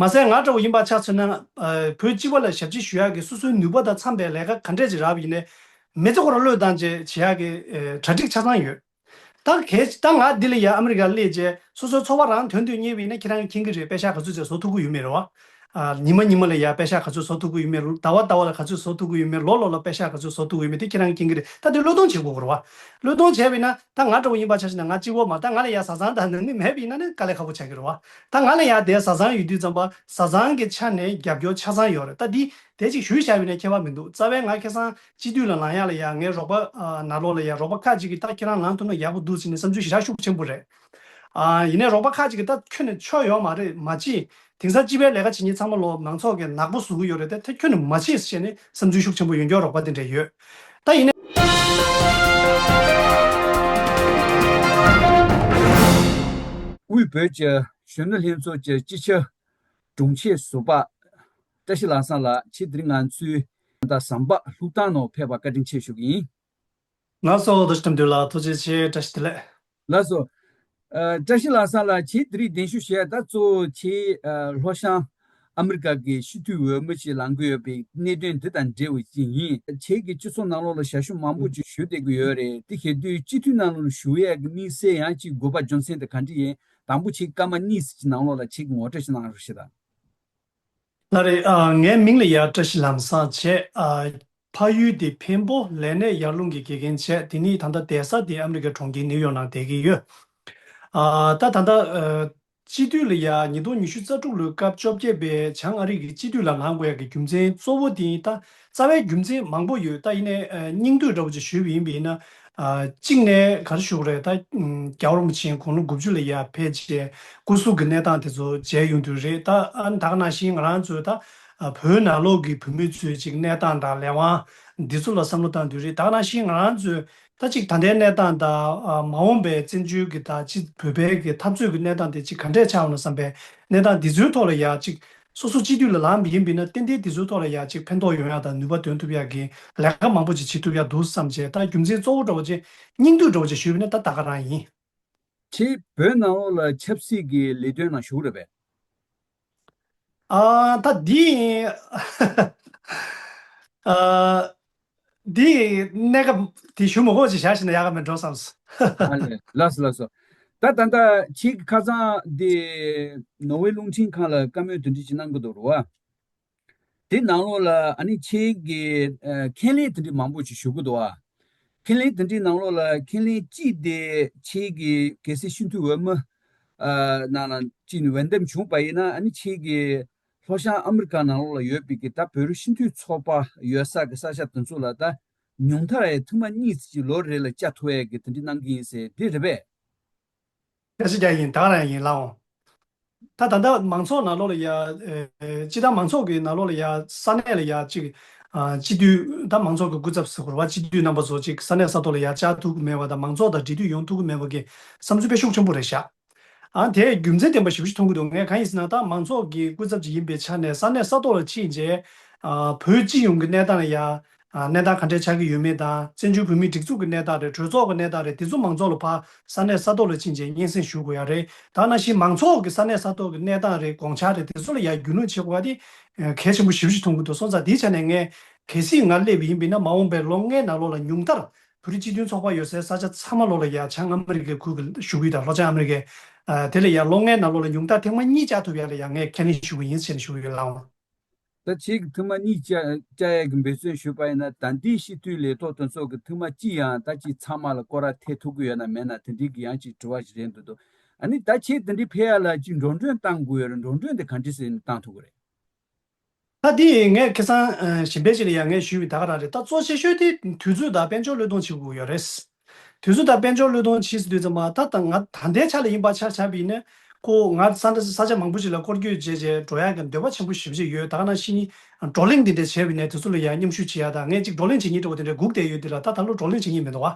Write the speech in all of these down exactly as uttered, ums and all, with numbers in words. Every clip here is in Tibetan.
མ་ཟད་ང་འདྲ་བོ་ཡིན་པ་ཆ་མཚོན་ན། ཨ། བོད་སྤྱི་པ་ལ་ཞབས་ཕྱི་ཞུ་ཡག་གི་སོ་སོའི་ནུས་པ་དང་འཚམ་པའི་ལས་ཀ་ག་འདྲས་ཅིག་རག་པ་ཡིན་ནའི་མི་ཚེ་ཁོ་རང་བློས་བཏང་བྱས་བྱེད་ཡག་གི་ཨ། གྲ་སྒྲིག་ཆ་ཚང་ཡོད། ད་གལ་ད་ང་འདི་ལ་ཡ་ཨ་མི་རི་ཀར་སླེབས་རྗེས་སོ་སོའི་འཚོ་བ་རང་དོན་དུ་གཉེར་བ་ཡིན་ན་ཁྱེད་རང་གིས་མཁྱེན་གྱི་རེད། པེ་ཤག་ག་ཚོད་ཅིག་བཟོ་ཐུབ་ཀྱི་ཡོད་མེད་རེད་བ། ཨ། ཉི་མ་ཉི་མ་ལ་ཡ་པེ་ཤག་ག་ཚོད་བཟོ་ཐུབ་ཀྱི་ཡོད་མེད། ཟླ་བ་ཟླ་བ་ལ་ག་ཚོད་བཟོ་ཐུབ་ཀྱི་ཡོད་མེད། ལོ་ལོ་ལ་པེ་ཤག་ག་ཚོད་བཟོ་ཐུབ་ཀྱི་ཡོད་མེད་དེ་ཁྱེད་རང་གིས་མཁྱེན་གྱི་རེད། ད་དེ་བློས་གཏོང་བྱེད་དགོས་ཀྱི་རེད་བ། བློས་གཏོང་བྱས་པ་ཡིན་ན་ད་ང་འདྲ་བོ་ཡིན་པ་ཆ་བཞག་ན་ང་གཅིག་པོ་མ་རེད། ད་ང་ལ་ཡ་བཟའ་ཚང་དང་ནང་མི་མེད་པ་ཡིན་ན་ནི་དཀའ་ལས་ཁག་པོ་ཆགས་ཀྱི་རེད་བ། ད་ང་ལ་ཡ་དེ་བཟའ་ཚང་ཡོད་དུས་ཙམ་པ་བཟའ་ཚང་གི་ཆ་ནས་རྒྱབ་སྐྱོར་ཆ་ཚང་ཡོད་རེད། ད་འདི་དེ་ཅིག་ཞུས་བཞག་པ་ཡིན་ན་ཁྱད་པར་མི་འདུག་རྩ་བའི་ང་ཁ་སང་སྤྱི་འཐུས་ལ་ལངས་ཡག་ལ་ཡ་ངའི་རོགས་པ་ཨ། ནང་ལོགས་ལ་ཡ་རོགས་པ་ཁག་ཅིག་གིས་ད་ཁྱེད་རང་ལངས་ཐུབ་ན་ཡག་པོ་འདུག་ཟེར་ནས་བསམ་ཚུལ་ཞེ་དྲག་ཤུགས་ཆེན་པོ་རེད། ཨ། ཡིན་ནའི་རོགས་པ་ཁག་ཅིག་གིས་ད་ཁྱོན་ནས་ཆོ་ཡོད་མ་རེད། མ་བྱེད། དེང་སང་སྤྱི་པའི་ལས་ཀ་བྱེད་མཁན་ཚང་མ་ལོ་མང་ཚོགས་ཀྱིས་ནག་པོ་བཟོ་གི་ཡོད་རེད་དེ། ད་ཁྱོན་ནས་མ་བྱེད་ཟེར་ནས་བསམ་ཚུལ་ཤུགས་ཆེན་པོ་ཡོད་མཁན་རོགས་པ་དེ་འདྲ་ཡོད། ད་ཡིན་ནའི། དབུས་བོད་ཀྱི་གཞོན་ནུ་ལྷན་ཚོགས་ཀྱི་སྤྱི་ཁྱབ་དྲུང་ཆེ་ཟུར་པ་བཀྲ་ཤིས་ལྷ་བཟང་ལགས། ཁྱེད་དེ་རིང་ང་ཚོའི་ད་ཟམ་པ་ལྷུག་ཐང་ནང་ཕེབས་པར་བཀའ་དྲིན་ཆེ་ཞུ་གི་ཡིན། ལགས་སོ། བཀྲ་ཤིས་དོན་གྲུབ་ལགས། ཐུགས་རྗེ་ཆེ། བཀྲ་ཤིས་བདེ་ལེགས། ལགས་སོ། ཨ། བཀྲ་ཤིས་ལྷ་བཟང་ལགས། ཁྱེད་དེ་རིང་གདན་ཞུ་ཞུ་ཡ་ད་གཙོ་བོ་ཁྱེད་ཨ། ལྷོ་བྱང་ཨ་མི་རི་ཀ་གི་སྤྱི་འཐུས་འོས་མི་ཞིག་ལངས་ཀྱི་ཡོད་པའི་གནད་དོན་འདི་དང་འབྲེལ་བ་ཞིག་ཡིན། ཁྱེད་ཀྱིས་སྤྱི་ཚོགས་ནང་ལོགས་ལ་ཞབས་ཞུ་མང་པོ་ཅིག་ཞུ་བསྡད་ཀྱི་ཡོད་རེད། དེ་བྱེད་དུས་སྤྱི་འཐུས་ནང་ལོགས་ལ་ཞུགས་ཡ་གི་དམིགས་བསལ་ཡང་ཅིག་དགོས་པ་རྒྱུ་མཚན་དེ་ག་འདྲ་ཡིན། དང་པོ་ཁྱེད་སྐར་མ་གཉིས་ཙམ་ཅིག་ནང་ལོགས་ལ་ཁྱེད་ཀྱིས་ངོ་སྤྲོད་ཅིག་གནང་རོགས་ཞུ་དང་། ལགས་རེད། ཨ། ངའི་མིང་ལ་ཡ་བཀྲ་ཤིས་ལྷ་བཟང་བྱས། ཨ། ཕ་ཡུལ་དེ་འཕན་པོ། ལས་གནས་ཡར་ཀླུང་གི་དགེ་རྒན་བྱས། དེ་ནས་ད་ལྟ་བསྡད་ས་དེ་ཨ་མི་རི་ཀའི་གྲོང་ཁྱེར་ནིའུ་ཡོག་ནང་བསྡད་ཀྱི་ཡོད། ཨ། ད་ད་ལྟ་ཨ། སྤྱི་འཐུས་ལ་ཡ་ཉིས་སྟོང་ཉི་ཤུ་རྩ་དྲུག་ལོའི་སྐབས་བཅོ་བརྒྱད་པའི་བྱང་ཨ་རི་གི་སྤྱི་འཐུས་ལ་ལངས་དགོས་ཡ་གི་རྒྱུ་མཚན་གཙོ་བོ་དེ་ད་རྩ་བའི་རྒྱུ་མཚན་མང་པོ་ཡོད། ད་ཡིན་ནའི་ཨ། སྙིང་བསྡུས་འདྲ་བོ་ཅིག་ཞུས་པ་ཡིན་པ་ཡིན་ན། ཨ། གཅིག་ནས་ག་རེ་ཞུ་དགོས་རེད། ད་ཨ། རྒྱལ་བ་རིན་པོ་ཆེ་དགུང་ལོ་དགུ་བཅུ་ལ་ཡར་ཕེབས་རྗེས་སྐུ་གཟུགས་ཀྱི་གནས་སྟངས་དེ་ཚོ་མཇལ་ཡོང་དུས་རེད། ད་ཨ། ད་ག་ནང་བཞིན་ང་རང་ཚོའི་ད་ཨ། བོད་ནང་ལོགས་ཀྱི་བོད་མི་ཚོའི་ཅིག་གནས་སྟངས་དང་ལས་དབང་འདི་ཚོ་ལ་བསམ་བློ་བཏང་དུས་རེད། ད་ག་ནང་བཞིན་ང་རང་ཚོའི་ད་ཅིག་ད་ལྟའི་གནས་སྟངས་དང་། ཨ། མ་འོངས་པའི་བཙན་བྱོལ་གྱི་ད་ཅིག་བོད་པའི་གི་འཐབ་རྩོད་ཀྱི་གནས་སྟངས་དེ་ཅིག་ག་འདྲས་ཆགས་འོང་ན་བསམ་པའི་གནས་སྟངས་འདི་ཚོའི་ཐོག་ལ་ཡ་ཅིག་སོ་སོ་སྤྱི་འཐུས་ལ་ལངས་པ་ཡིན་པ་ཡིན་ན་ཏན་ཏན་འདི་ཚོའི་ཐོག་ལ་ཡ་ཅིག་ཕན་ཐོགས་ཡོང་ཡ་དང་ནུས་པ་འདོན་ཐུབ་ཡ་གི་ལས་ཀ་མང་པོ་ཅིག་བྱེད་ཐུབ་ཡ་འདུག་བསམ་བྱས། ད་རྒྱུ་མཚན་གཙོ་བོ་འདྲ་བོ་ཅིག་སྙིང་བསྡུས་འདྲ་བོ་ཅིག་ཞུས་པ་ཡིན་ན་ད་ད་ག་རང་ཡིན། ཁྱེད་བོད་ནང་ལོགས་ལ་ཆབ་སྲིད་ཀྱི་ལས་དོན་ནང་ཞུགས་རེད་པས། ཨ། ད་འདི། ཨ། འདི་གནད་འགག་དེ་ཞུ་མ་དགོས་ཅིག་བཞག་ཤེ་ན་ཡག་ག་མེད་འགྲོ་བསམས། ཨ་ལས། ལགས་སོ་ལགས་སོ། ད་ད་ལྟ་ཁྱེད་ཀྱིས་ཁ་སང་འདི་ནོར་ཝེ་རླུང་འཕྲིན་ཁང་ལ་བཀའ་མོལ་དེ་འདྲ་ཅིག་གནང་གི་འདུག་རེད་བ། དེ་ནང་ལོགས་ལ་ཨ་ནི་ཁྱེད་ཀྱིས་ཨ། ཁས་ལེན་དེ་འདྲ་མང་པོ་ཞིག་ཞུ་གི་འདུག་ཨ། ཁས་ལེན་དེ་འདྲའི་ནང་ལོགས་ལ་ཁས་ལེན་གཅིག་དེ་ཁྱེད་ཀྱིས་གལ་སྲིད་སྤྱི་འཐུས་འོས་མི་ཨ། ནང་ལ་ཅིག་ནས་འོས་འདེམས་བྱུང་པ་ཡིན་ན། ཨ་ནི་ཁྱེད་ཀྱིས་ལྷོ་བྱང་ཨ་མི་རི་ཀ་ནང་ལོགས་ལ་ཡོད་པའི་གི་ད་བོད་རིགས་སྤྱི་མཐུན་ཚོགས་པ་ཡོད་ས་གི་ས་ཆ་དེ་ཚོ་ལ་ད་ཉུང་མཐར་ཡང་ཐེངས་མ་གཉིས་ཙམ་ཅིག་ལོ་རེ་ལ་བཅར་ཐུབ་ཡས་གི་དེ་འདྲ་གནང་གི་ཡིན་ཟེར། དེ་རེད་པས། སྐད་ཆ་རྒྱག་ཡིན། ད་ག་རང་ཡིན་ལགས་འོང་། ད་ད་ལྟ་མང་ཚོགས་ནང་ལོགས་ལ་ཡ། ཨེ། སྤྱི་བཏང་མང་ཚོགས་ཀྱི་ནང་ལོགས་ལ་ཡ་ས་གནས་ལ་ཡ་གཅིག་ཨ། སྤྱི་འཐུས་ད་མང་ཚོགས་ཀྱི་སྐུ་ཚབ་ཟེར་དགོས་རེད་བ། སྤྱི་འཐུས་རྣམ་པ་ཚོ་གཅིག་ས་གནས་ས་ཐོག་ལ་ཡ་བཅར་ཐུབ་ཀྱི་མེད་པ་དང་། མང་ཚོགས་དང་འབྲེལ་མཐུད་ཡོང་ཐུབ་ཀྱི་མེད་པ་གི་བསམ་ཚུལ་དཔེ་ཤུགས་ཆེན་པོ་རེད་ཤག་ཨ། དེ་རྒྱུ་མཚན་ལྡན་པ་ཞེ་པོ་ཞིག་མཐོང་གི་འདུག་ངས་གང་ཡིན་ཟེར་ན་ད་མང་ཚོགས་ཀྱི་སྐུ་ཚབ་ཅིག་ཡིན་པའི་ཆ་ནས་ས་གནས་ས་ཐོག་ལ་ཕྱིན་རྗེས། ཨ། བོད་སྤྱི་ཡོངས་ཀྱི་གནས་སྟངས་ལ་ཡ། ཨ། གནས་སྟངས་ག་འདྲས་ཆགས་ཀྱི་ཡོད་མེད་དང་། བཙན་བྱོལ་བོད་མིའི་སྒྲིག་འཛུགས་ཀྱི་གནས་སྟངས་རེད། གྲོས་ཚོགས་ཀྱི་གནས་སྟངས་རེད། དེ་ཚོ་མང་ཚོགས་ལ་ཕར་ས་གནས་ས་ཐོག་ལ་ཕྱིན་རྗེས་སྙན་སེང་ཞུ་དགོས་ཡ་རེད། ད་ནང་བཞིན་མང་ཚོགས་ཀྱི་ས་གནས་ས་ཐོག་གི་གནས་སྟངས་རེད། དགོངས་འཆར་རེད། དེ་ཚོ་ལ་ཡ་རྒྱུས་ལོན་བྱེད་དགོས་ཡ་དེ་གལ་ཆེན་པོ་ཞེ་པོ་ཞིག་མཐོང་གི་འདུག་སོང་ཙང་དེའི་ཆ་ནས་ངས་གལ་སྲིད་ང་སླེབས་པ་ཡིན་པ་ཡིན་ན། མ་འོངས་པའི་ལོ་ལྔའི་ནང་ལོགས་ལ་ཉུང་མཐར་བོད་རིགས་སྤྱི་མཐུན་ཚོགས་པ་ཡོད་སའི་ས་ཆ་ཚང་མ་ལོགས་ལ་ཡ་བྱང་ཨ་མི་རི་ཀའི་ཁུལ་གྱི་བཞུགས་ཡུལ་དང་ལྷོ་བྱང་ཨ་མི་རི་ཀའི། ཨ། དེ་ལ་ཡ་ལོ་ལྔའི་ནང་ལོགས་ལ་ཉུང་མཐར་ཐེངས་མ་གཉིས་བཅར་ཐུབ་ཡ་ལ་ཡ་ངས་ཁས་ལེན་ཞུ་གི་ཡིན་ཟེར་ནས་ཞུ་གི་ཡོད་ལགས་འོང་། ད་ཁྱེད་ཀྱིས་ཐེངས་མ་གཉིས་བཅར་བཅར་ཡས་ཀྱི་འབད་བརྩོན་ཞུས་པ་ཡིན་ན། ད་ལྟའི་སྤྱི་འཐུས་ལས་ཐོག་དེ་ཚོ་གི་ཐེངས་མ་གཅིག་ཡང་ད་ཅིག་ཚང་མ་ལ་སྐོར་ར་ཐེབས་ཐུབ་ཀྱི་ཡོད་ན་མེད་ན་དེ་འདྲའི་གི་ཡང་ཅིག་དྲི་བ་ཞིག་རེད་འདུག་འདུག་ཨ་ནི་ད་ཁྱེད་དེ་འདྲའི་ཕེབས་ཡ་ལ་ཅིག་འགྲོ་གྲོན་བཏང་དགོས་ཡོད་རེད། འགྲོ་གྲོན་དེ་ག་འདྲ་ཟེར་ནས་བཏང་ཐུབ་ཀྱི་རེད། ད་དེ་ངས་ཁ་སང་ཨ། གཞན་པ་ཅིག་ལ་ཡང་ངས་ཞུས་པ་ད་ག་རང་རེད། ད་གཙོ་ཆེ་ཤོས་དེ་དུས་ཚོད་དང་དཔལ་འབྱོར་བློས་གཏོང་བྱེད་དགོས་ཡོད་རེད། དུས་ཚོད་དང་དཔལ་འབྱོར་བློས་གཏོང་བྱེད་ཟེར་དུས་ཙམ་པ། ད་ད་ང་ད་ལྟའི་ཆ་ལ་ཡིན་པ་ཆ་བཞག་པ་ཡིན་ན། ཁོ་ང་ས་ས་ཆ་མང་པོ་ཞིག་ལ་སྐོར་སྐྱོད་བྱས་བྱས་འགྲོ་ཡག་གི་འདོད་པ་ཆེན་པོ་ཞེ་པོ་ཅིག་ཡོད། ད་ག་ནང་བཞིན་བགྲོ་གླེང་འདི་འདྲ་བྱས་པ་ཡིན་ན་དེ་ཚོ་ལ་ཡང་མཉམ་ཞུགས་བྱེད་ཡག་དང་། ངས་ཅིག་བགྲོ་གླེང་བྱེད་མཁན་འདྲ་བོ་དེ་འདྲ་སྒུག་བསྡད་ཡོད་དེ་ལ། ད་ད་ལོ་བགྲོ་གླེང་བྱེད་མཁན་མི་འདུག་བ།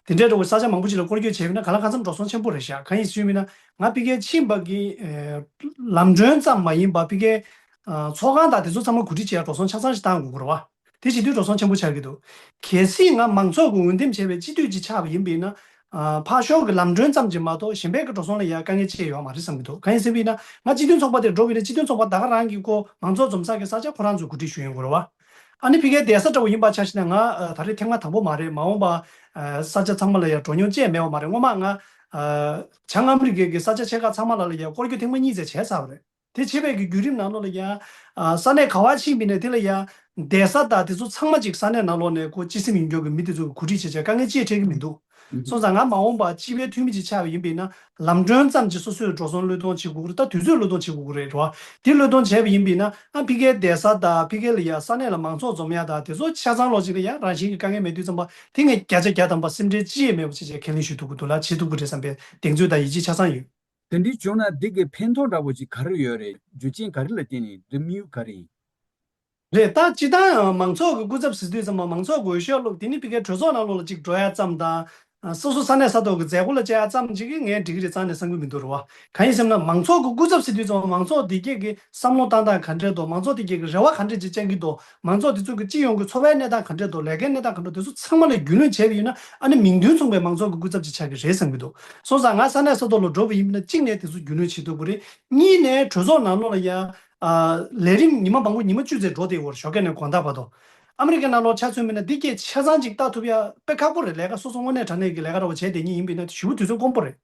དེ་འདྲའི་འདྲ་བོ་ས་ཆ་མང་པོ་ཞིག་ལ་སྐོར་སྐྱོད་བྱས་པ་ཡིན་ན་གང་ལ་གང་འཚམ་འགྲོ་སོང་ཆེན་པོ་རེད་ཤག་གང་ཡིན་ཞུས་པ་ཡིན་ན་ང་ཕ་གིར་ཕྱིན་པ་གི་ཨེ། ལམ་གྲོན་ཙམ་མ་ཡིན་པ་ཕ་གིའི་ཨ། ཚོགས་ཁང་དང་དེ་ཚོ་ཚང་མ་གོ་སྒྲིག་བྱེད་ཡག་འགྲོ་སོང་ཆ་ཚང་ཞིག་བཏང་དགོས་ཀྱི་རེད་བ། དེ་བྱེད་དུས་འགྲོ་སོང་ཆེན་པོ་ཆགས་ཀྱི་འདུག་གལ་སྲིད་ང་མང་ཚོགས་ཀྱི་འོས་འདེམས་བྱས་པའི་སྤྱི་འཐུས་ཅིག་ཆགས་པ་ཡིན་པ་ཡིན་ན། ཨ་ཕར་ཞོག་གི་ལམ་གྲོན་ཙམ་གྱིས་མ་གཏོགས་གཞན་པའི་གི་འགྲོ་སོང་ལ་ཡ་དཀའ་ངལ་ཅི་ཡང་ཡོད་མ་རེད་བསམ་གྱི་འདུག་གང་ཡིན་ཟེར་བ་ཡིན་ན་ང་སྤྱི་མཐུན་ཚོགས་པ་དེར་འགྲོ་བ་ཡིན་ན་སྤྱི་མཐུན་ཚོགས་པ་ད་ག་རང་གི་ཁོ་མང་ཚོགས་འཛོམས་ས་གི་ས་ཆ་ཁོ་རང་ཚོས་གོ་སྒྲིག་ཞུ་ཡོང་དགོས་རེད་བ། ཨ་ནི་ཕ་གིའི་བསྡད་ས་འདྲ་བོ་ཡིན་པ་ཆ་བཞག་ན་ང་ཨ་ད་རེས་ཐེངས་མ་དང་པོ་མ་རེད། མ་འོངས་པ་ཨ་ས་ཆ་ཚང་མ་ལ་ཡ་འགྲོ་མྱོང་བཅས་མེད་པ་མ་རེད། སྔོན་མ་ང་ཨ་བྱང་ཨ་མི་རི་ཀའི་གི་ས་ཆ་ཆེ་ཁག་ཚང་མ་ལ་ལ་ཡ་སྐོར་སྐྱོད་ཐེངས་མ་གཉིས་ཙམ་བྱས་ཚར་བ་རེད། དེ་བྱེད་པའི་གི་བརྒྱུད་རིམ་ནང་ལོགས་ལ་ཡང་ཨ་ས་གནས་ག་བ་ཕྱིན་པ་ཡིན་ནའི་དེ་ལ་ཡང་བསྡད་ས་དང་དེ་ཚོ་ཚང་མ་ཅིག་ས་གནས་ནང་ལོགས་ནས་ཁོ་སྤྱི་སེམས་ཡོད་མཁན་གྱི་མི་དེ་ཚོ་གིས་གོ་སྒྲིག་བྱས་བྱས་དཀའ་ངལ་ཅི་ཡང་འཕྲད་ཀྱི་མི་འདུག་སོང་ཙང་ང་མ་འོངས་པ་སྤྱི་པའི་འཐུས་མི་ཅིག་ཆགས་པ་ཡིན་པ་ཡིན་ན་ལམ་གྲོན་ཙམ་ཅིག་སོ་སོས་འགྲོ་སོང་བློས་གཏོང་བྱེད་དགོས་ཀྱི་རེད། ད་དུས་ཚོད་བློས་གཏོང་བྱེད་དགོས་ཀྱི་རེད་རོ། དེ་བློས་གཏོང་བྱས་པ་ཡིན་པ་ཡིན་ན་ཨ་ཕ་གིའི་བསྡད་ས་དང་ཕ་གི་ལ་ཡང་ས་གནས་ལ་མང་ཚོགས་འཛོམས་ཡ་དང་དེ་ཚོ་ཆ་ཚང་ལོག་ཅིག་ལ་ཡང་རང་བཞིན་གྱི་དཀའ་ངལ་མེད་དུས་ཙམ་པ་དེ་ངས་བརྒྱ་ཆ་བརྒྱ་ཐམ་པ་སེམས་ཁྲལ་ཅི་ཡང་མེད་པ་བྱས་བྱས་ཁས་ལེན་ཞུ་ཐུབ་ཀྱི་འདུག་ལ། བྱེད་ཐུབ་ཀྱི་རེད་བསམ་པའི་གདེང་ཚོད་དང་ཡིད་ཆེས་ཆ་ཚང་ཡོད། དེ་འདྲའི་བྱུང་ན་འདི་གི་ཕན་ཐོགས་འདྲ་པོ་ཅིག་ག་རེ་ཡོད་རེད། རྒྱུ་རྐྱེན་ག་རེ་ལ་བརྟེན་ནས་འདི་དམིགས་ཡུལ་ག་རེ་ཡིན། རེད། ད་སྤྱིར་བཏང་མང་ཚོགས་ཀྱི་སྐུ་ཚབ་ཟེར་དུས་ཙམ་པ་མང་ཚོགས་ཀྱི་འོས་ཤོག་བླུགས་དེ་ནི་ཕ་གིའི་གྲོས་ཚོགས་ནང་ལོགས་ལ་ཅིག་འགྲོ་ཡ་ཙམ་དང་། སོ་སོ་ས་གནས་ས་ཐོག་གི་མཛད་སྒོ་ལ་བཅར་ཡ་ཙམ་ཅིག་གིས་ངས་འགྲིག་གི་རེད་རྩ་ནས་བསམ་གྱི་མི་འདུག་རེད་བ། གང་ཡིན་ཟེར་ན་མང་ཚོགས་ཀྱི་སྐུ་ཚབ་ཟེར་དུས་ཙམ་པ་མང་ཚོགས་དེ་གས་ཀྱི་བསམ་བློ་བཏང་སྟངས་ག་འདྲས་འདུག་མང་ཚོགས་དེ་གས་ཀྱི་རེ་བ་ག་འདྲས་ཅིག་བཅངས་ཀྱི་འདུག་མང་ཚོགས་དེ་ཚོ་གི་སྤྱི་ཡོངས་ཀྱི་འཚོ་བའི་གནས་སྟངས་ག་འདྲས་འདུག་ལས་ཀའི་གནས་སྟངས་ག་འདྲས་འདུག་དེ་ཚོ་ཚང་མ་ལ་རྒྱུས་ལོན་བྱས་པ་ཡིན་ན་ཨ་ནི་མིང་དོན་མཚུངས་པའི་མང་ཚོགས་ཀྱི་སྐུ་ཚབ་ཅིག་ཆགས་ཀྱི་རེད་བསམ་གྱི་འདུག་སོང་ཙང་ང་ས་གནས་ས་ཐོག་ལ་འགྲོ་བ་ཡིན་ན་གཅིག་ནས་དེ་ཚོ་རྒྱུས་ལོན་བྱེད་ཐུབ་ཀྱི་རེད། གཉིས་ནས་གྲོས་ཚོགས་ནང་ལོགས་ལ་ཡ། ཨ། ལས་རིམ་ཉི་མ་མང་པོ་ཉི་མ་བཅུ་ཙམ་འགྲོ་བསྡད་ཡོད་རེད་ཞོགས་ཀས་ནས་དགོང་དག་བར་དུ། ཨ་མི་རི་ཀའི་ནང་ལོགས་ཆ་མཚོན་པ་ཡིན་ན་འདི་སྐད་ཆ་ཚང་ཅིག་ལྟ་ཐུབ་ཡ་དཔེ་ཁག་པོ་རེད། ལས་ཀ་སོ་སོ་དངོས་གནས་དྲང་གནས་ཀྱི་ལས་ཀ་འདྲ་བོ་བྱས་བསྡད་མཁན་ཡིན་པ་ཡིན་ན་ཞེ་པོ་དུས་ཚོད་དཀོན་པོ་རེད།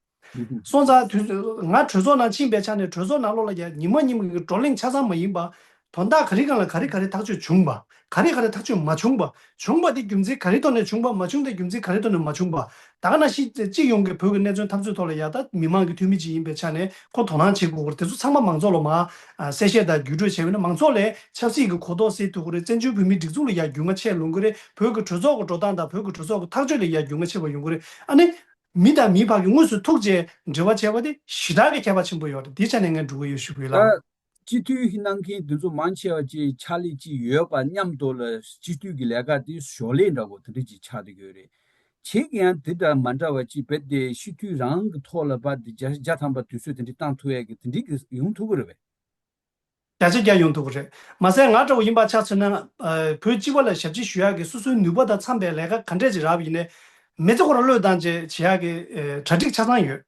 སོང་ཙང་དུས་ཚོད་ང་གྲོས་ཚོགས་ནང་ཕྱིན་པའི་ཆ་ནས་གྲོས་ཚོགས་ནང་ལོགས་ལ་ཡ་ཉི་མ་ཉི་མ་གི་བགྲོ་གླེང་ཆ་ཚང་མ་ཡིན་པ། དོན་དག་ག་རེ་སྒང་ལ་ག་རེ་ག་རེ་ཐག་གཅོད་བྱུང་བ། ག་རེ་ག་རེ་ཐག་གཅོད་མ་བྱུང་བ། བྱུང་བ་དེ་རྒྱུ་མཚན་ག་རེ་ཐོག་ནས་བྱུང་བ། མ་བྱུང་དེ་རྒྱུ་མཚན་ག་རེ་ཐོག་ནས་མ་བྱུང་བ། ད་ག་ནང་བཞིན་སྤྱི་ཡོངས་ཀྱི་བོད་ཀྱི་གནད་དོན་འཐབ་རྩོད་ཐོག་ལ་ཡ་ད་མི་མང་གི་འཐུས་མི་ཅིག་ཡིན་པའི་ཆ་ནས་ཁོ་དོ་སྣང་བྱེད་དགོས་སྐོར་དེ་ཚོ་ཚང་མ་མང་ཚོགས་ལ་མར་ཨ་གསལ་བཤད་དང་བརྒྱུད་སྤྲོད་བྱས་པ་ཡིན་ན་མང་ཚོགས་ལ་ཆབ་སྲིད་ཀྱི་གོ་རྟོགས་སད་ཐུབ་ཀྱི་རེད། བཙན་བྱོལ་བོད་མིའི་སྒྲིག་འཛུགས་ལ་ཡ་རྒྱུས་མངའ་ཆེ་ལོང་གི་རེད། བོད་ཀྱི་གྲོས་ཚོགས་ཀྱི་འགྲོ་སྟངས་དང་བོད་ཀྱི་གྲོས་ཚོགས་ཀྱི་ཐག་གཅོད་ལ་ཡ་རྒྱུས་མངའ་ཆེ་བ་ཡོང་གི་རེད། ཨ་ནི། མི་དང་མིའི་བར་གྱི་དངོས་སུ་ཐུག་བྱས་འབྲེལ་བ་བྱས་པ་དེ་ཞེ་དྲག་གི་ཁྱད་པར་ཆེན་པོ་ཡོད་རེད། དེའི་ཆ་ནས་ངས་འགྲོ་གི་ཡོད་ཞུ་གི་ཡོད་ལགས། ད་སྤྱི་འཐུས་གནང་མཁན་དེ་ཚོ་མང་ཆེ་བ་ཅིག་ཕྱག་ལས་ཅིག་ཡོད་པ་མཉམ་དུ་ལ་སྤྱི་འཐུས་ཀྱི་ལས་ཀ་དེ་ཞོར་ལས་འདྲ་བོ་དེ་འདྲ་ཅིག་ཆགས་བསྡད་ཀྱི་ཡོད་རེད། ཁྱེད་ཀྱི་ཡང་དེ་དང་མ་འདྲ་བ་ཅིག་རྦད་དེ་སྤྱི་འཐུས་རང་གི་ཐོག་ལ་རྦད་དེ་བརྒྱ་ཆ་བརྒྱ་ཐམ་པ་དུས་ཚོད་དེ་འདྲ་བཏང་ཐུབ་ཡས་ཀྱི་དེ་འདྲ་གི་ཡོང་ཐུབ་ཀྱི་རེད་པས། བརྒྱ་ཆ་བརྒྱ་ཡོང་ཐུབ་ཀྱི་རེད། མ་ཟད་ང་འདྲ་བོ་ཡིན་པ་ཆ་མཚོན་ན། ཨ། བོད་སྤྱི་པ་ལ་ཞབས་ཕྱི་ཞུ་ཡག་གི་སོ་སོའི་ནུས་པ་དང་འཚམ་པའི་ལས་ཀ་ག་འདྲས་ཅིག་རག་པ་ཡིན་ནའི། མི་ཚེ་ཁོ་རང་བློས་བཏང་བྱས་བྱེད་ཡག་གི་ཨེ་གྲ་སྒྲིག་ཆ་ཚང་ཡོད།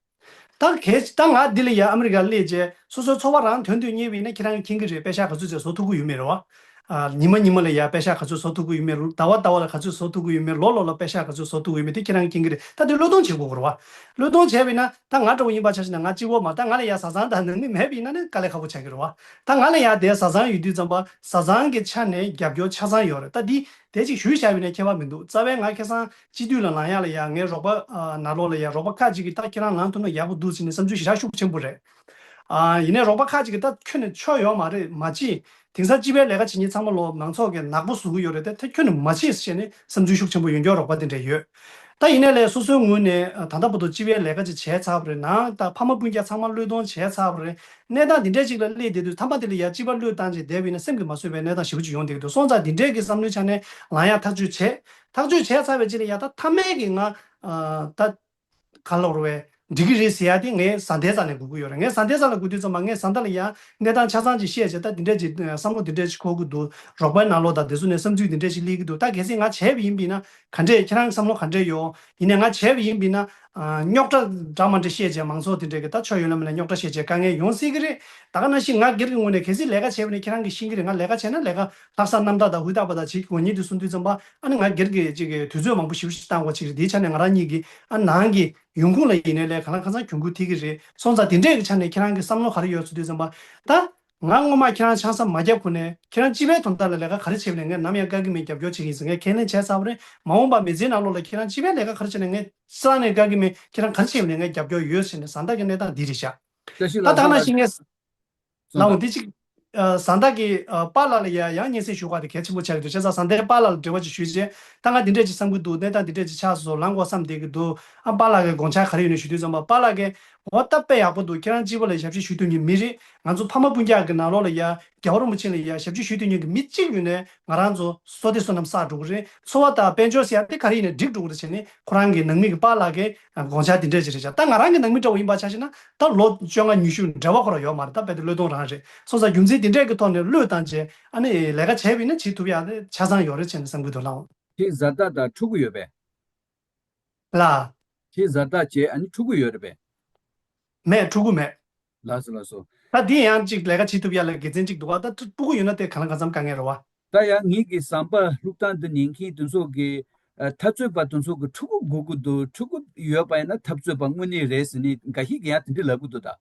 ད་གལ་ད་ང་འདི་ལ་ཡ་ཨ་མི་རི་ཀར་སླེབས་རྗེས་སོ་སོའི་འཚོ་བ་རང་དོན་དུ་གཉེར་བ་ཡིན་ན་ཁྱེད་རང་གིས་མཁྱེན་གྱི་རེད། པེ་ཤག་ག་ཚོད་ཅིག་བཟོ་ཐུབ་ཀྱི་ཡོད་མེད་རེད་བ། ཨ། ཉི་མ་ཉི་མ་ལ་ཡ་པེ་ཤག་ག་ཚོད་བཟོ་ཐུབ་ཀྱི་ཡོད་མེད། ཟླ་བ་ཟླ་བ་ལ་ག་ཚོད་བཟོ་ཐུབ་ཀྱི་ཡོད་མེད། ལོ་ལོ་ལ་པེ་ཤག་ག་ཚོད་བཟོ་ཐུབ་ཀྱི་ཡོད་མེད་དེ་ཁྱེད་རང་གིས་མཁྱེན་གྱི་རེད། ད་དེ་བློས་གཏོང་བྱེད་དགོས་ཀྱི་རེད་བ། བློས་གཏོང་བྱས་པ་ཡིན་ན་ད་ང་འདྲ་བོ་ཡིན་པ་ཆ་བཞག་ན་ང་གཅིག་པོ་མ་ད་ང་ལ་ཡ་བཟའ་ཚང་དང་ནང་མི་མེད་པ་ཡིན་ན་ནི་དཀའ་ལས་ཁག་པོ་ཆགས་ཀྱི་རེད་བ། ད་ང་ལ་ཡ་དེ་བཟའ་ཚང་ཡོད་དུས་ཙམ་པ་བཟའ་ཚང་གི་ཆ་ནས་རྒྱབ་སྐྱོར་ཆ་ཚང་ཡོད་རེད། ད་འདི་དེ་ཅིག་ཞུས་བཞག་པ་ཡིན་ན་ཁྱད་པར་མི་འདུག་རྩ་བའི་ང་ཁ་སང་སྤྱི་འཐུས་ལ་ལངས་ཡག་ལ་ཡ་ངའི་རོགས་པ་ཨ་ནང་ལོགས་ལ་ཡ་རོགས་པ་ཁག་ཅིག་གིས་ད་ཁྱེད་རང་ལངས་ཐུབ་ན་ཡག་པོ་འདུག་ཟེར་ནས་བསམ་ཚུལ་ཞེ་དྲག་ཤུགས་ཆེན་པོ་རེད། ཨ། ཡིན་ནའི་རོགས་པ་ཁག་ཅིག་གིས་ད་ཁྱོན་ནས་ཆོ་ཡོད་མ་རེད། མ་གཅིག་དེང་སང་སྤྱི་པའི་ལས་ཀ་བྱེད་མཁན་ཚང་མ་ལོ་མང་ཚོགས་ཀྱིས་ནག་པོ་བཟོ་གི་ཡོད་རེད་དེ། ད་ཁྱོན་ནས་མ་བྱེད་ཟེར་ནས་བསམ་ཚུལ་ཤུགས་ཆེན་པོ་ཡོད་མཁན་རོགས་པ་དེ་འདྲ་ཡོད། ད་ཡིན་ནའི་ལས་སོ་སོའི་ངོས་ནས་ད་ལྟ་བར་དུ་སྤྱི་པའི་ལས་ཀ་ཅིག་བྱས་ཚར་བ་རེད། ནང་ད་ཕ་མ་སྤུན་ཀྱག་ཚང་མ་བློས་གཏོང་བྱས་ཚར་བ་རེད། གནས་སྟངས་འདི་འདྲའི་ཅིག་ལ་སླེབས་བསྡད་དུས་ཐ་མ་དེ་ལ་ཡ་སྤྱི་པ་བློས་བཏང་བྱས་བསྡད་པ་ཡིན་ན་སེམས་ཀྱིས་མ་བཟོད་པའི་གནས་སྟངས་ཞེ་པོ་ཅིག་ཡོང་བསྡད་ཀྱི་འདུག་སོང་ཙང་འདི་འདྲའི་གི་བསམ་བློའི་ཆ་ནས་ལངས་ཡག་ཐག་གཅོད་བྱས། ཐག་གཅོད་བྱས་ཚར་བའི་རྗེས་ལ་ཡ་ད་མཐའ་མའི་གི་ང་ད། ག་ལབ་རེད་པས། འགྲིག་གི་རེད་ཟེར་ཡ་དེ་ངས་བཟའ་ཟླའི་རྩ་ནས་སྒུག་གི་ཡོད་རེད། ངས་བཟའ་ཟླའི་རྩ་ལ་སྒུག་དུས་ཙམ་པ་ངས་བཟའ་ཟླ་ལ་ཡ་གནས་སྟངས་ཆ་ཚང་ཅིག་བཤད་བྱས། ད་འདི་འདྲས་ཅིག་བསམ་བློ་འདི་འདྲས་ཅིག་འཁོར་གི་འདུག་རོགས་པའི་ནང་ལོགས་དང་དེ་ཚོ་ནས་བསམ་ཚུལ་འདི་འདྲས་ཅིག་སླེབས་ཀྱི་འདུག་ད་གལ་སྲིད་ང་བྱས་པ་ཡིན་པ་ཡིན་ན་ག་འདྲས། ཁྱེད་རང་གི་བསམ་བློ་ག་འདྲས་ཡོད། ཡིན་ནའི་ང་བྱས་པ་ཡིན་པ་ཡིན་ན། ཨ། རྙོག་དྲ་འདྲ་མི་འདྲ་བཤད་བྱས་མང་ཚོགས་དེ་འདྲས་ཀྱི་ད་ཆོ་ཡོད་ན་མེད་ན་རྙོག་དྲ་བཤད་བྱས་དཀའ་ངལ་ཡོང་སྲིད་ཀྱི་རེད། ད་ག་ནང་བཞིན་ང་སྒེར་གྱི་ངོས་ནས་གལ་སྲིད་ལས་ཀ་བྱས་པ་ཡིན་ན་ཁྱེད་རང་གིས་ཤེས་ཀྱི་རེད། ང་ལས་ཀ་བྱས་ན་ལས་ཀ་ལྷག་བསམ་རྣམ་དག་དང་ཧུར་ཐག་པ་དང་བྱེད་དགོས་ངེས་འདུག་གསུངས་དུས་ཙམ་པ་ཨ་ནི་ང་སྒེར་གྱི་ཅིག་གི་དུས་ཚོད་མང་པོ་ཞེ་པོ་ཞིག་བཏང་དགོས་ཅིག་རེད། དེའི་ཆ་ནས་ང་རང་ཉིད་ཀྱིས་ཨ་ནང་གི་ཡོང་ཁུངས་ལ་ཡིན་ནའི་ལས་གང་ལ་གང་འཚམ་གྱོང་གུན་ཐེབས་ཀྱི་རེད། སོང་ཙང་དེ་འདྲས་ཀྱི་ཆ་ནས་ཁྱེད་རང་གི་བསམ་བློ་ག་རེ་ཡོད་ཟེར་དུས་ཙམ་པ་ད། ང་སྔོན་མ་ཁྱེད་རང་ཆང་ས་མ་བརྒྱབ་གོང་ནས་ཁྱེད་རང་སྤྱི་པའི་དོན་དག་ལ་ལས་ཀ་ག་རེ་བྱས་པ་ཡིན་ནའི་ངས་ནམ་ཡང་བཀག་གི་མེད། རྒྱབ་སྐྱོར་བྱེད་ཀྱི་ཡིན་ཟེར་ངས་ཁས་ལེན་བྱས་ཚར་བ་རེད། མ་འོངས་པ་མི་ཚེའི་ནང་ལོགས་ལ་ཁྱེད་རང་སྤྱི་པའི་ལས་ཀ་ག་རེ་བྱས་ནའི་ངས་རྩ་ནས་བཀག་གི་མེད། ཁྱེད་རང་ག་རེ་བྱས་པ་ཡིན་ནའི་ངས་རྒྱབ་སྐྱོར་ཡོད་ཟེར་ནས་བཟའ་ཟླ་གི་གནས་སྟངས་འདི་རེད་ཤག་བཀྲ་ཤིས་ད་ལྷ་ད་ག་ནང་བཞིན་ངས། ལགས་འོང་། འདི་གཅིག་ཨ། བཟའ་ཟླ་གི་ཨ་པཱ་ལགས་ལ་ཡ་ཡང་སྙན་སེང་ཞུ་དགོས་དེ་གལ་ཆེན་པོ་ཆགས་ཀྱི་འདུག་བྱས་ཙང་བཟའ་ཟླའི་པཱ་ལགས་ལ་འབྲེལ་བ་ཅིག་ཞུས་རྗེས་ད་ང་འདི་འདྲས་ཅིག་བསམ་གྱི་འདུག་གནས་སྟངས་འདི་འདྲས་ཅིག་ཆགས་སོང་། ལངས་དགོས་བསམ་བསྡད་ཀྱི་འདུག་ཨ་པཱ་ལགས་ཀྱིས་དགོངས་འཆར་ག་རེ་ཡོད་ནས་ཞུ་དུས་ཙམ་པ་པཱ་ལགས་ཀྱིས་འོ་ད་དཔེ་ཡག་པོ་འདུག་ཁྱེད་རང་སྤྱི་པ་ལ་ཞབས་ཕྱི་ཞུ་ཐུབ་མཁན་མི་རེད། ང་ཚོ་ཕ་མ་སྤུན་ཀྱག་གི་ནང་ལོགས་ལ་ཡ་རྒྱལ་བ་རིན་པོ་ཆེ་ལ་ཡ་ཞབས་ཕྱི་ཞུ་ཐུབ་མཁན་གྱི་མི་གཅིག་ཡོད་ནའི་ང་རང་ཚོ་བསོད་བདེ་བསོད་ནམས་བསགས་འགྲོ་གི་རེད། འཚོ་བ་དང་དཔལ་འབྱོར་ཟེར་ཡ་དེ་ག་རེ་ཡིན་ནའི་འགྲིག་འགྲོ་གི་རེད་བྱས་ནས་ཁོ་རང་གི་ནང་མི་གི་པཱ་ལགས་ཀྱིས་དགོངས་འཆར་དེ་འདྲས་ཅིག་རེད་བྱས། ད་ང་རང་གི་ནང་མི་འདྲ་བོ་ཡིན་པ་ཆ་བཞག་ན་ད་ལོ་བཅོ་ལྔ་ཉི་ཤུ་འབྲེལ་བ་ཁོ་རང་ཡོད་མ་རེད། ད་རྦད་དེ་བློས་གཏོང་རང་རེད། སོང་ཙང་རྒྱུ་མཚན་དེ་འདྲས་ཀྱི་ཐོག་ནས་བློས་བཏང་བྱས་ཨ་ནི་ལས་ཀ་བྱས་པ་ཡིན་ན་བྱེད་ཐུབ་ཡག་དེ་ཆ་ཚང་ཡོད་རེད་བྱས་ནས་བསམ་གྱི་འདུག་ལགས། ཁྱེད་བཟའ་ཟླ་དང་ཕྲུ་གུ་ཡོད་པས། ལགས། དེ་ཛ་དྲག་བྱས་ཨ་ནི་འཁྲུག་གི་ཡོད་རེད་པས། མེད། འཁྲུག་གི་མེད། ལགས་སོ་ལགས་སོ། ད་འདི་ཡང་ཅིག་ལས་ཀ་བྱེད་ཐུབ་ཡ་ལ་དགེ་མཚན་ཅིག་འདུག་བ། ད་འཁྲུག་གི་ཡོད་ན་དེ་གང་ལ་གང་འཚམ་དཀའ་ངལ་རེད་བ། ད་ཡང་ངེད་ཀྱི་ཟམ་པ་བླུག་སྟངས་འདི་ཉན་མཁན་དེ་ཚོ་གི་ཨ་འཐབ་རྩོད་པ་དེ་ཚོ་གི་ཕྲུ་གུ་སྒུག་གི་འདུག་ཕྲུ་གུ་ཡོད་པ་ཡིན་ན་འཐབ་རྩོད་པ་དངོས་གནས་རེད་ཟེར་ནས་འགའ་ཞིག་གིས་ཡང་དེ་འདྲ་ལབ་གི་འདུག་ད།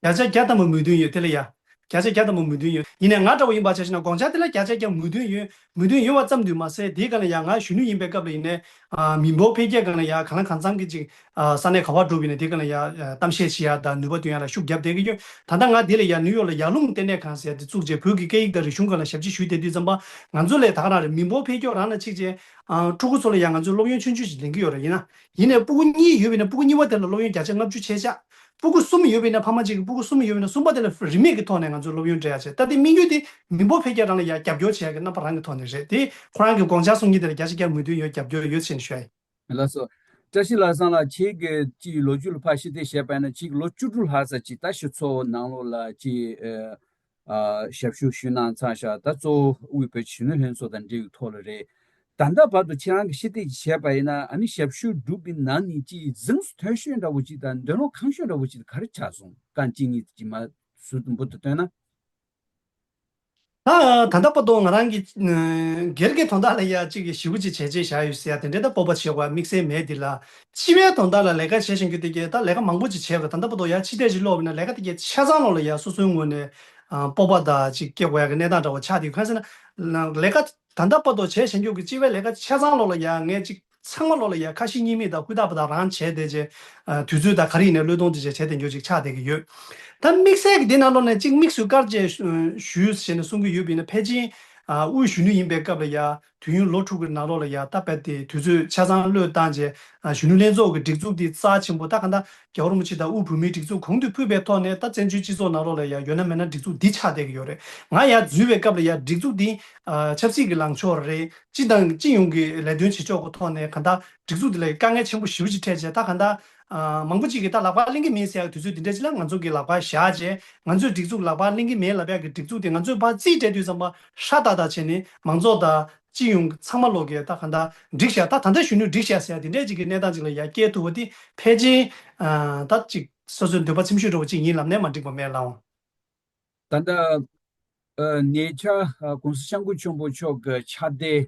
བརྒྱ་ཆ་བརྒྱ་ཐམ་པ་མོས་མཐུན་ཡོད་དེ་ལ་ཡ། བརྒྱ་ཆ་བརྒྱ་ཐམ་པ་མོས་མཐུན་ཡོད། ཡིན་ནའི་ང་འདྲ་བོ་ཡིན་པ་ཆ་བཞག་ན་དགོངས་འཆར་དེ་ལ་བརྒྱ་ཆ་བརྒྱ་མོས་མཐུན་ཡོད། མོས་མཐུན་ཡོད་པ་ཙམ་དུ་མ་ཟད་དེའི་སྒང་ལ་ཡ་ང་གཞོན་ནུ་ཡིན་པའི་སྐབས་ལ་ཡིན་ནའི་ཨ་མི་འབོར་འཕེལ་རྒྱས་སྒང་ལ་ཡ་གང་ལ་གང་འཚམ་གྱི་ཅིག་ཨ་ས་གནས་ག་བར་འགྲོ་བ་ཡིན་ནའི་དེའི་སྒང་ལ་ཡ་ཨ་གཏམ་བཤད་བྱེད་ཡ་དང་ནུས་པ་འདོན་ཡ་ལ་ཤུགས་བརྒྱབ་བསྡད་ཀྱི་ཡོད། ད་ལྟ་ང་དེ་ལ་ཡ་ནིའུ་ཡོག་ལ་ཡར་ཀླུང་ལྟེ་གནས་ཁང་ཟེར་ཡ་དེ་བཙུགས་རྗེས་བོད་ཀྱི་སྐད་ཡིག་དང་རིག་གཞུང་སྒང་ལ་ཞབས་ཕྱི་ཞུས་བསྡད་དུས་ཙམ་པ་ང་ཚོ་ལ་ད་ག་རང་རེད། མི་འབོར་འཕེལ་རྒྱས་རང་ལ་གཅིག་བྱས་ཨ་ཕྲུ་གུ་ཚོ་ལ་ཡ་ང་ཚོས་སློབ་ཡོན་ཆུང་ཆུང་ཞིག་ལེན་གྱི་ཡོད་རེད། ཡིན་ན་ཡིན་ནའི་ཕྲུ་གུ་གཉིས་ཡོད་པ་ཡིན་ན་ཕྲུ་གུ་གཉིས་པ་དེ་ལ་སློབ་ཡོན་བརྒྱ་ཆ་ལྔ་བཅུ་ཆད་ཆགས། ཕྲུ་གུ་གསུམ་ཡོད་པ་ཡིན་ན་ཕ་མ་གཅིག་གིས་ཕྲུ་གུ་གསུམ་ཡོད་པ་ཡིན་ན་གསུམ་པ་དེ་ལ་རིན་མེད་ཀྱི་ཐོག་ནས་ང་ཚོས་སློབ་ཡོན་སྤྲད་ཡ་བྱས། ད་ལྟའི་དམིགས་ཡུལ་དེ་མི་འབོར་འཕེལ་རྒྱས་རང་ལ་ཡ་རྒྱབ་སྐྱོར་བྱེད་ཡ་གི་རྣམ་པ་རང་གི་ཐོག་ནས་རེད། དེ་ཁོ་རང་གི་དགོངས་འཆར་གསུང་གི་དེ་ལ་བརྒྱ་ཆ་བརྒྱ་མོས་མཐུན་ཡོད། རྒྱབ་སྐྱོར་ཡོད་ཟེར་ནས་ཞུ་ཡ་ཡིན། ལགས་སོ། བཀྲ་ཤིས་ལྷ་བཟང་ལགས་ཁྱེད་ཀྱི་ཅིག་ལོ་རྒྱུས་ལ་ཕར་ཞིབ་འདེད་བྱས་པ་ཡིན་ན་ཅིག་ལོ་བཅུ་དྲུག་ལྷག་ཙམ་ཅིག་ད་ཞུ་ཚོགས་ནང་ལོགས་ལ་ཅིག་ཨ་ཨ་ཞབས་ཞུ་ཞུས་གནང་ཚར་ཤག་ད་གཙོ་བོ་དབུས་བོད་ཀྱི་གཞོན་ནུ་ལྷན་ཚོགས་དང་འབྲེལ་བའི་ཐོག་ལ་རེད། ད་ལྟ་བར་དུ་ཁྱེད་རང་གིས་ཤེས་ལྟ་ཅིག་བྱས་པ་ཡིན་ན་ཨ་ནི་ཞབས་ཞུ་བསྒྲུབས་པའི་ནང་ནས་ཅིག་གཟེངས་སུ་ཐོན་ཤོས་འདྲ་བོ་ཅིག་དང་འདོད་བློ་ཁེངས་ཤོས་འདྲ་བོ་ཅིག་ག་རེ་ཆགས་སོང་། རྐང་གཅིག་གཉིས་ཅིག་མར་ཟུར་དུ་འབུར་དུ་བཏོན་ན། ད་ད་ལྟ་བར་དུ་ང་རང་གིས་ཨ་སྒེར་གྱི་དོན་དག་ལ་ཡ་གཅིག་གི་ཞེ་པོ་ཅིག་བྱས་རྗེས་བཞག་ཡོད་ཟེར་ཡ་དེ་འདྲའི་ད་སྤོབས་པ་བྱེད་དགོས་དམིགས་བསལ་མེད་འདི་ལ། སྤྱི་པའི་དོན་དག་ལ་ལས་ཀ་བྱེད་བཞིན་རྒྱུ་དེ་གས་ད་ལས་ཀ་མང་པོ་ཅིག་བྱས་པ་རེད། ད་ལྟ་བར་དུ་ཡ་ཕྱི་བལྟས་ཅིག་ཀློག་པ་ཡིན་ན་ལས་ཀ་དེ་གས་ཆ་ཚང་ལོགས་ལ་ཡ་སོ་སོའི་ངོས་ནས་ཨ་སྤོབས་པ་དང་ཅིག་སྐྱེ་དགོས་ཡ་གི་གནས་སྟངས་འདྲ་བོ་ཆགས་འདུག་གང་ཟེར་ན་ལས་ཀ་ད་ལྟ་བར་དུ་བྱས་བཞིན་རྒྱུ་གི་སྤྱི་པའི་ལས་ཀ་ཆ་ཚང་ལོགས་ལ་ཡ་ངས་ཅིག་ཚང་མ་ལོགས་ལ་ཡ་ཁ་ཞེ་གཉིས་མེད་དང་ཧུར་ཐག་པ་དང་རང་བྱས་བསྡད་རྗེས་ཨ་དུས་ཚོད་དང་ག་རེ་ཡིན་ནའི་བློས་གཏོང་དེ་བྱས་བྱས་བསྡད་རྒྱུ་ཅིག་ཆགས་བསྡད་ཀྱི་ཡོད། ད་དམིགས་བསལ་གྱི་དེ་ནང་ལོགས་ནས་གཅིག་དམིགས་སུ་བཀར་བྱས་ཞུ་ཞུས་ཟེར་ནས་གསུང་གི་ཡོད་པ་ཡིན་ན་ཕལ་ཆེར་ཨ་དབུས་གཞོན་ནུ་ཡིན་པའི་སྐབས་ལ་ཡ་དུས་ཡུན་ལོ་དྲུག་གི་ནང་ལོགས་ལ་ཡ་ད་རྦད་དེ་དུས་ཚོད་ཆ་ཚང་བློས་བཏང་རྗེས་ཨ་གཞོན་ནུ་ལྷན་ཚོགས་ཀྱི་སྒྲིག་འཛུགས་འདི་རྩ་ཆེན་པོ་ད་ག་ད་རྒྱལ་བ་རིན་པོ་ཆེ་དང་དབུས་བོད་མིའི་སྒྲིག་འཛུགས་གོང་དུ་ཕུད་པའི་ཐོག་ནས་ད་བཙན་བྱོལ་སྤྱི་ཚོགས་ནང་ལོགས་ལ་ཡ་ཡོད་ན་མེད་ན་སྒྲིག་འཛུགས་འདི་ཆགས་བསྡད་ཀྱི་ཡོད་རེད། ང་ཡ་འཛུལ་བའི་སྐབས་ལ་ཡ་སྒྲིག་འཛུགས་འདི་ཨ་ཆབ་སྲིད་ཀྱི་ལངས་ཕྱོགས་རེད། སྤྱི་དང་སྤྱི་ཡོངས་ཀྱི་ལས་དོན་བྱེད་ཕྱོགས་ཀྱི་ཐོག་ནས་གང་ལྟར་སྒྲིག་འཛུགས་དེ་ལ་དཀའ་ངལ་ཆེན་པོ་ཞེ་པོ་ཅིག་འཕྲད་བྱས་ད་གང་ལྟར་ཨ་མང་པོ་ཅིག་གིས་ད་ལག་པ་ལེན་གྱི་མིན་ཟེར་ཡག་དུས་ཚོད་འདི་འདྲ་ཅིག་ལ་ང་ཚོ་གིས་ལག་པ་བཞག་བྱས་ང་ཚོས་སྒྲིག་འཛུགས་ལག་པ་ལེན་གྱི་མིན་ལབ་ཡག་གི་སྒྲིག་འཛུགས་དེ་ང་ཚོས་ཕར་རྩིས་སྤྲད་དུས་ཙམ་པ་ཧྲ་ཏག་ཏག་བྱས་ནས་མང་ཚོགས་དང་སྤྱི་ཡོངས་ཚང་མ་ལོག་གིས་ད་གང་ལྟར་འགྲིག་བཞག་ད་ད་ལྟ་གཞོན་ནུ་འགྲིག་བཞག་ཟེར་ཡག་དེ་འདྲ་ཅིག་གི་གནས་སྟངས་ཅིག་ལ་ཡར་སྐྱེལ་ཐུབ་པ་དེ་ཕལ་ཆེར་ཨ་ད་ཅིག་སོ་སོའི་འདོད་པ་ཚིམ་ཤོས་འདྲ་བོ་ཅིག་ཡིན་ལབ་ནས་མ་འགྲིག་པ་མེད་ལགས་འོང་། ད་ལྟ་ཨ་ཉེ་ཆར་ཨ་༸གོང་ས་༸སྐྱབས་མགོན་ཆེན་པོ་མཆོག་གི་ཕྱག་དེབ་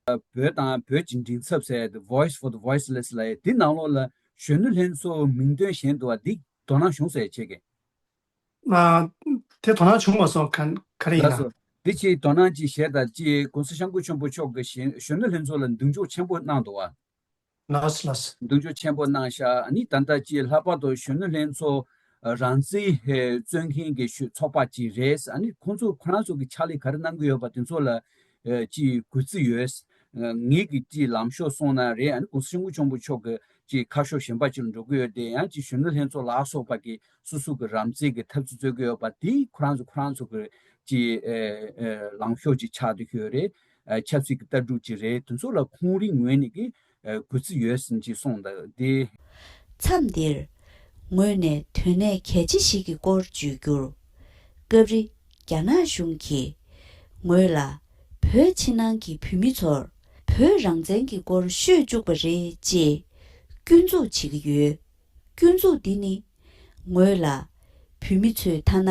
ཨ་བོད་དང་བོད་ཀྱི་མགྲིན་ཚབ་ཟེར་The Voice for the Voiceless ལབ་ཡ་དེ་ནང་ལོགས་ལ་གཞོན་ནུ་ལྷན་ཚོགས་མིང་འདོན་བཞིན་འདུག་པ་འདི་དོ་སྣང་བྱུང་ཟེར་བྱེད་ཀྱི། ཨ་དེ་དོ་སྣང་བྱུང་མ་སོང་། ག་ག་རེ་ཡིན་ལགས་ན། སོ། འདི་ཅིག་དོ་སྣང་ཅིག་བྱས་དང་ཅིག་༸གོང་ས་༸སྐྱབས་མགོན་ཆེན་པོ་མཆོག་གི་གཞོན་གཞོན་ནུ་ལྷན་ཚོགས་ལ་མདུན་ཅོག་ཆེན་པོ་གནང་འདུག་པ། ལགས་ལགས། མདུན་ཅོག་ཆེན་པོ་གནང་ཤག་ཨ་ནི་ད་ལྟ་ཅིག་ལྷག་པར་དུ་གཞོན་ནུ་ལྷན་ཚོགས་རང་བཙན་རྩོད་མཁན་གྱི་ཞུ་ཚོགས་པ་ཅིག་རེད། ཨ་ནི་ཁོང་ཚོ་ཁོ་རང་ཚོ་གི་ཕྱག་ལས་ག་རེ་གནང་གི་ཡོད་པ་དེ་ཚོ་ལ་ཅིག་གུས་བརྩི་ཡོད། ངེད་ཀྱི་ཅིག་ལམ་ཤོག་སོང་ན་རེད། ཨ་ནི་༸གོང་ས་༸སྐྱབས་མགོན་ཆེན་པོ་མཆོག་གི་ཅིག་ཁ་ཕྱོགས་གཞན་པ་ཅིག་ལ་འགྲོ་གི་ཡོད་དེ་ཡང་ཅིག་གཞོན་ནུ་ལྷན་ཚོགས་ལ་སོགས་པ་གི་སོ་སོ་གི་རང་བཙན་གྱི་འཐབ་རྩོད་རྩོད་ཀྱི་ཡོད་པ་དེ་ཁོ་རང་ཚོ་ཁོ་རང་ཚོ་གི་ཅིག་ཨེ་ཨེ་ལངས་ཕྱོགས་ཅིག་ཆགས་བསྡད་ཀྱི་ཡོད་རེད། ཨེ་ཆབ་སྲིད་ཀྱི་ལྟ་གྲུབ་ཅིག་རེད། དེ་ཚོ་ལ་ཁོང་རང་ངོས་ནས་ཀྱི་ཨེ་གུས་བརྩི་ཡོད་ཟེར་ཅིག་གསུངས་འདུག་དེ། མཚམས་འདིར་ངོས་ནས་དོན་གནད་གལ་ཆེ་ཞིག་གི་སྐོར་བརྗོད་རྒྱུར། སྐབས་རེ་རྒྱ་ནག་གཞུང་གིས་ངོས་ལ་བོད་ཕྱི་ནང་གི་བོད་མི་ཚོར་བོད་རང་བཙན་གྱི་སྐོར་ཤོད་བཅུག་པ་རེད་ཅེས་སྐྱོན་འཛུགས་བྱེད་ཀྱི་ཡོད། སྐྱོན་འཛུགས་འདི་ནི་ངོས་ལ་བོད་མི་ཚོས་ཐ་ན་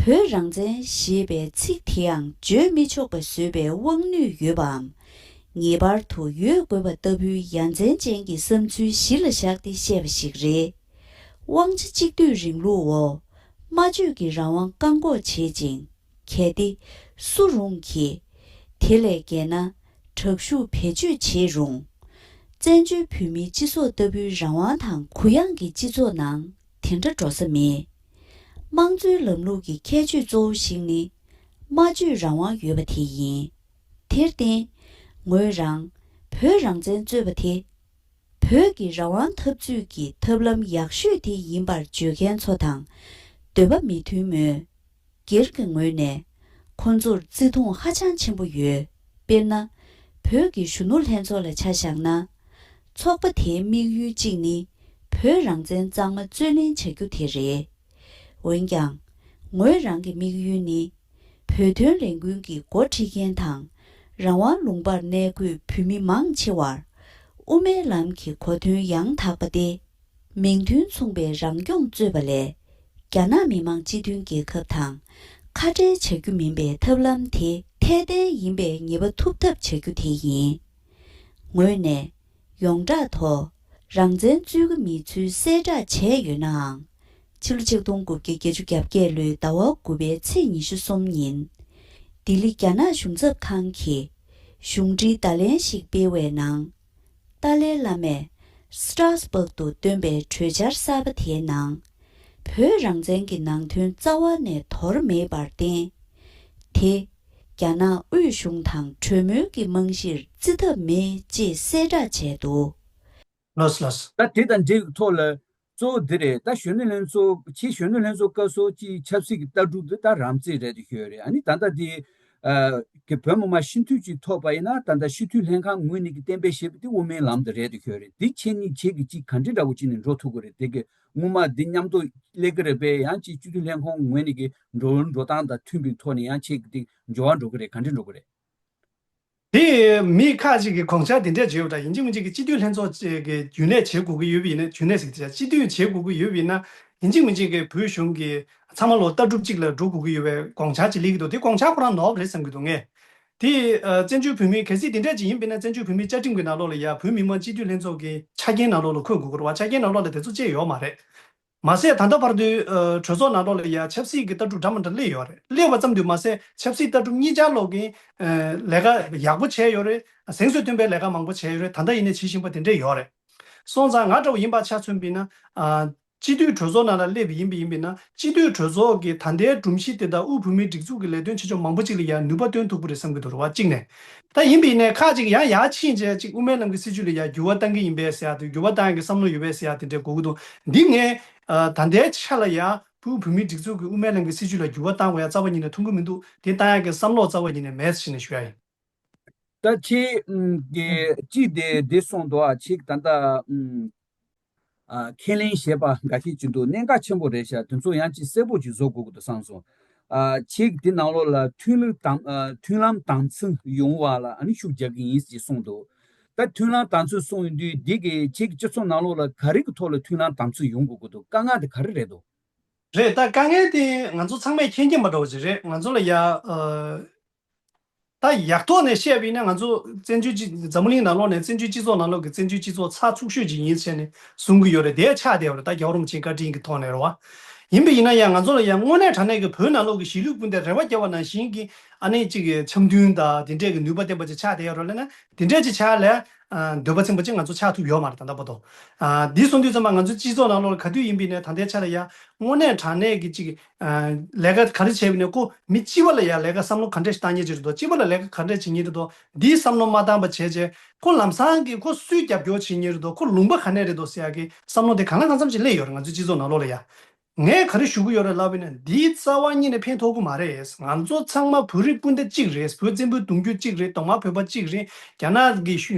བོད་རང་བཙན་ཞེས་པའི་ཚིག་དེའང་བརྗོད་མི་ཆོག་པ་བཟོས་པའི་དབང་ནུས་ཡོད་པའམ། ངེས་པར་དུ་ཡོད་དགོས་པ་ལྟ་བུའི་ཡ་མཚན་ཅན་གྱི་བསམ་ཚུལ་གཞི་ལ་བཞག་སྟེ་བཤད་པ་ཞིག་རེད། དབང་ཆ་གཅིག་སྡུད་རིང་ལུགས་འོག་སྨྲ་བརྗོད་ཀྱི་རང་དབང་བཀག་འགོག་བྱེད་ཅིང་། གལ་ཏེ་སུ་རུང་གིས་དེ་ལས་བརྒལ་ན་དྲག་ཤུགས་བེད་སྤྱོད་བྱེད་རུང་། བཙན་བྱོལ་བོད་མིའི་སྤྱི་ཚོགས་ལྟ་བུའི་རང་དབང་དང་གུ་ཡངས་ཀྱི་སྤྱི་ཚོགས་ནང་དེ་འདྲ་འགྲོ་ས་མེད། དམངས་གཙོའི་ལམ་ལུགས་ཀྱི་ཁྱད་ཆོས་གཙོ་བོ་ཞིག་ནི་སྨྲ་བརྗོད་རང་དབང་ཡོད་པ་དེ་ཡིན། དེར་བརྟེན། ངོས་རང་བོད་རང་བཙན་རྩོད་པ་དེ། བོད་ཀྱི་རང་དབང་འཐབ་རྩོད་ཀྱི་ཐབས་ལམ་ཡག་ཤོས་དེ་ཡིན་པར་བརྗོད་མཁན་ཚོ་དང་འདོད་པ་མི་མཐུན་མོད། སྒེར་གྱི་ངོས་ནས་ཁོང་ཚོར་བརྩི་མཐོང་ཧ་ཅང་ཆེན་པོ་ཡོད། དཔེར་ན། བོད་ཀྱི་གཞོན་ནུ་ལྷན་ཚོགས་ལ་ཆ་བཞག་ན། ཚོགས་པ་དེའི་དམིགས་ཡུལ་གཅིག་ནི་བོད་རང་བཙན་གཙང་མ་རྩོད་ལེན་བྱ་རྒྱུ་དེ་རེད། འོན་ཀྱང་། ངོས་རང་གི་དམིགས་ཡུལ་ནི། བོད་དོན་ལས་འགུལ་གྱི་འགོ་ཁྲིད་མཁན་དང་། རང་དབང་ལུང་པར་གནས་འཁོད་བོད་མི་མང་ཆེ་བར། དབུ་མའི་ལམ་གྱི་གོ་དོན་ཡང་དག་པ་སྟེ། མིང་དོན་མཚུངས་པའི་རང་སྐྱོང་རྩོད་པ་ལས། རྒྱ་ནག་མི་དམངས་སྤྱི་མཐུན་རྒྱལ་ཁབ་དང་ཁ་བྲལ་བྱ་རྒྱུ་མིན་པའི་ཐབས་ལམ་དེ་འཐད་ལྡན་ཡིན་པའི་ངེས་པ་ཐོབ་ཐབས་བྱ་རྒྱུ་དེ་ཡིན། ངོས་ནས་ཡོངས་གྲགས་ཐོག་རང་བཙན་རྩོད་ཀྱི་མེད་ཚུལ་གསལ་བསྒྲགས་བྱས་ཡོད་ནའང་། ཕྱི་ལོ་ཆིག་སྟོང་དགུ་བརྒྱ་བརྒྱད་ཅུ་གྱ་བརྒྱད་ལོའི་ཟླ་བ་དགུ་པའི་ཚེས་ཉི་ཤུ་གསུམ་ཉིན། ལྡི་ལི་རྒྱ་ནག་གཞུང་ཚབ་ཁང་གིས་གཞུང་འབྲེལ་བརྡ་ལན་ཞིག་སྤེལ་བའི་ནང་། ཏཱ་ལའི་བླ་མས་སི་ཏྲ་སི་སྦུག་ཏུ་བཏོན་པའི་གྲོས་འཆར་གསར་པ་དེའི་ནང་། བོད་རང་བཙན་གྱི་ནང་དོན་རྩ་བ་ནས་དོར་མེད་པར་བརྟེན། དེ་རྒྱ་ནག་དབུས་གཞུང་དང་གྲོས་མོལ་གྱི་རྨང་གཞིར་བརྩི་ཐབས་མེད་ཅེས་གསལ་བསྒྲགས་བྱས་འདུག། ལགས་ལགས། ད་དེ་དང་འབྲེལ་བའི་ཐོག་ལ་གཙོ་བོ་འདི་རེད། ད་གཞོན་ནུ་ལྷན་ཚོགས་ཕྱིའི་གཞོན་ནུ་ལྷན་ཚོགས་སྐབས་སུ་ཅིག་ཆབ་སྲིད་ཀྱི་ལྟ་གྲུབ་འདི་ད་རང་བཙན་རེད་དེ་ཤོད་རེད། ཨ་ནི་ད་ལྟ་འདི་ཨ་གི་བོད་མི་མང་སྤྱི་འཐུས་ཅིག་ཐོབ་པ་ཡིན་ན་ད་ལྟ་སྤྱི་འཐུས་ལྷན་ཁང་ངོས་ནས་ཀྱི་གཏན་འབེབས་བྱས་པ་འདི་དབུ་མའི་ལམ་དུ་རེད་དེ་ཤོད་རེད། འདི་ཁྱེད་གཉིས་ཁྱེད་ཀྱིས་ཅིག་ག་འདྲའི་འདྲ་བོ་ཅིག་ནས་འགྲོ་ཐུབ་ཀྱི་རེད། དེ་གི་སྔོན་མ་འདི་མཉམ་དུ་སླེབས་ཀྱི་རེད་པས། ཡང་ཅིག་སྤྱི་འཐུས་ལྷན་ཁང་ངོས་ནས་ཀྱི་འགྲོ་འགྲོ་སྟངས་དང་མཐུན་པའི་ཐོག་ནས་ཡང་ཁྱེད་ཀྱི་འདི་འབྱོར་བ་འགྲོ་གི་རེད། ག་འདྲའི་འགྲོ་གི་རེད། དེ་མི་ཁག་ཅིག་གིས་དགོངས་འཆར་དེ་འདྲས་བརྗོད་ཡོད་འདྲ། ཡིན་གཅིག་མིན་གཅིག་གི་སྤྱི་འཐུས་ལྷན་ཚོགས་ཅིག་གི་རྒྱུན་ལས་བྱེད་དགོས་ཀྱི་ཡོད་པ་ཡིན་ན། རྒྱུན་ལས་ཟེར་གྱི་སྤྱི་འཐུས་བྱེད་དགོས་ཀྱི་ཡོད་པ་ཡིན་ན། ཡིན་གཅིག་མིན་གཅིག་གི་བོད་གཞུང་གི་ཚང་མ་ལོ་ལྟ་གྲུབ་གཅིག་ལ་འགྲོ་དགོས་ཀྱི་ཡོད་པའི་དགོངས་འཆར་ཅིག་སླེབས་ཀྱི་འདུག། དེ་དགོངས་འཆར་ཁོ་རང་ནོར་བ་རེད་བསམ་གྱི་འདུག་ངས། དེ་ཨ་བཙན་བྱོལ་བོད་མིའི་གལ་སྲིད་དེ་འདྲས་ཅིག་ཡིན་པ་ཡིན་ན། བཙན་བྱོལ་བོད་མིའི་བཅའ་ཁྲིམས་ཀྱི་ནང་ལོགས་ལ་ཡ་བོད་མི་མང་སྤྱི་འཐུས་ལྷན་ཚོགས་ཀྱི་ཆ་རྐྱེན་ནང་ལོགས་ལ་འཁོད་དགོས་ཀྱི་རེད་བ། ཆ་རྐྱེན་ནང་ལོགས་ལ་དེ་ཚོ་བཅས་ཡོད་མ་རེད། མ་ཟད་ད་ལྟ་བར་དུ་ཨ་གྲོས་ཚོགས་ནང་ལོགས་ལ་ཡ་ཆབ་སྲིད་ཀྱི་ལྟ་གྲུབ་འདྲ་མི་འདྲ་སླེབས་ཡོད་རེད། སླེབས་པ་ཙམ་དུ་མ་ཟད་ཆབ་སྲིད་ལྟ་གྲུབ་གཉིས་ཆར་ལོག་གིན་ཨ་ལས་ཀ་ཡག་པོ་བྱས་ཡོད་རེད། གཟེངས་སུ་ཐོན་པའི་ལས་ཀ་མང་པོ་བྱས་ཡོད་རེད། ད་ལྟ་ཡིན་ནའི་བྱེད་བཞིན་པ་དེ་འདྲས་ཡོད་རེད། སོང་ཙང་ང་འདྲ་བོ་ཡིན་པ་ཆ་མཚོན་པ་ཡིན་ན། ཨ་སྤྱི་འཐུས་གྲོས་ཚོགས་ནང་ལ་སླེབས་པ་ཡིན་པ་ཡིན་པ་ཡིན་ན། སྤྱི་འཐུས་གྲོས་ཚོགས་ཀྱི་ད་ལྟའི་སྒྲོམ་གཞི་དེ་དང་དབུས་བོད་མིའི་སྒྲིག་འཛུགས་ཀྱི་ལས་དོན་བྱེད་ཕྱོགས་མང་པོ་ཅིག་ལ་ཡང་ནུས་པ་བཏོན་ཐུབ་ཀྱི་རེད་བསམ་གྱི་འདུག་རེད་བ། གཅིག་ནས། ད་ཡིན་པ་ཡིན་ནའི་ཁག་ཅིག་ཡང་ཡར་ཕྱིན་བྱས་ཅིག་དབུ་མའི་ལམ་གྱི་སྲིད་བྱུས་ལ་ཡང་འགྱུར་བ་གཏང་གི་ཡིན་པས་ཟེར་ཡ་དེ། འགྱུར་བ་གཏང་ཡག་གི་བསམ་བློ་ཡོད་པས་ཟེར་ཡ་དེ་འདྲས་གོ་གི་འདུག། འདི་ངས་ཨ་ད་ལྟའི་ཆ་ལ་ཡ་དབུས་བོད་མིའི་སྒྲིག་འཛུགས་ཀྱི་དབུ་མའི་ལམ་གྱི་སྲིད་བྱུས་ལ་འགྱུར་བ་གཏང་དགོས་ཡ་རྩ་བ་ཉིད་ནས་མཐོང་གི་མི་འདུག། དེ་གཏང་ཡག་གི་བསམ་བློ་རྩ་བ་ཉིད་ནས་མེད་ཟེར་ནས་ཞུ་ཡ་ཡིན། ད་ཁྱེད་ཀྱིས་ཅི་དེ་འདི་གསུངས་འདུག། ཨ་ཁྱེད་ད་ལྟ་ཨ་ཁས་ལེན་བྱས་པ་འགའ་ཤས་ཅིག་འདུག། གནད་འགག་ཆེན་པོ་རེད་ཤག། དེ་ཚོ་ཡང་ཅིག་གསལ་པོ་ཅིག་བཟོ་དགོས་ཀྱི་འདུག་བསམ་སོང་། ཨ་ཁྱེད་ཀྱིས་དེ་ནང་ལོགས་ལ་མཐུན་ལམ་དམ་ཨ་མཐུན་ལམ་དམ་ཚིག་ཡོང་བ་ལ་ཨ་ནི་ཤུགས་རྒྱག་གི་ཡིན་ཅེས་གསུངས་འདུག། ད་མཐུན་ལམ་དམ་ཚིག་གསུངས་ཡོང་དུས་འདི་གི་ཁྱེད་ཀྱི་སྤྱི་ཚོགས་ནང་ལོགས་ལ་ག་རེ་གི་ཐོག་ལ་མཐུན་ལམ་དམ་ཚིག་ཡོང་དགོས་ཀྱི་འདུག། དཀའ་ངལ་དེ་ག་རེ་རེད་འདུག། རེད། ད་དཀའ་ངལ་དེ་ང་ཚོ་ཚང་མས་མཁྱེན་གྱི་མ་འདྲ་བ་ཅིག་རེད། ང་ཚོ་ལ་ཡ་ཨ། ད་ཡག་ཐོག་ནས་བཤད་པ་ཡིན་ན། ང་ཚོ་བཙན་བྱོལ་སྤྱི་འཛམ་བུ་གླིང་ནང་ལོགས་ནས་བཙན་བྱོལ་སྤྱི་ཚོགས་ནང་ལོགས་ཀྱི་བཙན་བྱོལ་སྤྱི་ཚོགས་ཚགས་ཚུད་ཤོས་ཅིག་ཡིན་ཟེར་ནས་གསུང་གི་ཡོད་རེད། དེ་ཆགས་བསྡད་ཡོད་རེད། ད་རྒྱལ་བ་རིན་པོ་ཆེའི་བཀའ་དྲིན་གྱི་ཐོག་ནས་རེད་བ། ཡིན་པ་ཡིན་ན་ཡང་ང་ཚོ་ལ་ཡང་དངོས་གནས་དྲང་གནས་ཀྱི་བོད་ནང་ལོགས་ཀྱི་གཞིས་ལུས་སྤུན་ཟླས་རེ་བ་བརྒྱབ་པ་ནང་བཞིན་གྱི་ཨ་ནི་གཅིག་གི་འཆམ་མཐུན་དང་དེ་འདྲས་ཀྱི་ནུས་པ་ལྡན་པ་ཅིག་ཆགས་བསྡད་ཡོད་རེད་ལབ་ན། དེ་འདྲས་ཅིག་ཆགས་ལ་ཨ་འདོད་པ་ཚིམ་པ་ཅིག་ང་ཚོ་ཆགས་ཐུབ་ཡོད་མ་རེད། ད་ལྟ་བར་དུ། ཨ་འདི་གསུང་དུས་ཙམ་པ་ང་ཚོའི་སྤྱི་ཚོགས་ནང་ལོགས་ལ་ག་དུས་ཡིན་པ་ཡིན་ནའི་ད་ལྟའི་ཆ་ལ་ཡང་དངོས་གནས་དྲང་གནས་ཀྱི་གཅིག་ཨ་ལས་ཀ་ག་རེ་བྱས་པ་ཡིན་ནའི་ཁོ་མི་གཅིག་པ་ལ་ཡང་ལས་ཀ་བསམ་བློ་ག་འདྲས་ཤིག་བཏང་མཁན་ཅིག་རེད་འདུག། གཅིག་པ་ལ་ལས་ཀ་ག་འདྲས་བྱེད་མཁན་རེད་འདུག། འདིའི་བསམ་བློ་མ་བཏང་པ་བྱས་བྱས། ཁོ་ལམ་སང་གི་ཁོ་སུས་རྒྱབ་སྐྱོར་བྱེད་མཁན་རེད་འདུག། ཁོ་ལུང་པ་ག་ནས་རེད་འདུག་ཟེར་ཡག་གི་བསམ་བློ་དེ་གང་ལ་གང་འཚམ་ཞིག་སླེབས་ཡོད་རེད། ང་ཚོའི་སྤྱི་ཚོགས་ནང་ལོགས་ལ་ཡ། ངས་ག་རེ་ཞུ་གི་ཡོད་རེད་ལབ་པ་ཡིན་ན། འདིའི་རྩ་བ་ཉིད་ནས་ཕན་ཐོགས་ཀྱི་མ་རེད། ང་ཚོ་ཚང་མ་བོད་རིགས་སྤུན་ཟླ་གཅིག་རེད། བོད་བཙན་པོའི་གདུང་རྒྱུད་གཅིག་རེད། གདོང་དམར་བོད་པ་གཅིག་རེད། རྒྱ་ནག་གི་ཤུ་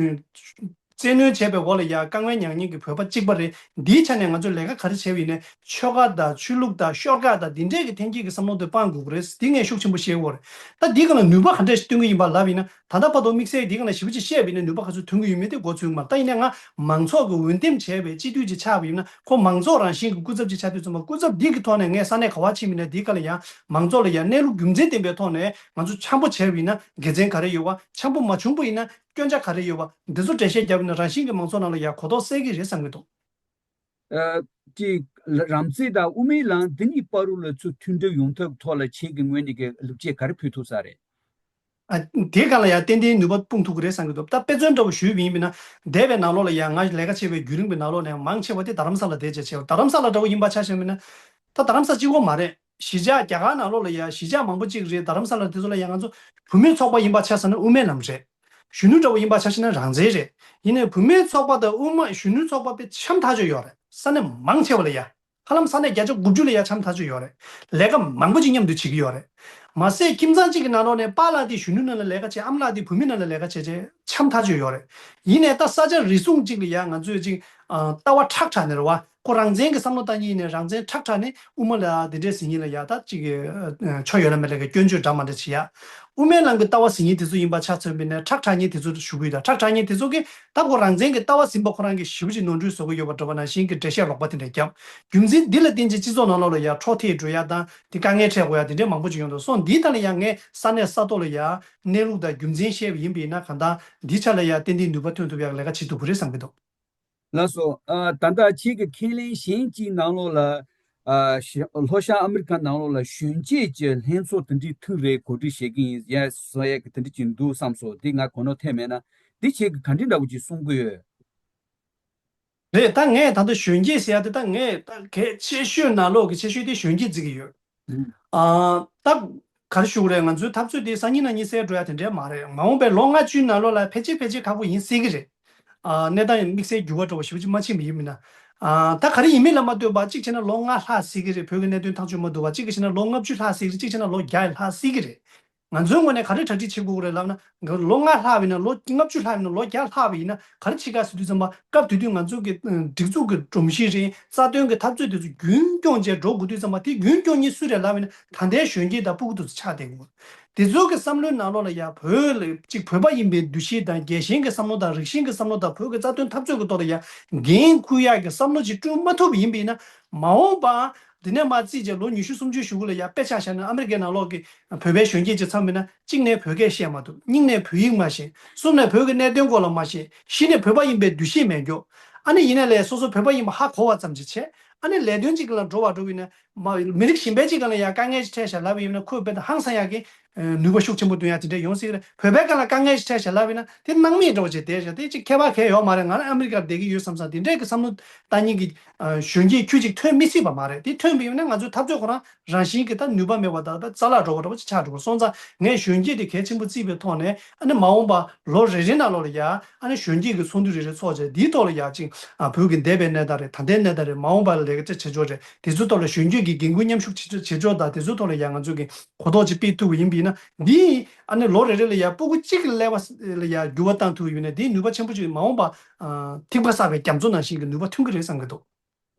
བཙན་གནོན་བྱས་པའི་འོག་ལ་ཡ་དཀའ་ངལ་མྱངས་མཁན་གྱི་བོད་པ་གཅིག་པ་རེད། འདིའི་ཆ་ནས་ང་ཚོས་ལས་ཀ་ག་རེ་བྱས་པ་ཡིན་ནའི་ཆོལ་ཁ་དང་ཆོས་ལུགས་དང་ཤོག་ཁག་དང་འདི་འདྲས་ཀྱི་འཐེན་འཁྱེར་གྱི་བསམ་བློ་དེ་སྤང་དགོས་ཀྱི་རེད། འདི་ངས་ཤུགས་ཆེན་པོ་བཤད་ཀྱི་ཡོད་རེད། ད་འདི་ག་ལ་ནུས་པ་ག་འདྲས་ཤིག་བཏོན་གྱི་ཡིན་པ་ལབ་ཡིན་ན། ད་ལྟ་བར་དུ་དམིགས་བསལ་འདི་ག་ལ་ཞིབ་པོ་ཅིག་བཤད་པ་ཡིན་ན་ནུས་པ་ག་ཚོད་ཐོན་གྱི་ཡོད་མེད་དེ་མགོ་ཚོས་ཀྱི་མ་རེད། ད་ཡིན་ནའི་ང་མང་ཚོགས་ཀྱི་འོས་འདེམས་བྱས་པའི་སྤྱི་འཐུས་ཅིག་ཆགས་པ་ཡིན་ན། ཁོ་མང་ཚོགས་རང་བཞིན་གྱི་སྐུ་ཚབ་ཅིག་ཆགས་དུས་ཙམ་པ། སྐུ་ཚབ་འདི་གི་ཐོག་ནས་ངས་ས་གནས་ག་པར་ཕྱིན་པ་ཡིན་ན། འདི་ག་ལ་ཡང་མང་ཚོགས་ལ་ཡང་གནས་ལུགས་རྒྱུ་མཚན་ལྡན་པའི་ཐོག་ནས་ང་ཚོ་འཆམ་པོ་བྱས་པ་ཡིན་ན་དགེ་མཚན་ག་རེ་ཡོད་པ། འཆམ་པོ་མ་བྱུང་པ་ཡིན་ན་སྐྱོན་ཆ་ག་རེ་ཡོད་པ། འདི་ཚོ་འགྲེལ་བཤད་བརྒྱབ་ཡིན་ན་རང་བཞིན་གྱི་མང་ཚོགས་ནང་ལ་ཡང་གོ་རྟོགས་སད་ཀྱི་རེད་བསམ་གྱི་འདུག། ཨ་ཅིག་རང་བཙན་དང་དབུ་མའི་ལམ་འདི་གཉིས་བར་དུ་ལ་ཚུར་མཐུན་སྒྲིལ་ཡོང་ཐབས་ཐོག་ལ་ཁྱེད་ཀྱི་ངོས་ནས་ཀྱི་ལེགས་སྐྱེས་ག་རེ་ཕུལ་ཐུབ་ས་རེད། ཨ་དེའི་སྒང་ལ་ཡང་ཏན་ཏན་ནུས་པ་སྤུངས་ཐུབ་ཀྱི་རེད་བསམ་གྱི་འདུག། ད་དཔེ་མཚོན་འདྲ་བོ་ཞུས་པ་ཡིན་ན། འདས་པའི་ནང་ལོགས་ལ་ཡང་ང་ལས་ཀ་བྱས་པའི་བརྒྱུད་རིམ་གྱི་ནང་ལོགས་ནས་མང་ཆེ་བ་དེ་རྡ་རམ་ས་ལ་བསྡད་བྱས་བྱས་པ། རྡ་རམ་ས་ལ་འདྲ་བོ་ཡིན་པ་ཆ་བཞག་པ་ཡིན་ན། ད་རྡ་རམ་ས་གཅིག་པོ་མ་རེད། གཞིས་ཆགས་རྒྱ་གར་ནང་ལོགས་ལ་ཡང་གཞིས་ཆགས་མང་པོ་གཅིག་རེད། རྡ་རམ་ས་ལ་དེ་ཚོ་ལ་ཡང་ང་ཚོ་བུད་མེད་ཚོགས་པ་ཡིན་པ་ཆ་བཞག་ན་དབུ་མའི་ལམ་རེད། གཞོན་ནུ་འདྲ་བོ་ཡིན་པ་ཆ་བཞག་ན་རང་བཙན་རེད། ཡིན་ནའི་བུད་མེད་ཚོགས་པ་དང་དབུ་མ་གཞོན་ནུ་ཚོགས་པ་དཔེ་འཆམ་ཐག་ཆོད་ཡོད་རེད། ས་གནས་མང་ཆེ་བ་ལ་ཡ། ཧ་ལམ་ས་གནས་བརྒྱ་ཆ་དགུ་བཅུ་ལ་ཡ་འཆམ་ཐག་ཆོད་ཡོད་རེད། ལས་ཀ་མང་པོ་ཅིག་མཉམ་དུ་བྱེད་ཀྱི་ཡོད་རེད། མ་ཟད་ཁྱིམ་ཚང་གཅིག་གི་ནང་ལོགས་ནས་པཱ་ལགས་དེ་གཞོན་ནུ་ནང་ལ་ལས་ཀ་བྱེད། ཨ་མ་ལགས་དེ་བུད་མེད་ནང་ལ་ལས་ཀ་བྱེད་བྱས་འཆམ་ཐག་ཆོད་ཡོད་རེད། ཡིན་ནའི་ད་ས་ཆ་རེ་ཟུང་གཅིག་ལ་ཡ་ང་ཚོས་ཅིག་ཨ་ལྟ་བ་ཁྲག་ཁྲག་ནས་རེད་བ། ཁོ་རང་བཙན་གྱི་བསམ་བློ་བཏང་མཁན་ཡིན་ནའི་རང་བཙན་ཁྲག་ཁྲག་ནི་དབུ་མ་ལ་དེ་འདྲས་ཟེར་མཁན་ལ་ཡ་ད་ཅིག་གི་ཆོ་ཡོད་ལ་མེད་ལ་གི་སྐྱོན་བརྗོད་འདྲ་མ་འདྲ་བྱེད་ཡ། དབུ་མའི་ལམ་གྱི་ལྟ་བ་ཟེར་མཁན་དེ་ཚོ་ཡིན་པ་ཆ་མཚོན་པ་ཡིན་ན་ཁྲག་ཁྲག་མཁན་དེ་ཚོ་ཞུ་གི་ཡོད། ད་ཁྲག་ཁྲག་མཁན་དེ་ཚོ་གིས་ད་ཁོ་རང་བཙན་གྱི་ལྟ་བ་ཟིན་པ་ཁོ་རང་གིས་ཞེ་པོ་ཅིག་ནོར་འཁྲུལ་བཟོ་གི་ཡོད་པ་འདྲ་བ་ནང་བཞིན་གྱི་འགྲེལ་བཤད་ལོག་པ་དེ་འདྲ་བརྒྱབ། རྒྱུ་མཚན་འདི་ལ་བརྟེན་ཅིང་སྤྱི་ཚོགས་ནང་ལོགས་ལ་ཡ་འཕྲོག་ཐེལ་འགྲོ་ཡ་དང་དེ་དཀའ་ངལ་འཕྲད་དགོས་ཡ་དེ་འདྲས་མང་པོ་ཅིག་ཡོང་འདུག་སོང་འདིའི་ཐད་ལ་ཡ་ངས་ས་གནས་ས་ཐོག་ལ་ཡ་གནས་ལུགས་དང་རྒྱུ་མཚན་བཤད་པ་ཡིན་པ་ཡིན་ན་གང་ལྟར་འདིའི་ཆ་ལ་ཡ་ཏན་ཏན་ནུས་པ་ཐོན་ཐུབ་ཡ་ལས་ཀ་བྱེད་ཐུབ་ཀྱི་རེད་བསམ་གྱི་འདུག་ལགས་སོ། ཨ། ད་ལྟ་ཁྱེད་ཀྱི་ཁས་ལེན་གཞན་གཅིག་ནང་ལོགས་ལ། ཨ། ཤ་ལྷོ་ཤར་ཨ་མི་རི་ཀ་ནང་ལོགས་ལ་གཞོན་སྐྱེས་ཀྱི་ལྷན་ཚོགས་དེ་འདྲའི་ཐུག་རེད་གོ་སྒྲིག་བྱེད་ཀྱི་ཡིན་ཡ་བཟོ་ཡ་གི་དེ་འདྲ་ཅིག་འདུག་བསམ་སོང་། དེ་ང་གོ་ནོར་ཐེབས་མེད་ན་དེ་ཁྱེད་ཀྱི་ག་འདྲ་འདྲ་བོ་ཅིག་གསུང་གི་ཡོད། རེད། ད་ངས་ད་ལྟ་གཞོན་སྐྱེས་ཟེར་ཡ་དེ་ད་ངས་ད་གལ་ཆེ་ཤོས་ནང་ལོགས་ཀྱི་ཆེ་ཤོས་དེ་གཞོན་སྐྱེས་བརྩི་གི་ཡོད། ཨ། ད་ག་རེ་ཞུ་དགོས་རེད། ང་ཚོའི་འཐབ་རྩོད་དེ་སང་ཉིན་གནངས་ཉིན་སེལ་འགྲོ་ཡ་དེ་འདྲས་མ་རེད། མ་འོངས་པའི་ལོ་ལྔ་བཅུའི་ནང་ལོགས་ལ་ཕལ་ཆེར་ཕལ་ཆེར་ཁག་པོ་ཡིན་སྲིད་ཀྱི་རེད། ཨ། གནས་སྟངས་དམིགས་བསལ་འགྱུར་བ་འགྲོ་བ་ཞེ་པོ་ཅིག་མ་ཕྱིན་པ་ཡིན་མིན་ན། ཨ། ད་ག་རེ་ཡིན་མིན་ལ་མ་ལྟོས་པར་གཅིག་བྱས་ན་ལོ་ལྔ་ལྷག་སྲིད་ཀྱི་རེད། བོད་ཀྱི་གནད་དོན་ཐག་གཅོད་མ་ཐུབ་པ། གཅིག་གིས་བྱས་ན་ལོ་ལྔ་བཅུ་ལྷག་སྲིད་ཀྱི་རེད། གཅིག་བྱས་ན་ལོ་བརྒྱ་ལྷག་སྲིད་ཀྱི་རེད། ང་ཚོའི་ངོས་ནས་ག་རེ་གྲ་སྒྲིག་བྱེད་དགོས་ཀྱི་རེད་ལབ་ན། ལོ་ལྔ་ལྷག་བས་ན་ལོ་ལྔ་བཅུ་ལྷག་བས་ན་ལོ་བརྒྱ་ལྷག་བ་ཡིན་ན་ག་རེ་བྱེད་ག་ཟེར་དུས་ཙམ་པ་སྐབས་དེ་དུས་ང་ཚོ་གི་སྒྲིག་འཛུགས་ཀྱི་སྒྲོམ་གཞི་རེད། རྩ་དོན་གྱི་འཐབ་རྩོད་དེ་ཚོ་རྒྱུན་སྐྱོང་བྱས་འགྲོ་དགོས་དུས་ཙམ་པ་དེ་རྒྱུན་སྐྱོང་མཁན་སུ་རེད་ལབ་ཡིན་ན་ད་ལྟའི་གཞོན་སྐྱེས་དང་སྤུ་གུ་དེ་ཚོ་ཆགས་བསྡད་ཡོད། དེ་ཚོ་གི་བསམ་བློའི་ནང་ལོགས་ལ་ཡ་བོད་ལ་གཅིག་བོད་པ་ཡིན་པའི་འདུ་ཤེས་དང་རྒྱལ་ཞེན་གྱི་བསམ་བློ་དང་རིགས་ཞེན་གྱི་བསམ་བློ་དང་བོད་ཀྱི་རྩ་དོན་འཐབ་རྩོད་ཀྱི་ཐོག་ལ་ཡ་འགན་འཁུར་ཡག་གི་བསམ་བློ་ཅིག་བསྐྲུན་མ་ཐུབ་པ་ཡིན་པ་ཡིན་ན་མ་འོངས་པ། འདི་ནས་མར་བརྩིས་རྗེས་ལོ་ཉི་ཤུ་སུམ་ཅུ་གཞུག་གུ་ལ་ཡ་དཔེ་ཆ་བཞག་ན་ཨ་མི་རི་ཀའི་ནང་ལོགས་ཀྱི་བོད་པའི་གཞོན་སྐྱེས་ཅིག་མཚོན་པ་ཡིན་ན་གཅིག་ནས་བོད་སྐད་བཤད་མ་ཐུབ། གཉིས་ནས་བོད་ཡིག་མ་ཤེས། གསུམ་ནས་བོད་ཀྱི་གནད་དོན་སྐོར་ལ་མ་ཤེས། བཞི་ནས་བོད་པ་ཡིན་པའི་འདུ་ཤེས་མེད་རྒྱུ། ཨ་ནི་ཡིན་ནའི་ལས་སོ་སོ་བོད་པ་ཡིན་པ་ཧ་གོ་བ་ཙམ་ཅིག་བྱས། ཨ་ནི་ལས་དོན་ཅིག་ལ་འགྲོ་བ་འགྲོ་བ་ཡིན་ན་མ་མི་རིགས་གཞན་པའི་ཅིག་སྒང་ལ་ཡ་དཀའ་ངལ་ཅིག་འཕྲད་ཤག་ལབ་པ་ཡིན་ན་ཁོས་དཔེ་ད་ཧང་སང་ཡག་གི་ནུས་པ་ཤུགས་ཆེན་པོ་འདོན་ཡ་དེ་འདྲ་ཡོང་སྲིད་ཀྱི་རེད། བོད་པའི་སྒང་ལ་དཀའ་ངལ་ཅིག་འཕྲད་ཤག་ལབ་པ་ཡིན་ན་དེ་སྣང་མེད་འདྲ་བོ་ཅིག་བསྡད་ཤག་དེ་ཅིག་ཁྱད་པར་གང་ཡང་ཡོད་མ་རེད། ང་རང་ཨ་མི་རི་ཀར་བསྡད་ཀྱི་ཡོད་བསམ་བསམ་དེ་འདྲས་ཀྱི་བསམ་བློ་བཏང་མཁན་གྱི་གཞོན་སྐྱེས་ཁྱུ་གཅིག་ཐོན་མི་སྲིད་པ་མ་རེད། དེ་ཐོན་པ་ཡིན་ན་ང་ཚོའི་འཐབ་རྩོད་ཁོ་རང་རང་བཞིན་གྱིས་ད་ནུས་པ་མེད་པ་དང་ད་རྩ་བརླག་འགྲོ་བ་འདྲ་བོ་ཅིག་ཆགས་འགྲོ་བ་སོང་ཙང་ངས་གཞོན་སྐྱེས་དེ་གལ་ཆེན་པོ་བརྩིས་པའི་ཐོག་ནས་ཨ་ནི་མ་འོངས་པ་ལོ་རེ་རེ་ནང་ལོགས་ལ་ཡ་ཨ་ནི་གཞོན་སྐྱེས་ཀྱི་ཚོགས་འདུ་རེ་རེ་ཚོགས་བྱས་དེའི་ཐོག་ལ་ཡ་ཅིག་ཨ་བོད་ཀྱི་འདས་པའི་གནས་སྟངས་རེད། ད་ལྟའི་གནས་སྟངས་རེད། མ་འོངས་པ་ལ་ལས་ཀ་ཅིག་བྱེད་ཕྱོགས་རེད། དེ་ཚོའི་ཐོག་ལ་གཞོན་སྐྱེས་ཀྱི་འགན་ཁུར་མཉམ་ཞུགས་བྱེད་ཕྱོགས་བྱེད་ཕྱོགས་དང་དེ་ཚོའི་ཐོག་ལ་ཡ་ང་ཚོ་གི་གོ་རྟོགས་ཅིག་སྤེལ་ཐུབ་པ་ཡིན་པ་ཡིན་ན་འདིས་ཨ་ནི་ལོ་རེ་རེ་ལ་ཡ་སྤུ་གུ་གཅིག་གི་ཀླད་པ་ལ་ཡ་འགྱུར་བ་བཏང་ཐུབ་པ་ཡིན་ན་དེའི་ནུས་པ་ཆེན་པོ་ཅིག་མ་འོངས་པ་ཨ་ཐིགས་པ་བསགས་པའི་རྒྱ་མཚོ་ནང་བཞིན་གྱི་ནུས་པ་ཐོན་གྱི་རེད་བསམ་གྱི་འདུག་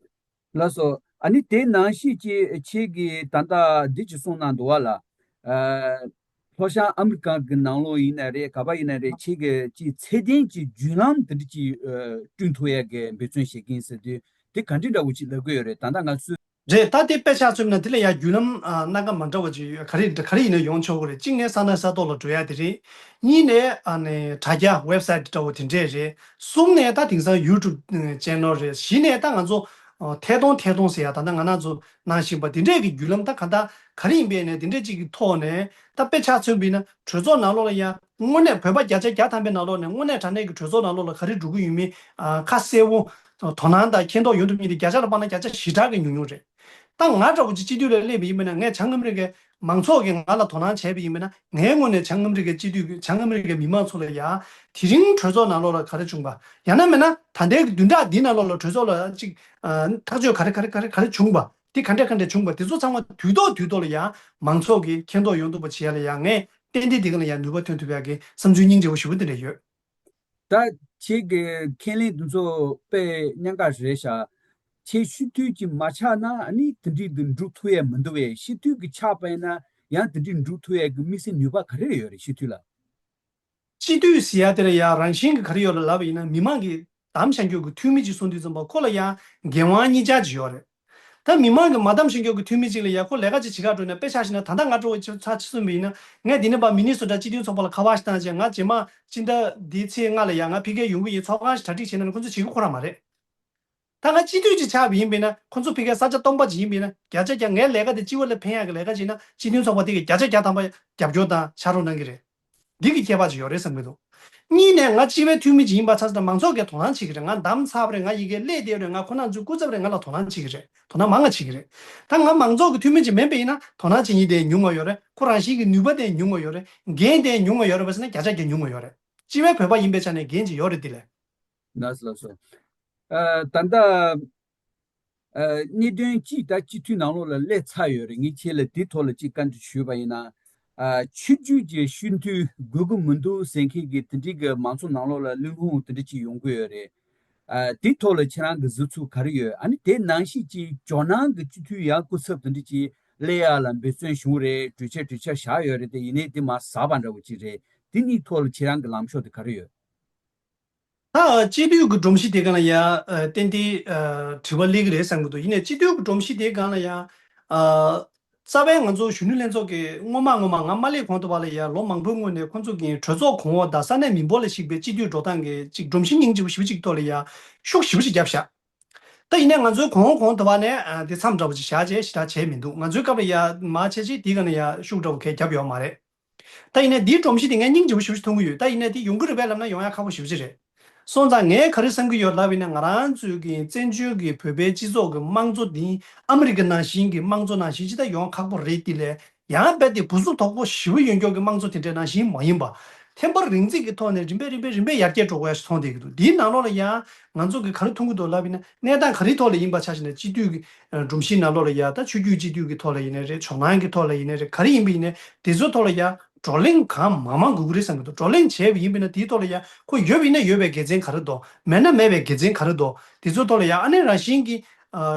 ལགས་སོ། ཨ་ནི་དེ་ནང་བཞིན་གྱི་ཁྱེད་ཀྱིས་ད་ལྟ་འདི་ཅིག་གསུངས་གནང་འདུག་བ་ལ། ཨ། ལྷོ་བྱང་ཨ་མི་རི་ཀ་གི་ནང་ལོགས་ཡིན་ན་རེད། ག་པར་ཡིན་ན་རེད། ཁྱེད་ཀྱིས་ཅིག་ཚད་ལྡན་གྱི་བརྒྱུད་ལམ་དེ་འདྲ་ཅིག་ཨ་བསྐྲུན་ཐུབ་ཡ་གི་འབད་བརྩོན་བྱེད་ཀྱི་ཡིན་ཟེར་དུས་དེ་ག་འདྲ་འདྲ་བོ་ཅིག་ལབ་ཀྱི་ཡོད་རེད། ད་ལྟ་ང་ཚོས། རེད། ད་དེ་དཔེ་ཆ་མཚོན་ན་དེ་ལ་ཡ་བརྒྱུད་ལམ་ཨ་སྣ་ཁ་མ་འདྲ་བ་ཅིག་ཡོད། ག་རེ་ག་རེ་ཡིན་ན་ཡོང་ཆོག་གི་རེད། གཅིག་ནས་ས་གནས་ས་ཐོག་ལ་འགྲོ་ཡ་དེ་རེད། གཉིས་ནས་ཨ་ནི་དྲ་རྒྱ་ཝེབ་སའིཊ་འདྲ་བོ་དེ་འདྲས་རེད། གསུམ་ནས་ད་དེང་སང་ཡུ་ཊུབ་ཅེ་ནལ་རེད། བཞི་ནས་ད་ང་ཚོ་ཨ་ཐད་གཏོང་ཐད་གཏོང་ཟེར་ཡ་ད་ལྟ་ང་རང་ཚོ་གནང་བཞིན་པ་དེ་འདྲས་ཀྱི་བརྒྱུད་ལམ་ད་ག་ད་ག་རེ་ཡིན་པས་ནས་དེ་འདྲས་ཅིག་གི་ཐོག་ནས་ད་དཔེ་ཆ་མཚོན་པ་ཡིན་ན་གྲོས་ཚོགས་ནང་ལོགས་ལ་ཡ་དངོས་གནས་བོད་པ་བརྒྱ་ཆ་བརྒྱ་ཐམ་པའི་ནང་ལོགས་ནས་དངོས་གནས་དྲང་གནས་ཀྱི་གྲོས་ཚོགས་ནང་ལོགས་ལ་ག་རེ་འགྲོ་གི་ཡོད་མེད་ཨ་ཁ་གསལ་བོ་དོ་སྣང་དང་མཁྱེན་རྟོགས་ཡོང་ཐུབ་མཁན་དེ་བརྒྱ་ཆ་ལ་དཔག་ན་བརྒྱ་ཆ་བཞི་ཕྲག་གི་ཉུང་ཉུང་རེད། ད་ང་འདྲ་བོ་ཅིག་སྤྱི་འཐུས་ལ་སླེབས་པ་ཡིན་པ་ན་ངས་བྱང་ཨ་མི་རི་ཀའི་མང་ཚོགས་ཀྱིས་ང་ལ་དོ་སྣང་བྱས་པ་ཡིན་པ་ན་ངའི་ངོས་ནས་བྱང་ཨ་མི་རི་ཀའི་སྤྱི་འཐུས་ཀྱི་བྱང་ཨ་མི་རི་ཀའི་མི་མང་ཚོ་ལ་ཡ་དེ་རིང་གྲོས་ཚོགས་ནང་ལོགས་ལ་ག་རེ་བྱུང་པ། ཡང་ན་མིན་ན་ད་ལྟའི་བདུན་ཕྲག་འདི་ནང་ལོགས་ལ་གྲོས་ཚོགས་ལ་ཅིག་ཨ་ཐག་གཅོད་ག་རེ་ག་རེ་ག་རེ་ག་རེ་བྱུང་པ། དེ་ག་འདྲ་ག་འདྲ་བྱུང་པ་དེ་ཚོ་ཚང་མ་དུས་ཐོག་དུས་ཐོག་ལ་ཡ་མང་ཚོགས་ཀྱིས་མཁྱེན་རྟོགས་ཡོང་ཐུབ་པ་བྱེད་ཡ་ལ་ཡ་ངས་ཏན་ཏན་དེ་ག་ལ་ཡ་ནུས་པ་ཐོན་ཐུབ་ཡ་གི་བསམ་ཚུལ་སྙིང་རྗེ་པོ་ཞེ་པོ་དེ་འདྲ་ཡོད། ད་ཁྱེད་ཀྱི་ཁས་ལེན་དེ་ཚོ་དཔེ་ཉག་ག་རེད་ཤག་ཁྱེད་སྤྱི་འཐུས་ཀྱི་མ་ཆགས་ན་ཨ་ནི་དེ་འདྲའི་འདི་འགྲུབ་ཐུབ་ཡ་མི་འདུག་བས། སྤྱི་འཐུས་ཀྱི་ཆགས་པ་ཡིན་ན་ཡང་དེ་འདྲའི་འགྲུབ་ཐུབ་ཡ་གི་དམིགས་བསལ་ནུས་པ་ག་རེ་ཡོད་རེད་སྤྱི་འཐུས་ལ། སྤྱི་འཐུས་ཟེར་ཡ་དེ་ལ་ཡ་རང་བཞིན་གྱི་ག་རེ་ཡོད་ལ་ལབ་པ་ཡིན་ན་མི་མང་གིས་བདམས་བཞག་རྒྱུ་གི་འཐུས་མི་ཅིག་སོང་དུས་ཙམ་པ་ཁོ་ལ་ཡ་འགན་དབང་གཉིས་ཆ་ཅིག་ཡོད་རེད། ད་མི་མང་གིས་མ་བདམས་བཞག་རྒྱུ་གི་འཐུས་མི་ཅིག་ལ་ཡ་ཁོ་ལས་ཀ་ཅིག་བྱེད་ག་འགྲོ་ནས་དཔེ་ཆ་བཞག་ན་ད་ལྟ་ང་འགྲོ་བའི་ཆ་ཆ་གསུངས་པ་ཡིན་ན་ངས་འདི་ནས་ཕར་མི་ནི་སོ་ཊ་སྤྱི་མཐུན་ཚོགས་པ་ལ་ཁ་པར་ཞིག་བཏང་རྗེས་ང་རྗེས་མ་སྤྱི་ཟླ་འདིའི་ཚེས་ལྔ་ལ་ཡ་ང་ཕ་གིར་ཡོང་གི་ཡིན། ཚོགས་ཁང་ཞིག་གྲ་སྒྲིག་བྱས་ན་ཁོ་ཚོས་བྱེད་ཀྱི་ཁོ་རང་མ་རེད། ད་ང་སྤྱི་འཐུས་ཅིག་ཆགས་པ་ཡིན་པས་ན་ཁོ་ཚོ་ཕ་གིའི་ས་ཆ་སྟོང་པ་ཅིག་ཡིན་པས་ན་བརྒྱ་ཆ་བརྒྱ་ངའི་ལས་ཀ་དེ་སྤྱི་བོ་ལ་ཕན་ཡག་གི་ལས་ཀ་ཅིག་ཡིན་ན་སྤྱི་མཐུན་ཚོགས་པ་དེ་གིས་བརྒྱ་ཆ་བརྒྱ་ཐམ་པ་རྒྱབ་སྐྱོར་དང་ཕྱག་རོགས་གནང་གི་རེད། འདི་གི་ཁྱད་པར་ཅིག་ཡོད་རེད་བསམ་གྱི་འདུག་གཉིས་ནས་ང་སྤྱི་པའི་འཐུས་མི་ཅིག་ཡིན་པ་ཆ་ཚང་མང་ཚོགས་ཀྱིས་དོ་སྣང་བྱེད་ཀྱི་རེད། ང་བདམས་ཚར་བ་རེད། ང་ཡི་གེ་སླེབས་བསྡད་པ་རེད། ང་ཁོ་རང་ཚོའི་སྐུ་ཚབ་རེད། ང་ལ་དོ་སྣང་བྱེད་ཀྱི་རེད། དོ་སྣང་མང་ང་བྱེད་ཀྱི་རེད། ད་ང་མང་ཚོགས་ཀྱི་འཐུས་མི་ཅིག་མིན་པ་ཡིན་ན་དོ་སྣང་བྱེད་མཁན་དེ་ཉུང་བ་ཡོད་རེད། ཁོ་རང་བཞིན་གྱི་ནུས་པ་དེ་ཉུང་བ་ཡོད་རེད། འགན་དེ་ཉུང་བ་ཡོད་རེད་པ་ཟེར་ན་བརྒྱ་ཆ་བརྒྱ་ཉུང་བ་ཡོད་རེད། སྤྱི་པའི་བོད་པ་ཡིན་པའི་ཆ་ནས་འགན་ཅིག་ཡོད་རེད་དེ་ལས། ལགས་སོ་ལགས་སོ། ཨ། ད་ལྟ་ཨ་གནད་དོན་གཅིག་ད་སྤྱི་འཐུས་ནང་ལོགས་ལ་སླེབས་ཚར་ཡོད་རེད། ངས་ཁྱེད་ལ་དེའི་ཐོག་ལ་གཅིག་བཀའ་འདྲི་ཞུས་པ་ཡིན་ན། ཨ་ཆོས་བརྒྱུད་ཀྱི་སྤྱི་འཐུས་དགོས་ཀྱི་མི་འདུག་ཟེར་མཁན་གྱི་དེ་འདྲའི་གི་མང་ཚོགས་ནང་ལོགས་ལ་གླེང་སློང་དེ་འདྲ་ཅིག་ཡོང་གི་ཡོད་རེད། ཨ་དེ་ཐོག་ལ་ཁྱེད་རང་གི་གཟིགས་ཚུལ་ག་རེ་ཡོད། ཨ་ནི་དེ་ནང་བཞིན་གྱི་ཇོ་ནང་གི་སྤྱི་འཐུས་ཡང་སྐུ་ཚབ་དེ་འདྲ་ཅིག་སླེབས་ཡག་ལ་འབད་བརྩོན་བྱུང་རེད། གྲོས་ཆོད་གྲོས་ཆོད་བཞག་ཡོད་རེད་དེ། ཡིན་ནའི་དེ་མར་ཟག་པ་འདྲ་བོ་ཅིག་རེད། དེ་གཉིས་ཐོག་ལ་ཁྱེད་རང་གི་ལངས་ཕྱོགས་དེ་ག་རེ་ཡོད། ད་སྤྱི་འཐུས་ཀྱི་སྒྲོམ་གཞི་དེ་སྒང་ལ་ཡ་ཨ་ཏན་ཏན་ཨ་དྲི་བ་སླེབས་ཀྱི་རེད་བསམ་གྱི་འདུག་ཡིན་ནའི་སྤྱི་འཐུས་ཀྱི་སྒྲོམ་གཞི་དེ་སྒང་ལ་ཡ་ཨ་རྩ་བའི་ང་ཚོ་གཞོན་ནུ་ལྷན་ཚོགས་ཀྱི་སྔོན་མ་སྔོན་མ་ང་མ་སླེབས་གོང་དུ་བ་ལ་ཡ་ལོ་མང་པོའི་སྔོན་ནས་ཁོང་ཚོ་གི་གྲོས་ཚོགས་གོང་འོག་དང་ས་གནས་མི་འབོར་ལ་གཞིགས་པའི་སྤྱི་འཐུས་འགྲོ་སྟངས་ཀྱི་ཅིག་སྒྲོམ་གཞི་སྙིང་རྗེ་པོ་ཞེ་པོ་ཅིག་ཐོག་ལ་ཡ་ཤུགས་ཞེ་པོ་ཅིག་བརྒྱབ་ཤག་ད་ཡིན་ནའི་ང་ཚོའི་གོང་འོག་གོང་དུ་བ་ནས་ཨ་དེ་མཚམས་འདྲ་པོ་ཅིག་བཞག་བྱས་ཞེ་དྲག་བྱས་མི་འདུག་ང་ཚོའི་སྐབས་ལ་ཡ་མ་བྱས་ཅིག་དེའི་སྒང་ལ་ཡ་ཤུགས་འདྲ་པོ་གས་བརྒྱབ་ཡོད་མ་རེད། ད་ཡིན་ནའི་འདིའི་སྒྲོམ་གཞི་དེ་ངས་སྙིང་རྗེ་པོ་ཞེ་པོ་ཞིག་མཐོང་གི་ཡོད། ད་ཡིན་ནའི་དེ་ཡོང་གི་རེད་པས་ལབ་ན་ཡོང་ཡ་ཁག་པོ་ཞེ་པོ་ཅིག་རེད། སོང་ཙང་ངས་ག་རེ་བསམ་གྱི་ཡོད་ལབ་ཡིན་ན། ང་རང་ཚོའི་གི་བཙན་བྱོལ་གྱི་བོད་པའི་སྤྱི་ཚོགས་ཀྱི་དམངས་གཙོ་འདི་ཨ་མི་རི་ཀ་ནང་བཞིན་གྱི་དམངས་གཙོ་ནང་བཞིན་ཅིག་ད་ཡོང་ཁག་པོ་རེད། དེ་ལས་ཡང་རྦད་དེ་འབུ་སྲུང་དོག་པོ་ཞེ་པོ་ཡོད་མཁན་གྱི་དམངས་གཙོ་དེ་འདྲའི་ནང་བཞིན་མ་ཡིན་པ། ཐེམ་པ་རིམ་འཛེགས་ཀྱི་ཐོག་ནས་རིམ་པས་རིམ་པས་རིམ་པས་ཡར་རྒྱས་འགྲོ་དགོས་ཡ་ཞིག་མཐོང་བསྡད་ཀྱི་འདུག་འདིའི་ནང་ལོགས་ལ་ཡང་ང་ཚོ་གི་ག་རེ་མཐོང་གི་འདུག་ལབ་ཡིན་ན། གནས་སྟངས་ག་རེའི་ཐོག་ལ་ཡིན་པ་ཆ་བཞག་ན། སྤྱི་འཐུས་ཀྱི་སྒྲོམ་གཞིའི་ནང་ལོགས་ལ་ཡ་ད་ཆོས་བརྒྱུད་སྤྱི་འཐུས་ཀྱི་ཐོག་ལ་ཡིན་ནའི་རེད། ཇོ་ནང་གི་ཐོག་ལ་ཡིན་ནའི་རེད། ག་རེ་ཡིན་པ་ཡིན་ནའི་དེ་ཚོའི་ཐོག་ལ་ཡ་བགྲོ་གླེང་གང་མང་མང་དགོས་ཀྱི་རེད་བསམ་གྱི་འདུག་བགྲོ་གླེང་བྱས་པ་ཡིན་པ་ཡིན་ན་དེའི་ཐོག་ལ་ཡ་ཁོ་ཡོད་པ་ཡིན་ན་ཡོད་པའི་དགེ་མཚན་ག་རེ་འདུག་མེད་ན་མེད་པའི་དགེ་མཚན་ག་རེ་འདུག་དེ་ཚོའི་ཐོག་ལ་ཡ་ཨ་ནེ་རང་བཞིན་གྱི་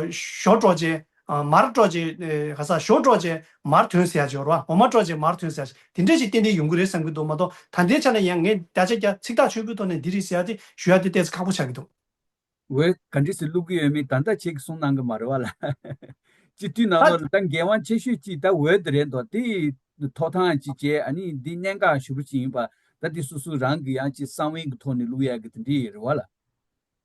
ཞོ་སྤྲོ་བྱས། མར་སྤྲོ་བྱས། ག་ས་ཞོ་སྤྲོ་བྱས་མར་ཐོན་ཟེར་ཡ་ཅིག་ཡོད་རེད་བ། འོ་མ་སྤྲོ་བྱས་མར་ཐོན་ཟེར་ཡ་ཅིག་དེ་འདྲ་ཞིག་ཏན་ཏན་ཡོང་གི་རེད་བསམ་གྱི་འདུག་མ་གཏོགས་ད་ལྟའི་ཆ་ནས་ཡང་ངས་བརྒྱ་ཆ་བརྒྱ་ཚིག་ཐག་ཆོད་པོའི་ཐོག་ནས་འདི་རེད་ཟེར་ཡ་དེ་ཞུ་ཡ་དེ་ཏོག་ཙམ་ཁག་པོ་ཆགས་ཀྱི་འདུག་འོས་ག་འདྲས་སེ་བླུག་གི་ཡོད་མེད་ད་ལྟ་ཁྱེད་ཀྱིས་གསུངས་གནང་གི་མ་རེད་བ་ལ། སྤྱི་འཐུས་ནང་ལོགས་ལ་ད་འགན་དབང་ཆེ་ཤོས་ཅིག་ད་འོས་དེ་རེད་འདུག་དེ་ཐོབ་ཐང་ཅིག་བྱས། ཨ་ནི་འདི་གནད་འགག་ཞེ་པོ་ཅིག་ཡིན་པ། ད་དེ་སོ་སོ་རང་གི་ཡང་ཅིག་བསམ་ཡུལ་གྱི་ཐོག་ནས་བླུག་ཡ་གི་དེ་འདྲས་རེད་བ་ལ།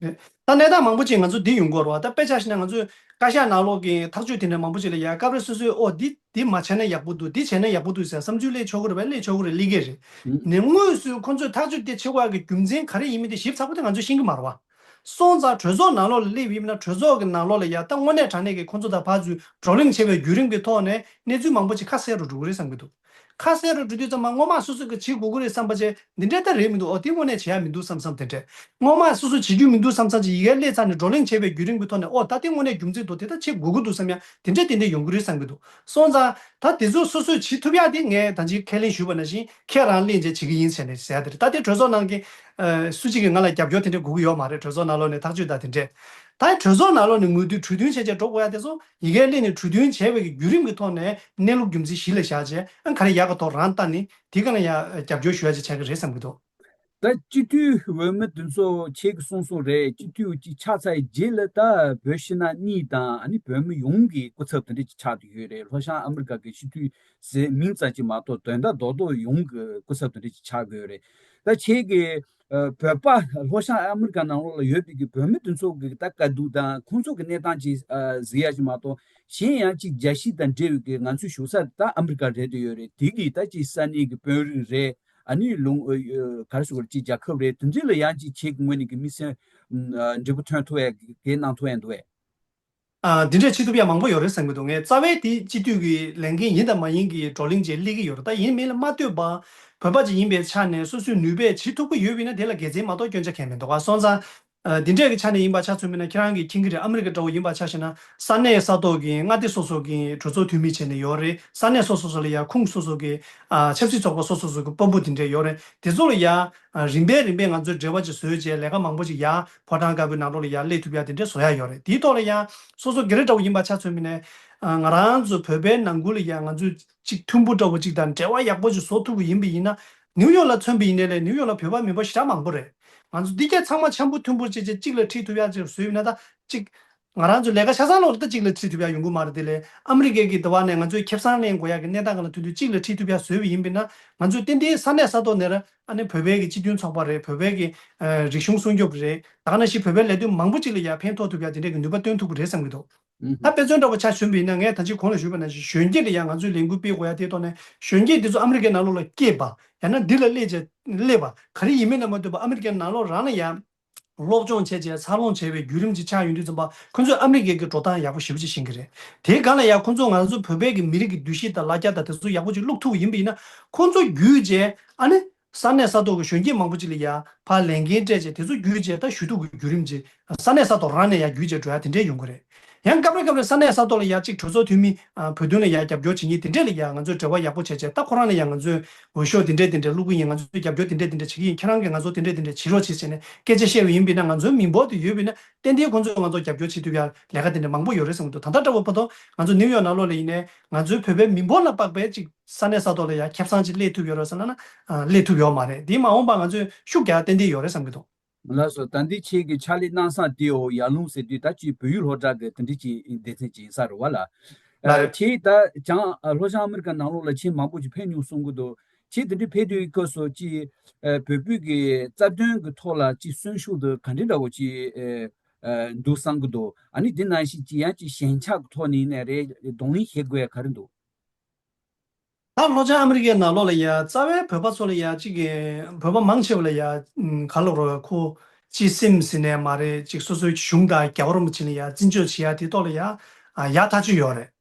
ད་གནས་སྟངས་མང་པོ་ཅིག་ང་ཚོ་འདི་ཡོང་གི་ཡོད་རེད་བ། ད་དཔེ་ཆ་བཞག་ན་ང་ཚོས་བཀའ་ཤག་ནང་ལོགས་ཀྱི་ཐག་གཅོད་དེ་འདྲ་མང་པོ་ཅིག་ལ་ཡ་སྐབས་རེ་སོ་སོས་ཨོ་འདི་འདི་མ་བྱས་ན་ཡག་པོ་འདུག་འདི་བྱས་ན་ཡག་པོ་འདུག་ཟེར་བསམ་ཚུལ་སླེབས་ཆོག་གི་རེད་པས། སླེབས་ཆོག་གི་རེད། སླེབས་ཀྱི་རེད། ནས་དངོས་སུ་ཁོ་ཚོས་ཐག་གཅོད་དེ་བྱེད་དགོས་ཡ་གི་རྒྱུ་མཚན་ག་རེ་ཡིན་མིན་དེ་ཞིབ་ཚགས་པོ་དེ་ང་ཚོས་ཤེས་ཀྱི་མ་རེད་བ། སོང་ཙང་གྲོས་ཚོགས་ནང་ལོགས་ལ་སླེབས་ཡིན་ན་གྲོས་ཚོགས་ཀྱི་ནང་ལོགས་ལ་ཡ་ད་དངོས་གནས་དྲང་གནས་ཀྱི་ཁོ་ཚོ་དང་ཕར་ཚུར་བགྲོ་གླེང་བྱེད་པའི་བརྒྱུད་རིམ་གྱི་ཐོག་ནས་གནས་ཚུལ་མང་པོ་ཅིག་ཁ་གསལ་རུ་འགྲོ་གི་རེད་བསམ་གྱི་འདུག་ཁ་གསལ་རུ་འགྲོ་དུས་ཙམ་པ་སྔོན་མ་སོ་སོ་གིས་བྱེད་དགོས་ཀྱི་རེད་བསམ་པ་བྱས་འདི་འདྲ་ད་རེད་མི་འདུག་ཨོ་དེ་དངོས་གནས་བྱེད་ཡ་མི་འདུག་བསམ་བསམ་དེ་འདྲས། སྔོན་མ་སོ་སོས་བྱེད་རྒྱུ་མི་འདུག་བསམ་བསམ་ཅིག་ཡི་གེ་སླེབས་ཚར་ནས་བགྲོ་གླེང་བྱེད་པའི་བརྒྱུད་རིམ་གྱི་ཐོག་ནས་ཨོ་ད་དེ་དངོས་གནས་རྒྱུ་མཚན་འདུག་དེ་ད་བྱེད་དགོས་ཀྱི་འདུག་བསམ་ཡ་དེ་འདྲས་དེ་འདྲས་ཡོང་གི་རེད་བསམ་གྱི་འདུག་སོང་ཙང་ད་དེ་ཚོ་སོ་སོས་བྱེད་ཐུབ་ཡ་དེ་ངས་ད་ཅི་ཁས་ལེན་ཞུས་པ་ནང་བཞིན་ཁྱེད་རང་ལེན་བྱས་བྱེད་ཀྱི་ཡིན་ཟེར་ནས་ཟེར་ཡ་དེ་རེད། ད་དེ་གྲོས་ཚོགས་ནང་གི་ཨ་སུ་གཅིག་གིས་ང་ལ་རྒྱབ་སྐྱོར་དེ་འདྲས་དགོས་ཀྱི་ཡོད་མ་རེད། གྲོས་ཚོགས་ནང་ལོགས་ནས་ཐག་གཅོད་དང་དེ་འདྲས། ད་གྲོས་ཚོགས་ནང་ལོགས་ནས་ངོས་འཛིན་གྲོས་མཐུན་བྱས་བྱས་འགྲོ་དགོས་ཡ་དེ་ཚོ་ཡི་གེ་སླེབས་ནས་གྲོས་མཐུན་བྱས་པའི་གི་བརྒྱུད་རིམ་གྱི་ཐོག་ནས་གནས་ལུགས་རྒྱུ་མཚན་གཞི་ལ་བཞག་བྱས་ཨ་ག་རེ་ཡག་ག་ཐོག་རང་བལྟས་ནས་དེ་ག་ནས་ཡ་རྒྱབ་སྐྱོར་ཞུ་ཡ་ཅིག་ཆགས་ཀྱི་རེད་བསམ་གྱི་འདུག་ད་སྤྱི་འཐུས་འོས་མི་དེ་ཚོ་ཁྱེད་ཀྱིས་གསུངས་སོང་རེད། སྤྱི་འཐུས་ཅིག་ཆགས་ཚར་རྗེས་ལ་ད་བོད་ཕྱི་ནང་གཉིས་དང་ཨ་ནི་བོད་མི་ཡོངས་ཀྱི་སྐུ་ཚབ་དེ་འདྲ་ཅིག་ཆགས་བསྡད་ཡོད་རེད། ལྷོ་བྱང་ཨ་མི་རི་ཀ་གི་སྤྱི་འཐུས་ཟེར་མིང་ཙམ་ཅིག་མ་གཏོགས་དོན་དག་རྡོག་རྡོག་ཡོངས་ཀྱི་སྐུ་ཚབ་དེ་འདྲ་ཅིག་ཆགས་དགོས་ཡོད་རེད། ད་ཁྱེད་ཀྱིས་ཨ་བོད་པ་ལྷོ་བྱང་ཨ་མི་རི་ཀ་ནང་ལོགས་ལ་ཡོད་པའི་གི་བོད་མི་དེ་ཚོ་གི་ད་དཀའ་སྡུག་དང་ཁོང་ཚོ་གི་གནས་སྟངས་ཅིག་ཨ་གཟིགས་ཡ་ཅིག་མ་གཏོགས་གཞན་ཡང་ཅིག་རྒྱལ་སྤྱི་དང་འབྲེལ་བའི་གི་ང་ཚོའི་བཞུགས་ས་ད་ཨ་མི་རི་ཀ་རེད་དེ་ཡོད་རེད། དེ་གི་ད་ཅིག་ས་གནས་ཀྱི་དཔོན་རིགས་རེད། ཨ་ནི་ལུང་ཨ་ག་རེ་ཟེར་དགོས་རེད། ཅིག་རྒྱལ་ཁབ་རེད། དེ་འདྲ་ལ་ཡང་ཅིག་ཁྱེད་ཀྱི་ངོས་ནས་ཀྱི་དམིགས་བསལ་ཨ་འབྲས་བུ་ཐོན་ཐུབ་ཡ་གི་གེགས་གནང་ཐུབ་ཡ་འདུག་གས། ཨ་འདི་འདྲས་བྱེད་ཐུབ་ཡ་མང་པོ་ཡོད་རེད་བསམ་གྱི་འདུག་ངས་རྩ་བའི་དེ་སྤྱི་འཐུས་ཀྱི་ལས་འགན་ཡིན་དང་མ་ཡིན་གྱི་བགྲོ་གླེང་བྱས་སླེབས་ཀྱི་ཡོད་རེད། ད་ཡིན་མིན་ལ་མ་ལྟོས་པ་བོད་པ་ཅིག་ཡིན་པའི་ཆ་ནས་སོ་སོའི་ནུས་པས་བྱེད་ཐུབ་ཀྱི་ཡོད་པ་ཡིན་ན་དེ་ལ་དགེ་མཚན་མ་གཏོགས་སྐྱོན་ཆ་གང་མི་འདུག་ག་སོང་ཙང་། ཨ་འདི་འདྲས་ཀྱི་ཆ་ནས་ཡིན་པ་ཆ་མཚོན་པ་ཡིན་ན་ཁྱེད་རང་གིས་མཁྱེན་གྱི་རེད། ཨ་མི་རི་ཀ་འདྲ་བོ་ཡིན་པ་ཆ་བཞག་ན་ས་གནས་ས་ཐོག་གི་མངའ་སྡེ་སོ་སོ་གི་གྲོས་ཚོགས་འཐུས་མི་བྱས་ནས་ཡོད་རེད། ས་གནས་སོ་སོ་སོ་ལ་ཡང་ཁུངས་སོ་སོ་གི་ཨ་ཆབ་སྲིད་ཚོགས་པ་སོ་སོ་སོ་གི་དཔོན་པོ་དེ་འདྲས་ཡོད་རེད། དེ་ཚོ་ལ་ཡང་ཨ་རིམ་པས་རིམ་པས་ང་ཚོས་འབྲེལ་བ་ཅིག་བཟོས་བྱས་ལས་ཀ་མང་པོ་ཅིག་ཡང་ཕོ་བྲང་དཀར་པོའི་ནང་ལོགས་ལ་ཡང་སླེབས་ཐུབ་ཡ་དེ་འདྲས་བཟོ་ཡ་ཡོད་རེད། དེའི་ཐོག་ལ་ཡང་སོ་སོ་སྒེར་འདྲ་བོ་ཡིན་པ་ཆ་མཚོན་པ་ཡིན་ན་ཨ་ང་རང་ཚོ་བོད་པའི་ནང་ཁུལ་ལ་ཡང་ང་ཚོས་ཅིག་མཐུན་པོ་འདྲ་བོ་ཅིག་དང་འབྲེལ་བ་ཡག་པོ་ཅིག་བཟོ་ཐུབ་པ་ཡིན་པ་ཡིན་ན། ནིའུ་ཡོག་ལ་མཚོན་པ་ཡིན་ནའི་ལས་ནིའུ་ཡོག་ལ་བོད་པ་མེད་པ་ཞེ་དྲག་མང་པོ་རེད། ང་ཚོ་འདི་གྱད་ཚང་མ་འཆམ་པོ་མཐུན་པོ་བྱས་བྱས་གཅིག་ལ་ཁྲིད་ཐུབ་ཡ་ཅིག་བཟོས་ཡིན་ན་ད་གཅིག་ང་རང་ཚོ་ལས་ཀ་ཆ་ཚང་ལོག་ད་གཅིག་ལ་ཁྲིད་ཐུབ་ཡ་ཡོང་གི་མ་རེད། དེ་ལས་ཨ་མི་རི་ཀའི་གི་དེ་བ་ནས་ང་ཚོའི་ཁེ་བཟང་ལེན་དགོས་ཡ་གི་གནས་སྟངས་སྒང་ལ་ཐོན་དུས་གཅིག་ལ་ཁྲིད་ཐུབ་ཡ་བཟོས་པ་ཡིན་པས་ན་ང་ཚོས་ཏན་ཏན་ས་གནས་ས་ཐོག་ནས་ར་ཨ་ནི་བོད་པའི་གི་སྤྱི་མཐུན་ཚོགས་པ་རེད། བོད་པའི་གི་ཨ་རིག་གཞུང་སྲུང་སྐྱོབ་རེད། ད་ག་ནང་བཞིན་བོད་པའི་ལས་དོན་མང་པོ་ཅིག་ལ་ཡ་ཕན་ཐོགས་ཐུབ་ཡ་དེ་འདྲའི་གི་ནུས་པ་བཏོན་ཐུབ་ཀྱི་རེད་བསམ་གྱི་འདུག་ད་དཔེ་མཚོན་འདྲ་པོ་ཆ་བཞག་པ་ཡིན་ན་ངས་ད་ཅི་གོང་ལ་ཞུས་པ་ནང་བཞིན་གཞོན་སྐྱེས་ལ་ཡང་ང་ཚོས་ལས་འགུལ་སྤེལ་དགོས་ཡ་དེའི་ཐོག་ནས་གཞོན་སྐྱེས་འདི་ཚོ་ཨ་མི་རི་ཀའི་ནང་ལོགས་ལ་སྐྱེས་པ་ཡང་ན་འདི་ལ་སླེབས་བྱས་སླེབས་པ་ག་རེ་ཡིན་མིན་ལ་མ་ལྟོས་པར་ཨ་མི་རི་ཀའི་ནང་ལོགས་རང་ལ་ཡང་སློབ་སྦྱོང་བྱས་བྱས་འཚར་ལོངས་བྱས་པའི་བརྒྱུད་རིམ་ཅིག་ཆགས་ཡོང་དུས་ཙམ་པ་ཁོ་ཚོས་ཨ་མི་རི་ཀའི་གི་འགྲོ་སྟངས་ཡག་པོ་ཞེ་པོ་ཅིག་ཤེས་ཀྱི་རེད། དེའི་སྒང་ལ་ཡང་ཁོ་ཚོ་ང་ཚོ་བོད་པའི་གི་མི་རིགས་ཀྱི་འདུ་ཤེས་དང་ལ་རྒྱ་དང་དེ་ཚོ་ཡག་པོ་ཅིག་བླུག་ཐུབ་པ་ཡིན་པ་ཡིན་ན་ཁོ་ཚོ་བརྒྱུད་བྱས་ཨ་ནི། ས་གནས་ས་ཐོག་གི་གཞོན་སྐྱེས་མང་པོ་ཅིག་ལ་ཡ་ཕར་ལས་འགན་སྤྲད་བྱས་དེ་ཚོ་བརྒྱུད་བྱས་ད་ཞུ་གཏུག་གི་བརྒྱུད་རིམ་ཅིག་ས་གནས་ས་ཐོག་རང་ནས་ཡ་བརྒྱུད་བྱས་འགྲོ་ཡ་དེ་འདྲས་ཡོང་གི་རེད། ཡང་སྐབས་རེ་སྐབས་རེ་ས་གནས་ས་ཐོག་ལ་ཡ་གཅིག་གྲོས་ཚོགས་འཐུས་མི་ཨ་བོད་དོན་ལ་ཡ་རྒྱབ་སྐྱོར་བྱེད་མཁན་དེ་འདྲས་ལ་ཡ་ང་ཚོས་འབྲེལ་བ་ཡག་པོ་བྱས་བྱས། ད་ཁོ་རང་ལ་ཡ་ང་ཚོས་འོས་ཤོག་དེ་འདྲས་དེ་འདྲས་བླུག་གི་ཡིན། ང་ཚོས་རྒྱབ་སྐྱོར་དེ་འདྲས་དེ་འདྲས་བྱེད་ཀྱི་ཡིན། ཁྱེད་རང་གིས་ང་ཚོ་དེ་འདྲས་དེ་འདྲས་བྱེད་རོགས་བྱེད་ཟེར་ནས་སྐད་ཆ་བཤད་པ་ཡིན་པས་ན། ང་ཚོའི་མི་འབོར་དེ་ཡོད་པས་ན། ཏན་ཏན་ཁོང་ཚོས་ང་ཚོ་རྒྱབ་སྐྱོར་བྱེད་ཐུབ་ཡ་ལས་ཀ་དེ་འདྲ་མང་པོ་ཡོད་རེད་བསམ་གྱི་འདུག་ད་ལྟ་འདྲ་བོ་བར་དུ་ང་ཚོ་ནིའུ་ཡོག་ནང་ལོགས་ལ་ཡིན་ནའི་ང་ཚོའི་བོད་པའི་མི་འབོར་ལ་དཔག་པའི་ཅིག་ས་གནས་ས་ཐོག་ལ་ཡ་ཁེ་བཟང་ཅིག་སླེབས་ཐུབ་ཡོད་རེད་ཟེར་ན་ན། ཨ། སླེབས་ཐུབ་ཡོད་མ་རེད། དེ་མ་འོངས་པ་ང་ཚོས་ཤུགས་རྒྱག་ཏན་ཏན་ཡོད་རེད་བསམ་གྱི་འདུག་ལགས་སོ། ད་འདི་ཁྱེད་ཀྱི་ཕྱག་ལས་གནང་སྟངས་དེའོ། ཡར་ཀླུང་ཟེར་དུས་ད་ཅིག་བོད་ཡིག་སློབ་གྲྭ་གི་དེ་འདྲ་ཅིག་སྡེ་ཚན་ཅིག་ཡིན་ས་རེད་བ་ལ། ལགས་རེད། ཁྱེད་ད་བྱང་ལྷོ་བྱང་ཨ་མི་རི་ཀ་ནང་ལོགས་ལ་ཁྱེད་མང་པོ་ཅིག་ཕེབས་མྱོང་གསུང་གི་འདུག་ཁྱེད་དེ་འདྲ་ཕེབས་དུས་སྐབས་སུ་ཅིག་ཨ་བོད་བོད་ཀྱི་རྩ་དོན་གྱི་ཐོག་ལ་ཅིག་གསོན་ཤུགས་དེ་ག་འདྲ་འདྲ་བོ་ཅིག་ཨ་ཨ་འདུག་བསམ་གྱི་འདུག་ཨ་ནི་དེ་ནང་བཞིན་ཅིག་ཡང་ཅིག་ཞེན་ཆགས་ཀྱི་ཐོག་ནས་ནས་རེད། གདོང་ལེན་བྱེད་དགོས་ཡ་ག་རེ་འདུག་ད་ལྷོ་བྱང་ཨ་མི་རི་ཀའི་ནང་ལོགས་ལ་ཡ་རྩ་བའི་བོད་པ་ཚོ་ལ་ཡ་གཅིག་གི་བོད་པ་མང་ཆེ་བ་ལ་ཡ་ཨམ་ག་ལབ་རོགས། ཁོ་ཅི་སེམས་ཟིན་ནས་མ་རེད། ཅིག་སོ་སོའི་གཞུང་དང་རྒྱལ་བ་རིན་པོ་ཆེ་ལ་ཡ་བརྩི་འཇོག་བྱེད་ཡ་དེ་ཐོག་ལ་ཡ་ཨ་ཡག་ཐག་ཆོད་ཡོད་རེད།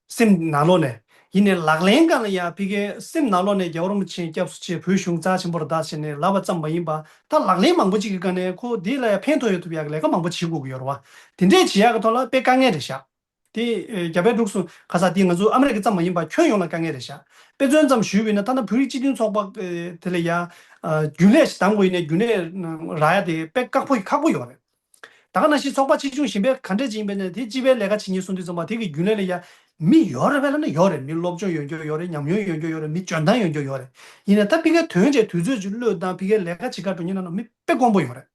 སེམས་ནང་ལོགས་ནས། ཡིན་ནའི་ལག་ལེན་སྒང་ལ་ཡ་ཕ་གིའི་སེམས་ནང་ལོགས་ནས་རྒྱལ་བ་རིན་པོ་ཆེ་སྐྱབས་སུ་མཆི། བོད་གཞུང་རྩ་ཆེན་པོ་རེད་ད་ཟེར་ནས་ལབ་པ་ཙམ་མ་ཡིན་པ། ད་ལག་ལེན་མང་པོ་ཅིག་གི་སྒང་ནས་ཁོ་དེ་ལ་ཡ་ཕན་ཐོགས་ཡོང་ཐུབ་ཡ་གི་ལས་ཀ་མང་པོ་བྱེད་དགོས་ཀྱི་ཡོད་རེད་བ། དེ་འདྲས་བྱེད་ཡ་གི་ཐོག་ལ་དཔེ་དཀའ་ངལ་རེད་ཤག་དེ་ཨེ་རྒྱ་བལ་འབྲུག་གསུམ་ཁ་ས་དེ་ང་ཚོ་ཨ་མི་རི་ཀ་ཙམ་མ་ཡིན་པ་ཁྱོན་ཡོངས་ལ་དཀའ་ངལ་རེད་ཤག་དཔེ་མཚོན་ཙམ་ཞུས་པ་ཡིན་ན། ཐ་ན་བོད་རིགས་སྤྱི་མཐུན་ཚོགས་པ་ཨེ་དེ་ལ་ཡ་ཨ་རྒྱུན་ལས་ཤིག་གདམ་དགོས་ཡིན་ནའི་རྒྱུན་ལས་རག་ཡ་དེ་དཔེ་དཀའ་པོ་ཁག་པོ་ཡོད་རེད། ད་ག་ནང་བཞིན་ཚོགས་པ་ཆེ་ཆུང་གཞན་པའི་ག་འདྲས་ཅིག་ཡིན་པ་ཡིན་ན། དེ་སྤྱི་པའི་ལས་ཀ་བྱེད་མཁན་གསུང་དུས་ཙམ་པ་དེ་གི་རྒྱུན་ལས་ལ་ཡ་མི་ཡོད་རེད་པས་ལབ་ན་ཡོད་རེད། མི་སློབ་སྦྱོང་ཡོད་མཁན་ཡོད་རེད། ཉམས་མྱོང་ཡོད་མཁན་ཡོད་རེད། མི་འཇོན་ཐང་ཡོད་མཁན་ཡོད་རེད། ཡིན་ནའི་ད་ཕ་གིའི་དོན་བྱས་དུས་ཚོད་ཅིག་བློས་བཏང་། ཕ་གིའི་ལས་ཀ་བྱེད་ག་འགྲོ་མཁན་ནང་ལ་མི་དཔེ་དཀོན་པོ་ཡོད་རེད།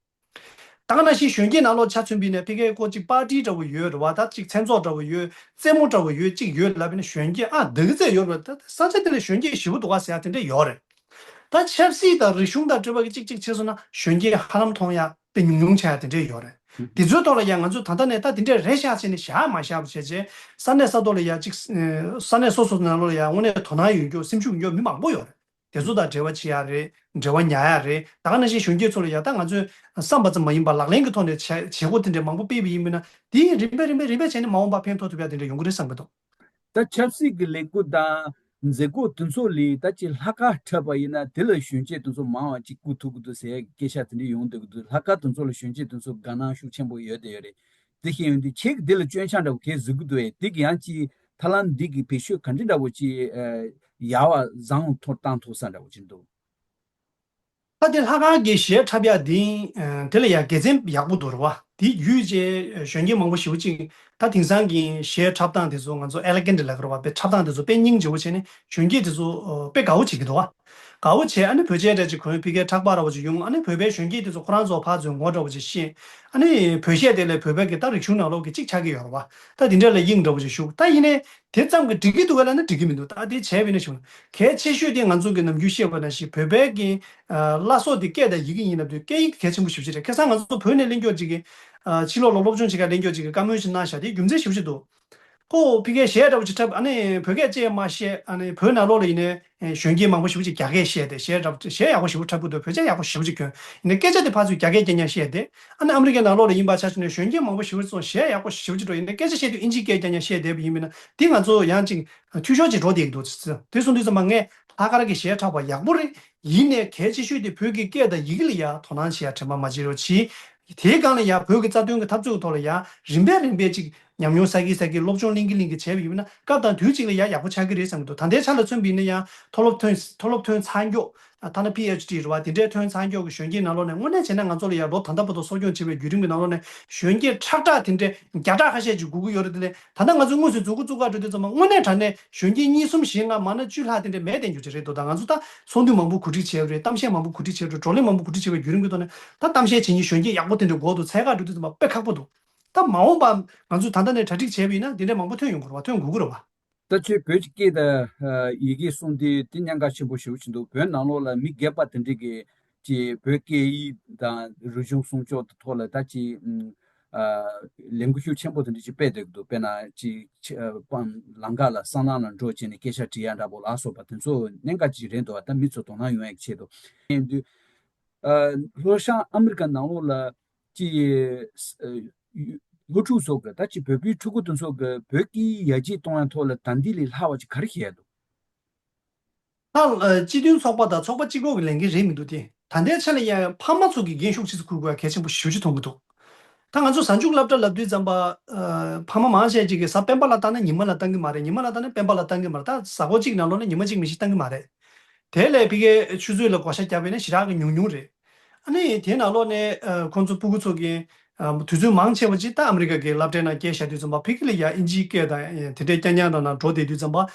ད་ག་ནང་བཞིན་གཞོན་སྐྱེས་ནང་ལོགས་ཆ་མཚོན་པ་ཡིན་ན་ཕ་གིའི་ཁོ་ཅིག་པར་ཊི་འདྲ་བོ་ཡོད་རེད་བ། ད་ཅིག་མཚན་ཚོགས་འདྲ་བོ་ཡོད། རྩེད་མོ་འདྲ་བོ་ཡོད། ཅིག་ཡོད་ལབ་པ་ཡིན་ན་གཞོན་སྐྱེས་ཨ་འདི་གི་རྩེད་ཡོད་རེད་བ། ད་ས་ཆ་དེ་ལ་གཞོན་སྐྱེས་ཞེ་པོ་འདུག་ག་ཟེར་ཡ་དེ་འདྲས་ཡོད་རེད། ད་ཆབ་སྲིད་དང་རིག་གཞུང་དང་འབྲེལ་བ་གི་ཅིག་ཅིག་བྱས་སོང་ན་གཞོན་སྐྱེས་ཧ་ལམ་མཐོང་ཡ་དཔེ་ཉུང་ཉུང་ཆགས་ཡ་དེ་འདྲས་ཡོད་རེད། དེ་ཚོའི་ཐོག་ལ་ཡང་ང་ཚོས་ད་ལྟ་ནས་ད་དེ་འདྲས་རེད་ཤག་ཟེར་ནས་བཞག་མ་བཞག་པ་བྱས་བྱས། ས་གནས་ས་ཐོག་ལ་ཡ་ཅིག་ས་གནས་སོ་སོ་ནང་ལོགས་ལ་ཡ་དངོས་གནས་དོ་སྣང་ཡོད་མཁན་སེམས་ཤུགས་ཡོད་མཁན་མི་མང་པོ་ཡོད་རེད། དེ་ཚོ་དང་འབྲེལ་བ་བྱེད་ཡ་རེད། འབྲེལ་བ་ཉར་ཡ་རེད། ད་ག་ནང་བཞིན་གཞོན་སྐྱེས་ཚོ་ལ་ཡ་ད་ང་ཚོས་བསམ་པ་ཙམ་མ་ཡིན་པ་ལག་ལེན་གྱི་ཐོག་ནས་བྱ་བྱེད་སྒོ་དེ་འདྲས་མང་པོ་སྤེལ་བ་ཡིན་པ་ཡིན་ན། དེ་རིམ་པས་རིམ་པས་རིམ་པས་བྱས་ནས་མ་འོངས་པ་ཕན་ཐོགས་ཐུབ་ཡ་དེ་འདྲས་ཡོང་གི་རེད་བསམ་གྱི་འདུག་ད་ཆབ་སྲིད་ཀྱི་ལས་འགུལ་དང་མཛད་སྒོ་དེ་ཚོ་ལས་ད་ཅིག་ལྷག་དཀར་འཁྲབ་པ་ཡིན་ན་དེ་ལ་གཞོན་སྐྱེས་དེ་ཚོ་མང་བ་ཅིག་བཀུག་ཐུབ་ཀྱི་འདུག་ཟེར་སྐད་ཆ་དེ་འདྲ་ཡོང་བསྡད་ཀྱི་འདུག་ལྷག་དཀར་དེ་ཚོ་ལ་གཞོན་སྐྱེས་དེ་ཚོ་དགའ་སྣང་ཤུགས་ཆེན་པོ་ཡོད་བསྡད་ཡོད་རེད། དེ་བཞིན་ཡོང་དུས་ཁྱེད་ཀྱིས་དེ་ལ་སྐྱོན་ཆ་འདྲ་བོ་གས་གཟིགས་ཀྱི་འདུག་བས། དེ་གི་ཡང་ཅིག་ཐབས་ལམ་འདི་གི་བེད་སྤྱོད་ག་འདྲ་འདྲ་བོ་ཅིག་ཨ་ཡག་པ་བཟང་བོ་ཐོག་བཏང་ཐུབ་ས་འདྲ་བོ་ཅིག་འདུག་ད་དེ་ལྷག་དཀར་གྱི་གཞས་འཁྲབ་ཡག་འདི་ཨ་དེ་ལ་ཡང་དགེ་མཚན་ཡག་པོ་འདུག་རེད་བ། དེ་བརྒྱུད་བྱས་གཞོན་སྐྱེས་མང་པོ་ཞེ་པོ་ཅིག་ད་དེང་སང་གི་གཞས་འཁྲབ་སྟངས་དེ་ཚོ་ང་ཚོ་ཨེ་ལི་གེན་ཊི་ལབ་ཀྱི་རེད་བ། དཔེ་འཁྲབ་སྟངས་དེ་ཚོ་དཔེ་སྙིང་རྗེ་པོ་བྱས་ནས་གཞོན་སྐྱེས་དེ་ཚོ་ཨ་དཔེ་དགའ་བོ་བྱེད་ཀྱི་འདུག་བ། དགའ་བོ་བྱས། ཨ་ནི་བོད་ཆས་འདྲ་ཅིག་གོན། ཕ་གིའི་ཕྲག་པར་འདྲ་བོ་ཅིག་ཡོང་། ཨ་ནི་བོད་པའི་གཞོན་སྐྱེས་དེ་ཚོ་ཁོ་རང་ཚོ་ཕར་ཚུར་ངོ་འདྲ་བོ་ཅིག་ཤེས། ཨ་ནི་བོད་གཞས་དེ་ལས་བོད་པའི་གི་ད་རིག་གཞུང་ནང་ལོགས་ཀྱི་གཅིག་ཆགས་ཀྱི་ཡོད་རེད་བ། ད་དེ་འདྲ་ལ་དབྱིངས་འདྲ་བོ་ཅིག་ཞུགས། ད་ཡིན་ནའི་དེ་ཙམ་གྱིས་འགྲིག་གི་འདུག་ག་ལབ་ན་འགྲིག་གི་མི་འདུག་ད་དེ་བྱས་པ་ཡིན་ན་བྱུང་། གལ་ཆེ་ཤོས་དེ་ང་ཚོ་གི་ནམ་རྒྱུན་བཤད་པ་ནང་བཞིན་བོད་པའི་གི་ཨ་བླ་སྲོག་དེ་སྐད་དང་ཡི་གེ་ཡིན་ལབ་དུས། སྐད་ཡིག་དེ་གལ་ཆེན་པོ་ཞེ་པོ་ཅིག་རེད། ཁ་སང་ང་ཚོ་བོད་ནས་གླེང་སྐྱོར་ཅིག་གིས་ཨ་ཕྱི་ལོགས་ལ་སློབ་སྦྱོང་བྱེད་གར་གླེང་སྐྱོར་ཅིག་གིས་བཀའ་མོལ་ཅིག་གནང་བཞག་དེ་རྒྱུ་མཚན་ཞེ་པོ་ཅིག་འདུག་ཁོ་ཕ་གིའི་གཞས་འདྲ་བོ་ཅིག་འཁྲབ། ཨ་ནི་བོད་སྐད་ཅིག་མ་ཤེས། ཨ་ནི་བོད་ནང་ལོགས་ལ་ཡིན་ནའི་ཨེ་གཞོན་སྐྱེས་མང་པོ་ཞེ་པོ་ཅིག་རྒྱ་སྐད་བཤད་དེ། གཞས་འདྲ་བོ་ཅིག་གཞས་ཡག་པོ་ཞེ་པོ་འཁྲབ་ཀྱི་འདུག་བོད་ཆས་ཡག་པོ་ཞེ་པོ་ཅིག་གྱོན། ཡིན་ནའི་སྐད་ཆ་དེ་ཕར་ཚུར་རྒྱ་སྐད་རྐྱང་རྐྱང་བཤད་དེ། ཨ་ནི་ཨ་མི་རི་ཀའི་ནང་ལོགས་ལ་ཡིན་པ་ཆ་བཞག་ན་གཞོན་སྐྱེས་མང་པོ་ཞེ་པོ་ཅིག་གཞས་ཡག་པོ་ཞེ་པོ་ཅིག་འགྲོ། ཡིན་ནའི་སྐད་ཆ་བཤད་དུས་ཨིན་ཇིའི་སྐད་རྐྱང་རྐྱང་བཤད་བསྡད་པ་ཡིན་པ་ཡིན་ན། དེ་ང་ཚོ་ཡང་ཅིག་འཐུས་ཤོར་ཅིག་འགྲོ་བསྡད་ཀྱི་འདུག་དེ་གསུངས་དུས་ཙམ་པ་ངས་ལྷག་དཀར་གྱི་གཞས་འཁྲབ་པ་ཡག་པོ་རེད། ཡིན་ནའི་གལ་ཆེ་ཤོས་དེ་བོད་ཀྱི་སྐད་དང་ཡི་གེ་ལ་ཡ་དོ་སྣང་བྱེད་ཡ་དྲན་པ་མ་བརྗེད་རོགས་གྱིས། དེའི་སྒང་ལ་ཡ་བོད་ཀྱི་རྩ་དོན་གྱི་འཐབ་རྩོད་ཀྱི་ཐོག་ལ་ཡ་རིམ་པས་རིམ་པས་ཅིག་ཉམས་མྱོང་བསགས་ཀྱིན་བསགས་ཀྱིན་སློབ་སྦྱོང་གླེང་གིན་གླེང་གིན་བྱས་པ་ཡིན་ན་སྐབས་དང་དུས་གཅིག་ལ་ཡ་ཡག་པོ་ཆགས་ཀྱི་རེད་བསམ་གྱི་འདུག་ད་ལྟའི་ཆ་ལ་མཚོན་པ་ཡིན་ན་ཡང་མཐོ་སློབ་ཐོན་མཐོ་སློབ་ཐོན་ཚར་མགྱོགས། ཐ་ན་པི་ཨེཆ་ཌི་རེད་བ། དེ་འདྲའི་ཐོན་ཚར་མགྱོགས་ཀྱི་གཞོན་སྐྱེས་ནང་ལོགས་ནས་དངོས་གནས་བྱས་ན་ང་ཚོ་ལ་ཡ་ལོ་ད་ལྟ་བར་དུ་གསོ་སྐྱོང་བྱེད་པའི་བརྒྱུད་རིམ་གྱི་ནང་ལོགས་ནས་གཞོན་སྐྱེས་ཁྲག་ཁྲག་དེ་འདྲའི་བརྒྱ་ཕྲག་ཁ་ཤས་ཅིག་སྒུག་གི་ཡོད་རེད། དེ་ལས་ད་ལྟ་ང་ཚོས་དངོས་སུ་མཛུབ་གུ་བཙུགས་ག་འགྲོ་དུས་ཙམ་པ་དངོས་གནས་དྲང་གནས་གཞོན་སྐྱེས་གཉིས་གསུམ་བཞི་ལྔ་མ་ན་བཅུ་ལྷག་དེ་འདྲ་མེད་བསྡད་རྒྱུ་ཅིག་རེད་འདུག་ད་ང་ཚོ་ད་ཚོགས་འདུ་མང་པོ་གོ་སྒྲིག་བྱས་པ་རེད། གཏམ་བཤད་མང་པོ་གོ་སྒྲིག་བྱས་པ་རེད། བགྲོ་གླེང་མང་པོ་གོ་སྒྲིག་བྱས་པའི་བརྒྱུད་རིམ་གྱི་ཐོག་ནས་ད་གཏམ་བཤད་བྱེད་མཁན་གཞོན་སྐྱེས་ཡག་པོ་དེ་འདྲ་དགོས་འདུག་འཚོལ་ག་འགྲོ་དུས་ཙམ་པ་དཔེ་ཁག་པོ་འདུག་ད་མ་འོངས་པ་ང་ཚོས་ད་ལྟ་ནས་གྲ་སྒྲིག་བྱས་པ་ཡིན་ན་དེ་འདྲ་མང་པོ་ཐོན་ཡོང་གི་རེད་བ། ཐོན་དགོས་ཀྱི་རེད་བ། ད་ཁྱོད་བོད་ཀྱི་སྐད་དང་ཡི་གེ་གསུང་དུས་དེ་གནད་འགག་ཆེན་པོ་ཞེ་པོ་ཅིག་འདུག་བོད་ནང་ལོགས་ལ་མི་སྒེར་པ་དེ་འདྲས་ཀྱིས་ཀྱི་བོད་སྐད་ཡིག་དང་རིག་གཞུང་སྲུང་སྐྱོབ་ཐོག་ལ་ད་ཅིག་ཨ་ལས་འགུལ་ཤུགས་ཆེན་པོ་དེ་འདྲ་ཅིག་སྤེལ་བསྡད་ཀྱི་འདུག་དཔེར་ན་ཅིག་ཨ་ལམ་ཁ་ལ་སྲང་ལམ་ལ་འགྲོ་བྱས་ནས་སྐད་ཆ་དྲི་ཡ་འདྲ་པོ་ལ་སོགས་པ་དེ་ཚོ་གནད་འགག་ཅིག་རེད་འདུག་ད་མི་ཚོ་དོ་སྣང་ཡོང་ཡག་ཆེད་དུ། ཡིན་དུས་ཨ་ལྷོ་བྱང་ཨ་མི་རི་ཀ་ནང་ལོགས་ལ་ཅིག་ཨ་སློབ་ཕྲུག་ཚོ་གི་ད་ཅིག་བོད་པའི་ཕྲུ་གུ་དེ་ཚོ་གི་བོད་སྐད་ཡར་རྒྱས་གཏོང་ཡ་ཐོག་ལ་ད་འདི་ལས་ལྷག་པ་ཅིག་ག་རེ་བྱས་འདུག་ད་ཨ་སྤྱི་མཐུན་ཚོགས་པ་དང་ཚོགས་པ་གཅིག་པོ་གི་ལས་འགན་རེད་མི་འདུག་སྟེ། ད་ལྟའི་ཆ་ལ་ཡང་ཕ་མ་ཚོ་གིས་འགན་ཤུགས་ཆེ་ཙམ་འཁུར་དགོས་ཡ་གལ་ཆེན་པོ་ཞེ་པོ་ཅིག་མཐོང་གི་འདུག་ད་ང་ཚོ་གཟའ་མཇུག་སློབ་གྲྭ་ལབ་དུས་ཙམ་པ། ཨ། ཕ་མ་མང་ཆེ་ཅིག་གིས་གཟའ་སྤེན་པ་ལ་བཏང་ན་ཉི་མ་ལ་བཏང་གི་མ་རེད། ཉི་མ་ལ་བཏང་ན་སྤེན་པ་ལ་བཏང་གི་མ་རེད། ད་གཟའ་འཁོར་གཅིག་ནང་ལོགས་ལ་ཉི་མ་གཅིག་མི་ཤེས་བཏང་གི་མ་རེད། དེ་ལས་ཕ་གིའི་ཆུ་ཚོད་ལ་བགོ་བཤའ་བརྒྱབ་པ་ཡིན་ན་ཞེ་དྲག་གི་ཉུང་ཉུང་རེད། ཨ་ནི་དེའི་ནང་ལོགས་ནས། ཨ། ཁོང་ཚོ་སྤུ་གུ་ཚོ་གིས། ཨ། དུས་ཚོད་མང་ཆེ་བ་ཅིག་ད་ཨ་མི་རི་ཀ་གི་སློབ་གྲྭའི་ནང་སྐྱེལ་བཞག་དུས་ཙམ་པ་ཕ་གི་ལ་ཡ་ཨིན་ཇིའི་སྐད་དང་དེ་འདྲའི་སྐད་རྙིང་དང་ནང་འགྲོ་བསྡད་དུས་ཙམ་པ།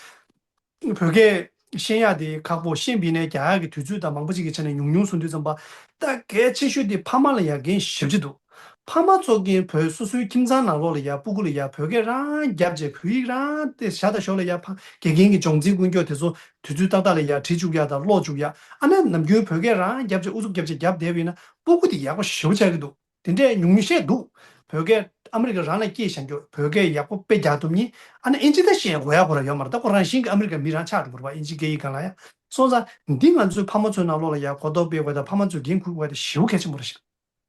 བོད་སྐད་ཤེས་ཡག་དེ་ཁག་པོ། ཤེས་པ་ཡིན་ནའི་རྒྱག་ཡག་གི་དུས་ཚོད་དང་མང་པོ་ཅིག་གི་ཆ་ནས་ཉུང་ཉུང་སོང་དུས་ཙམ་པ། ད་གལ་ཆེ་ཤོས་དེ་ཕ་མ་ལ་ཡ་འགན་ཞེ་པོ་ཅིག་འདུག་ཕ་མ་ཚོ་གིས་བོད་སོ་སོའི་ཁྱིམ་ཚང་ནང་ལོགས་ལ་ཡ་སྤུ་གུ་ལ་ཡ་བོད་སྐད་རང་བརྒྱབ་བྱས། བོད་ཡིག་རང་དེ་ཞར་དང་ཞོར་ལ་ཡ་ཕ། དགེ་རྒན་གྱིས་སྦྱོང་ཚན་ཀུན་སྐྱོར་དེ་ཚོ་དུས་ཚོད་ཏག་ཏག་ལ་ཡ་བྲིས་བཅུག་ཡ་དང་ཀློག་བཅུག་ཡ། ཨ་ནི་ནམ་རྒྱུན་བོད་སྐད་རང་བརྒྱབ་བྱས་ཨུ་ཚུགས་བརྒྱབ་བྱས་བརྒྱབ་བསྡད་པ་ཡིན་ན་སྤུ་གུ་དེ་ཡག་པོ་ཞེ་པོ་ཆགས་ཀྱི་འདུག་དེ་འདྲའི་ཉུང་ཉུང་བཤད་འདུག་བོད་སྐད་ཨ་མི་རི་ཀ་རང་ལ་སྐྱེས་བཞག་རྒྱུ། བོད་སྐད་ཡག་པོ་དཔེ་རྒྱག་ཐུབ་མཁན། ཨ་ནི་ཨིན་ཇི་ད་བཤད་དགོས་ཡ་གོ་ར་ཡོད་མ་རེད། ད་ཁོ་རང་བཞིན་གྱི་ཨ་མི་རི་ཀ་མི་རང་ཆགས་འགྲོ་གི་རེད་པ། ཨིན་ཇི་སྐད་ཡིག་སྒང་ལ་ཡ། སོང་ཙང་འདི་ང་ཚོའི་ཕ་མ་ཚོའི་ནང་ལོགས་ལ་ཡ་གོ་རྟོགས་སྤེལ་དགོས་དང་། ཕ་མ་ཚོས་འགན་འཁུར་དགོས་དེ་ཞེ་པོ་གལ་ཆེན་པོ་རེད་ཤག་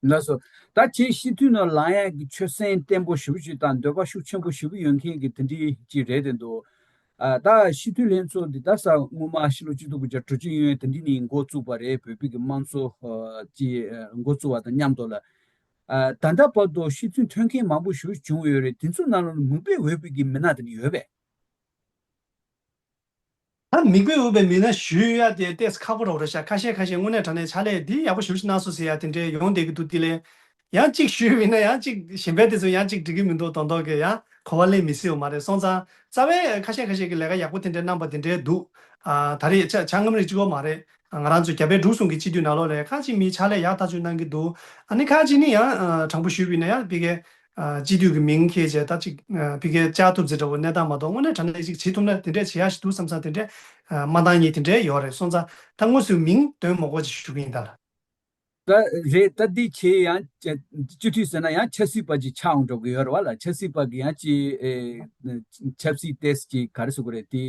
ལགས་སོ། ད་ཁྱེད་སྤྱི་འཐུས་ནང་ལངས་ཡག་གི་ཆོད་སེམས་བརྟན་པོ་ཞེ་པོ་ཅིག་དང་འདོད་པ་ཤུགས་ཆེན་པོ་ཞེ་པོ་ཡོད་མཁན་གྱི་དེ་འདྲའི་ཅིག་རེད་དེ་འདུག་ཨ། ད་སྤྱི་འཐུས་ལྷན་ཚོགས་འདི་ད་ས་སྔོན་མ་ཕྱི་ལོ་ཆིག་སྟོང་དགུ་བརྒྱ་དྲུག་ཅུ་ཡོལ་དེ་འདྲ་ནས་འགོ་བཙུགས་པ་རེད། བོད་པའི་གི་དམངས་གཙོ་ཨ་ཅིག་ཨ་འགོ་བཙུགས་པ་དང་མཉམ་དུ་ལ། ཨ། ད་ལྟ་བར་དུ་སྤྱི་འཐུས་ཐོན་མཁན་མང་པོ་ཞིག་བྱུང་ཡོད་རེད། དེ་ཚོའི་ནང་ལ་མིག་དཔེ་འོས་པའི་གི་མི་སྣ་དེ་འདྲ་ཡོད་པས། ད་མིག་དཔེ་འོས་པའི་མི་སྣ་ཞུ་ཡ་དེ་ཏོག་ཙམ་ཁག་པོ་རེད་ཤག་ཁ་ཤས་ཁ་ཤས་དངོས་གནས་དྲང་གནས་ཕྱག་ལས་འདི་ཡག་པོ་ཞེ་པོ་ཅིག་གནང་སོང་ཟེར་ཡ་དེ་འདྲའི་ཡོང་བསྡད་ཀྱི་འདུག་དེ་ལས་ཡང་གཅིག་ཞུས་པ་ཡིན་ན་ཡང་གཅིག་གཞན་པའི་དེ་ཚོ་ཡང་གཅིག་འགྲིག་གི་མི་འདུག་མདོག་མདོག་གི་ཡང་གོ་བ་ལེན་མི་སྲིད་པ་མ་རེད། སོང་ཙང་རྩ་བའི་ཁ་ཤས་ཁ་ཤས་ཀྱི་ལས་ཀ་ཡག་པོ་དེ་འདྲའི་གནང་པ་དེ་འདྲའི་འདུག་ཨ། ད་རེས་ཆ་ཆ་སྔ་མོ་རེད་གཅིག་པོ་མ་རེད། ང་རང་ཚོ་རྒྱ་བལ་འབྲུག་གསུམ་གྱི་སྤྱི་འཐུས་ནང་ལོགས་ལ་ཁ་ཅིག་མིས་ཕྱག་ལས་ཡག་ཐག་ཆོད་གནང་གི་འདུག་ཨ་ནི་ཁ་ཅིག་ནི་ཡང་ཨ་དྲང་པོ་ཞུས་པ་ཡིན་ན་ཡང་ཕ་གིའི་ཨ་སྤྱི་འཐུས་ཀྱི་མིང་འཁྱེར་བྱས་ད་ཅིག་ཨ་ཕ་གིར་བཅར་ཐུབ་ཟེར་འདྲ་བོ་གནས་སྟངས་མ་གཏོགས་དངོས་གནས་དྲང་གནས་ཅིག་བྱེད་ཐུབ་ན་དེ་འདྲས་བྱེད་ཡག་ཞིག་འདུག་བསམ་བསམ་དེ་འདྲས་ཨ་མ་འདང་ཉེས་དེ་འདྲས་ཡོད་རེད། སོང་ཙང་ད་དངོས་སུ་མིང་འདོན་མ་དགོས་ཅིག་ཞུ་གི་ཡིན་ད་ལ། ད་རེད། ད་འདི་བྱས་ཡང་སྤྱི་འཐུས་ཟེར་ན་ཡང་ཆབ་སྲིད་པ་ཅིག་ཆགས་འོང་འགྲོ་གི་ཡོད་རེད་བ་ལ། ཆབ་སྲིད་པ་གི་ཡང་ཅིག་ཨེ་ཆབ་སྲིད་ཏོག་ཙམ་ཅིག་ག་རེ་ཟེར་དགོས་རེད། དེ་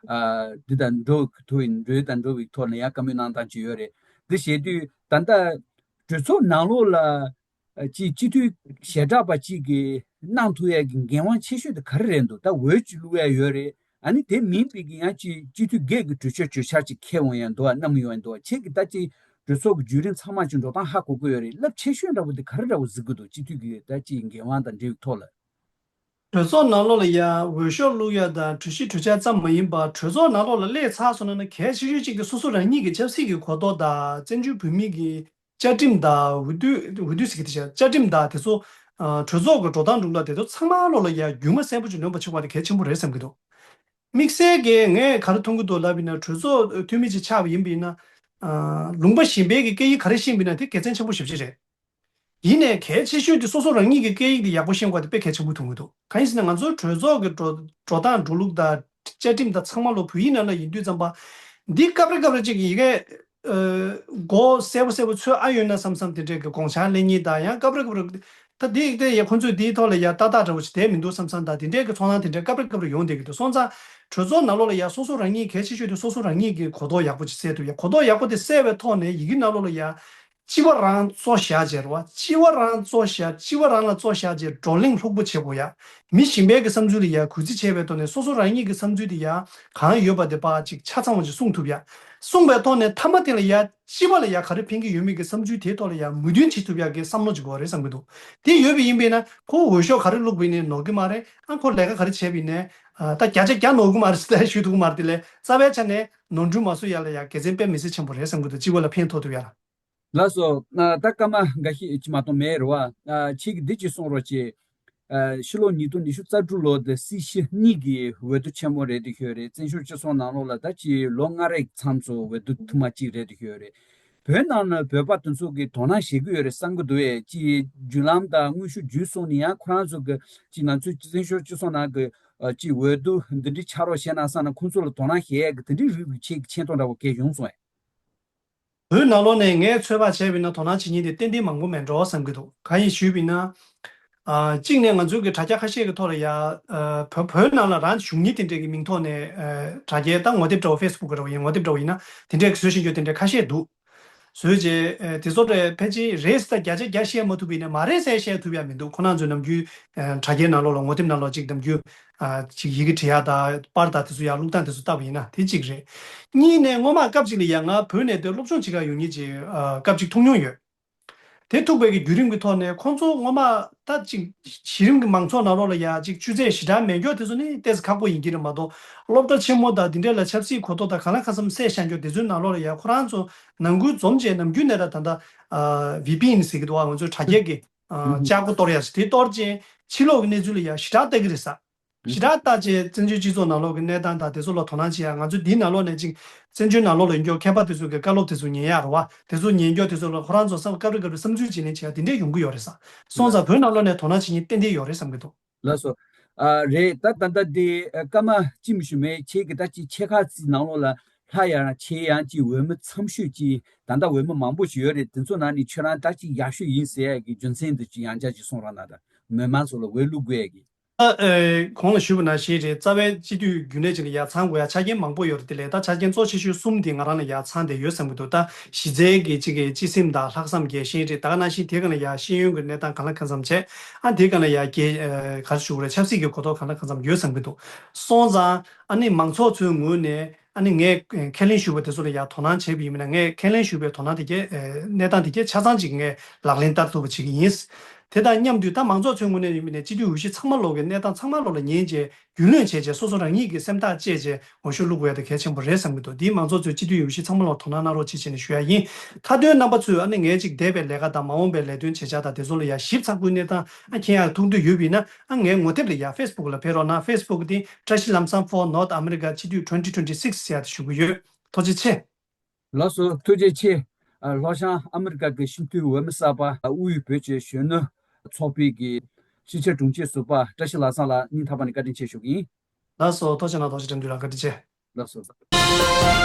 ཨ་འདི་དང་འགྲོ་ཐུབ་ཡིན་འགྲོས་དང་འགྲོ་བའི་ཐོག་ནས་ཡང་བཀའ་མོལ་གནང་སྟངས་ཅིག་ཡོད་རེད། འདི་བྱེད་དུས་ད་ལྟ་གྲོས་ཚོགས་ནང་ལོགས་ལ་ཨ་ཅིག་སྤྱི་འཐུས་ཞལ་གྲགས་པ་ཅིག་གིས་གནང་ཐུབ་ཡས་ཀྱི་འགན་དབང་ཆེ་ཤོས་དེ་ག་རེ་རེད་འདུག་ད་འོས་ཅིག་བླུག་ཡས་ཡོད་རེད། ཨ་ནི་དེ་མིན་པའི་གི་ཡང་ཅིག་སྤྱི་འཐུས་སྒེར་གྱི་གྲོས་ཆོད་གྲོས་འཆར་ཅིག་འཁྱེར་འོང་ཡ་འདུག་བ། གནང་ཡོང་ཡ་འདུག་བ། ཁྱེད་ཀྱིས་ད་ཅིག་གྲོས་ཚོགས་ཀྱི་བརྒྱུད་རིམ་ཚང་མ་ཅིག་འགྲོ་སྟངས་ཧ་གོ་གི་ཡོད་རེད། རླབས་ཆེ་ཤོས་འདྲ་བོ་དེ་ག་རེ་འདྲ་བོ་གཟིགས་གི་འདུག་སྤྱི་འཐུས་ཀྱི་ད་ཅིག་འགན་དབང་དང་འབྲེལ་བའི་ཐོག་ལ། གྲོས་ཚོགས་ནང་ལོགས་ལ་ཡ་འོས་ཤོག་བླུག་ཡ་དང་གྲོས་གཞི་གྲོས་འཆར་ཙམ་མ་ཡིན་པར་གྲོས་ཚོགས་ནང་ལོགས་ལ་སླེབས་ཚར་སོང་ན་ནི་གལ་ཆེ་ཤོས་གཅིག་དེ་སོ་སོ་རང་ཉིད་ཀྱི་ཆབ་སྲིད་ཀྱི་གོ་རྟོགས་དང་བཙན་བྱོལ་བོད་མི་གི་བཅའ་ཁྲིམས་དང་འོས་བསྡུ་འོས་བསྡུ་ཟེར་གྱི་དེ་བྱས་བཅའ་ཁྲིམས་དང་དེ་ཚོ་ཨ་གྲོས་ཚོགས་ཀྱི་འགྲོ་སྟངས་འགྲོ་ལུགས་དེ་ཚོ་ཚང་མ་ལོགས་ལ་ཡ་རྒྱུས་མངའ་གསལ་པོ་ཅིག་ལོན་པ་བྱེད་དགོས་པ་དེ་གལ་ཆེན་པོ་རེད་བསམ་གྱི་འདུག་དམིགས་བསལ་གྱིས་ངས་ག་རེ་མཐོང་གི་འདུག་ལབ་ཡིན་ན་གྲོས་ཚོགས་འཐུས་མི་ཅིག་ཆགས་པ་ཡིན་པ་ཡིན་ན་ཨ་ལུང་པ་གཞན་པའི་གི་སྐད་ཡིག་ག་རེ་ཤེས་པ་ཡིན་ན་དེ་དགེ་མཚན་ཆེན་པོ་ཞེ་པོ་ཅིག་རེད། ཡིན་ནའི་གལ་ཆེ་ཤོས་དེ་སོ་སོ་རང་ཉིད་ཀྱི་སྐད་ཡིག་དེ་ཡག་པོ་ཤེས་དགོས་དེ་དཔེ་གལ་ཆེན་པོ་མཐོང་གི་འདུག་གང་ཡིན་ཟེར་ན་ང་ཚོའི་གྲོས་ཚོགས་ཀྱི་འགྲོ་འགྲོ་སྟངས་འགྲོ་ལུགས་དང་བཅའ་ཁྲིམས་དང་ཚང་མ་ལོ་བོད་ཡིག་ནང་ལ་ཡིན་དུས་ཙམ་པ། འདི་སྐབས་རེ་སྐབས་རེ་ཅིག་ཡི་གེ་ཨ་མགོ་གསལ་པོ་གསལ་པོ་འཚོལ་ཨ་ཡོད་ན་བསམ་བསམ་དེ་འདྲས་ཀྱི་དགོངས་འཆར་གླེང་མཁན་དང་ཡང་སྐབས་རེ་སྐབས་རེ་ད་འདི་ཡིག་དེ་ཡ་ཁོང་ཚོས་འདིའི་ཐོག་ལ་ཡ་ཏག་ཏག་འདྲ་བོ་ཞིག་བསྡད་མི་འདུག་བསམ་བསམ་དང་དེ་འདྲས་ཀྱི་ཚོར་སྣང་དེ་འདྲས་སྐབས་རེ་སྐབས་རེ་ཡོང་བསྡད་ཀྱི་འདུག་སོང་ཙང་གྲོས་ཚོགས་ནང་ལོགས་ལ་ཡ་སོ་སོ་རང་ཉིད་གལ་ཆེ་ཤོས་དེ་སོ་སོ་རང་ཉིད་ཀྱི་གོ་རྟོགས་ཡག་པོ་ཅིག་གསལ་ཐུབ་ཡ། གོ་རྟོགས་ཡག་པོ་དེ་གསལ་བའི་ཐོག་ནས་ཡི་གེ་ནང་ལོགས་ལ་ཡ། སྤྱི་བ་རང་གཙོ་བཞག་བྱས་རེད་བ། སྤྱི་བ་རང་གཙོ་བཞག་སྤྱི་བ་རང་ལ་གཙོ་བཞག་བྱས་བགྲོ་གླེང་ལྷུག་པོ་བྱེད་དགོས་ཡ། མི་གཞན་པའི་གི་བསམ་ཚུལ་ལ་ཡ་གུས་བརྩི་བྱས་པའི་ཐོག་ནས་སོ་སོ་རང་ཉིད་ཀྱི་བསམ་ཚུལ་དེ་ཡ་གང་ཡོད་པ་དེ་ཕར་ཅིག་ཆ་ཚང་བ་ཅིག་གསུང་ཐུབ་ཡ། གསུངས་པའི་ཐོག་ནས་མཐའ་མ་དེ་ལ་ཡ་སྤྱི་བ་ལ་ཡ་ག་རེ་ཕན་གྱི་ཡོད་མེད་ཀྱི་བསམ་ཚུལ་དེའི་ཐོག་ལ་ཡ་མོས་མཐུན་བྱེད་ཐུབ་ཡ་གི་བསམ་བློ་ཅིག་དགོས་རེད་བསམ་གྱི་འདུག་དེ་ཡོད་པ་ཡིན་པས་ན་ཁོ་འོས་ཤོག་ག་རེ་བླུགས་པ་ཡིན་ནའི་ནོར་གི་མ་རེད། ཨ་ཁོ་ལས་ཀ་ག་རེ་བྱས་པ་ཡིན་ནའི་ཨ་ད་བརྒྱ་ཆ་བརྒྱ་ནོར་གི་མ་རེད་ཟེར་ཞུ་ཐུབ་ཀྱི་མ་རེད། དེ་ལས་རྩ་བའི་ཆ་ནས་ནོར་འཁྲུལ་མ་བཟོ་ཡ་ལ་ཡ་དགེ་མཚན་དཔེ་མི་སྲིད་ཆེན་པོ་རེད་བསམ་གྱི་འདུག་སྤྱི་བ་ལ་ཕན་ཐོགས་ཐུབ་ཡ་ལ། ལགས་སོ། ཨ་ད་སྐར་མ་འགའ་ཤས་ཅིག་མ་གཏོགས་མེད་རེད་བ། ཨ་ཁྱེད་ཀྱིས་འདི་ཅིག་གསུངས་རོགས་བྱེད། ཨ་ཕྱི་ལོ་ཉིས་སྟོང་ཉི་ཤུ་རྩ་དྲུག་ལོ་དེ་སྲིད་སྤྱི་གཉིས་ཀྱི་འོས་བསྡུ་ཆེན་མོ་རེད་དེ་ཤོད་རེད། བཙན་བྱོལ་སྤྱི་ཚོགས་ནང་ལོགས་ལ་ད་ཅིག་ལོ་ལྔ་རེའི་མཚམས་སུ་འོས་བསྡུ་ཐེངས་མ་གཅིག་རེད་དེ་ཤོད་རེད། བོད་ནང་ན་བོད་པ་དེ་ཚོ་གིས་དོ་སྣང་བྱེད་ཀྱི་ཡོད་རེད་བསམ་གྱི་འདུག་ཨེ། ཅིག་བརྒྱུད་ལམ་དང་དངོས་ཤུགས་བརྒྱུད་སོང་ནས་ཡང་ཁོ་རང་ཚོ་གི་ཅིག་ང་ཚོའི་བཙན་བྱོལ་སྤྱི་ཚོགས་ནང་གི་ཨ་ཅིག་འོས་བསྡུ་འདི་འདྲའི་ཆགས་རོགས་བྱས་ན་བསམ་ན་ཁོང་ཚོ་ལ་དོ་སྣང་བྱེད་ཡས་ཀྱི་དེ་འདྲའི་རིགས་ཀྱི་ཆེད་ཀྱི་མཆན་ཐོ་འདྲ་བོ་སྐད་བྱུང་སོང་ཨེ། བོད་ནང་ལོགས་ནས་ངས་ཚོད་དཔག་བྱས་པ་ཡིན་ན་དོ་སྣང་བྱེད་མཁན་དེ་ཏན་ཏན་མང་པོ་མེད་འགྲོ་བསམ་གྱི་འདུག་གང་ཡིན་ཞུས་པ་ཡིན་ན། ཨ་གཅིག་ནས་ང་ཚོའི་གི་དྲ་རྒྱ་ཁ་ཤས་ཀྱི་ཐོག་ལ་ཡ། ཨ་བོད་བོད་ནང་ལ་རང་གཞུང་གཉེར་དེ་འདྲས་ཀྱི་མིང་ཐོག་ནས་ཨ་དྲ་རྒྱའི་ད་ངོ་དེབ་འདྲ་བོ་ཕེ་སི་བུག་འདྲ་བོ་ཡིན་ངོ་དེབ་འདྲ་བོ་ཡིན་ན་དེ་འདྲས་ཀྱི་བཟོ་བཞིན་རྒྱུ་དེ་འདྲས་ཁ་ཤས་འདུག་བཟོས་རྗེས་ཨ་དེ་ཚོ་རེད་ཕལ་ཆེར་རེད་ཟེར་བརྒྱ་ཆ་བརྒྱ་བཤད་མ་ཐུབ་པ་ཡིན་ན་མ་རེད་ཟེར་བཤད་ཐུབ་ཡ་མི་འདུག་ཁོ་རང་ཚོའི་ནམ་རྒྱུན་ཨ་དྲ་རྒྱའི་ནང་ལོགས་ལ་ངོ་དེབ་ནང་ལོགས་གཅིག་ནམ་རྒྱུན། ཨ་ཅིག་ཡི་གེ་བྲི་ཡ་དང་པར་དང་དེ་ཚོ་ཡར་བླུགས་སྟངས་དེ་ཚོ་ལྟ་བུ་ཡིན་ན་དེ་གཅིག་རེད། གཉིས་ནས་སྔོན་མ་སྐབས་གཅིག་ལ་ཡ་ང་བོད་ནས་དེ་སློབ་སྦྱོང་བྱེད་གར་ཡོང་མཁན་ཅིག་ཨ་སྐབས་གཅིག་མཐོང་མྱོང་ཡོད། དེ་ཐུག་པའི་གི་བརྒྱུད་རིམ་གྱི་ཐོག་ནས་ཁོང་ཚོ་ངོ་མ་ད་ཅིག་གཞི་རིམ་གྱི་མང་ཚོགས་ནང་ལོགས་ལ་ཡ་ཅིག་ཆུ་ཚད་ཞེ་དྲག་མེད་མཁན་དེ་ཚོ་ནི་ཏོག་ཙམ་ཁག་པོ་ཡིན་གྱི་རེད་མ་གཏོགས། སློབ་གྲྭ་ཆེན་མོ་དང་དེ་འདྲས་ལ་ཆབ་སྲིད་གོ་རྟོགས་དང་གང་ལ་གང་འཚམ་གསལ་བཞག་མཁན་དེ་ཚོའི་ནང་ལོགས་ལ་ཡ་ཁོ་རང་ཚོ་ནང་ཁུལ་འཛོམས་བྱས་ནམ་རྒྱུན་ནས་ར་ད་ལྟ་ཨ་ཝི་པི་ཨེན་ཟེར་གྱི་འདུག་བ། ང་ཚོའི་དྲ་རྒྱ་གི་ཨ་ལྕགས་སྒོ་གཏོར་ཡ་ཞིག་དེ་གཏོར་རྗེས་ཕྱི་ལོགས་ཀྱི་གནས་ཚུལ་ལ་ཡ་ཞེ་དྲག་ལྟ་གི་རེད་ས། ཞེ་དྲག་ལྟ་བྱས་བཙན་བྱོལ་སྤྱི་ཚོགས་ནང་ལོགས་ཀྱི་གནས་སྟངས་དང་དེ་ཚོ་ལ་དོ་སྣང་བྱེད་ཡ། ང་ཚོ་འདིའི་ནང་ལོགས་ནས་ཅིག་བཙན་བྱོལ་ནང་ལོགས་ལ་ཡོད་མཁན་མཁས་པ་དེ་ཚོ་གི་བཀའ་སློབ་དེ་ཚོ་ཉན་ཡ་རེད་བ། དེ་ཚོ་ཉན་རྒྱུ་དེ་ཚོ་ལ་ཁོ་རང་ཚོ་བསམ་སྐབས་རེ་སྐབས་རེ་བསམ་ཚུལ་བརྗེ་ལེན་བྱེད་ཡ་དེ་འདྲས་ཡོང་གི་ཡོད་རེད་ས། སོང་ཙང་བོད་ནང་ལོགས་ནས་དོ་སྣང་བྱེད་མཁན་ཏན་ཏན་ཡོད་རེད་བསམ་གྱི་འདུག་ལགས་སོ། ཨ་རེད། ད་ད་ལྟ་དེ་ཨ་སྐར་མ་གཅིག་མི་ཞུ་མེད་ཁྱེད་ཀྱི་ད་ཅིག་ཕྱེད་ཀ་ཙམ་ནང་ལོགས་ལ་ལྷ་ཡང་ཆེ་ཡང་ཅིག་འོས་མི་འཚམ་ཤོས་ཅིག་ད་ལྟ་འོས་མི་མང་པོ་ཞིག་ཡོད་རེད། དེ་ཚོ་ནང་ནས་ཁྱོད་རང་ད་ཅིག་ཡག་ཤོས་ཡིན་ཟེར་ཡ་གི་རྒྱུ་མཚན་དེ་ཅིག་ཡང་བསྐྱར་ཅིག་གསུང་རོགས་གནང་། ད་མི་མང་ཚོ་ལ་འོས་བླུག་དགོས་ཡ་གི། ཨ་ཨེ་གོང་ལ་ཞུས་པ་ནང་བཞིན་རེད། རྩ་བའི་སྤྱི་འཐུས་རྒྱུན་ལས་ཅིག་ལ་ཡ་ཚང་དགོས་ཡ་ཆ་རྐྱེན་མང་པོ་ཡོད་རེད། དེ་ལས་ད་ཆ་རྐྱེན་གཙོ་ཆེ་ཤོས་གསུམ་དེ་ང་རང་ལ་ཡ་ཚང་བསྡད་ཡོད་བསམ་གྱི་འདུག་ད་གཞི་རྩའི་གི་གཅིག་གི་སྤྱི་སེམས་དང་ལྷག་བསམ་རྒྱས་ཤིང་རེད། ད་ག་ནང་བཞིན་དེ་ག་ལ་ཡ་ཤེས་ཡོན་གྱི་གནས་སྟངས་གང་ལ་གང་འཚམ་བྱས། ཨ་དེ་ག་ལ་ཡ་གི་ཨ་ག་རེ་ཞུ་དགོས་རེད། ཆབ་སྲིད་ཀྱི་གོ་རྟོགས་གང་ལ་གང་འཚམ་ཡོད་བསམ་གྱི་འདུག་སོང་ཙང་ཨ་ནི་མང་ཚོགས་ཚོའི་ངོས་ནས་ཨ་ནི་ངས་ཁས་ལེན་ཞུས་པ་དེ་ཚོ་ལ་ཡ་དོ་སྣང་བྱས་པ་ཡིན་ན། ངས་ཁས་ལེན་ཞུས་པའི་དོ་སྣང་དེ་གས་ཨ་གནས་སྟངས་དེ་གས་ཆ་ཚང་ཅིག་ངས་ལག་ལེན་བསྟར་ཐུབ་པ་བྱེད་ཀྱི་ཡིན། དེ་དང་མཉམ་དུ་ད་མང་ཚོགས་ཚོའི་ངོས་ནས་ཡིན་ནའི་སྤྱི་འཐུས་འོས་གཞི་ཚང་མ་ལོག་གི་གནས་སྟངས་ཚང་མ་ལོག་ལ་ཉན་བྱས་རྒྱུས་ལོན་བྱས་བྱས་སོ་སོ་རང་ཉིད་ཀྱི་སེམས་ཐག་བཅད་བྱས་འོས་ཤོག་བླུག་དགོས་ཡ་དེ་གལ་ཆེན་པོ་རེད་བསམ་གྱི་འདུག་འདིའི་མང་ཚོགས་ཚོས་སྤྱི་འཐུས་འོས་གཞི་ཚང་མ་ལོག་དོ་སྣང་གནང་རོགས་བྱེད་བྱས་ནས་ཞུ་ཡ་ཡིན། ཁ་འདོན་རྣམ་པ་ཚོས་ཨ་ནི་ངའི་ཅིག་འདས་པའི་ལས་ཀ་དང་མ་འོངས་པའི་ལས་དོན་བྱེད་འཆར་དང་དེ་ཚོ་ལ་ཡ་ཞིབ་ཚགས་པོའི་གནས་སྟངས་ཨ་མཁྱེན་ཡ་ཐུགས་འདོད་ཡོད་པ་ཡིན་ན། ཨ་ངའི་ངོ་དེབ་ལ་ཡ་ཕེ་སི་བུག་ལ་ཕེབས་རོགས་གནང་། ཕེ་སི་བུག་དེ་བཀྲ་ཤིས་ལམ་བཟང་for North America སྤྱི་འཐུས་twenty twenty-six ཟེར་ཡ་དེ་ཞུ་གི་ཡོད། ཐུགས་རྗེ་ཆེ། ལགས་སོ། ཐུགས་རྗེ་ཆེ། ཨ་ལྷོ་བྱང་ཨ་མི་རི་ཀ་གི་སྤྱི་འཐུས་འོས་མི་གསར་པ་དབུས་བོད་ཀྱི་གཞོན་ནུ་ཚོགས་པའི་གི་སྤྱི་ཁྱབ་དྲུང་ཆེ་ཟུར་པ་བཀྲ་ཤིས་ལྷ་བཟང་ལགས་སྙིང་ཐག་པ་ནས་བཀའ་དྲིན་ཆེ་ཞུ་གི་ཡིན། ལགས་སོ། ཐུགས་རྗེ་གནང་། ཐུགས་རྗེ་ཆེ། འགྲན་བསྡུར་ལ་བཀའ་དྲིན་ཆེ། ལགས་སོ།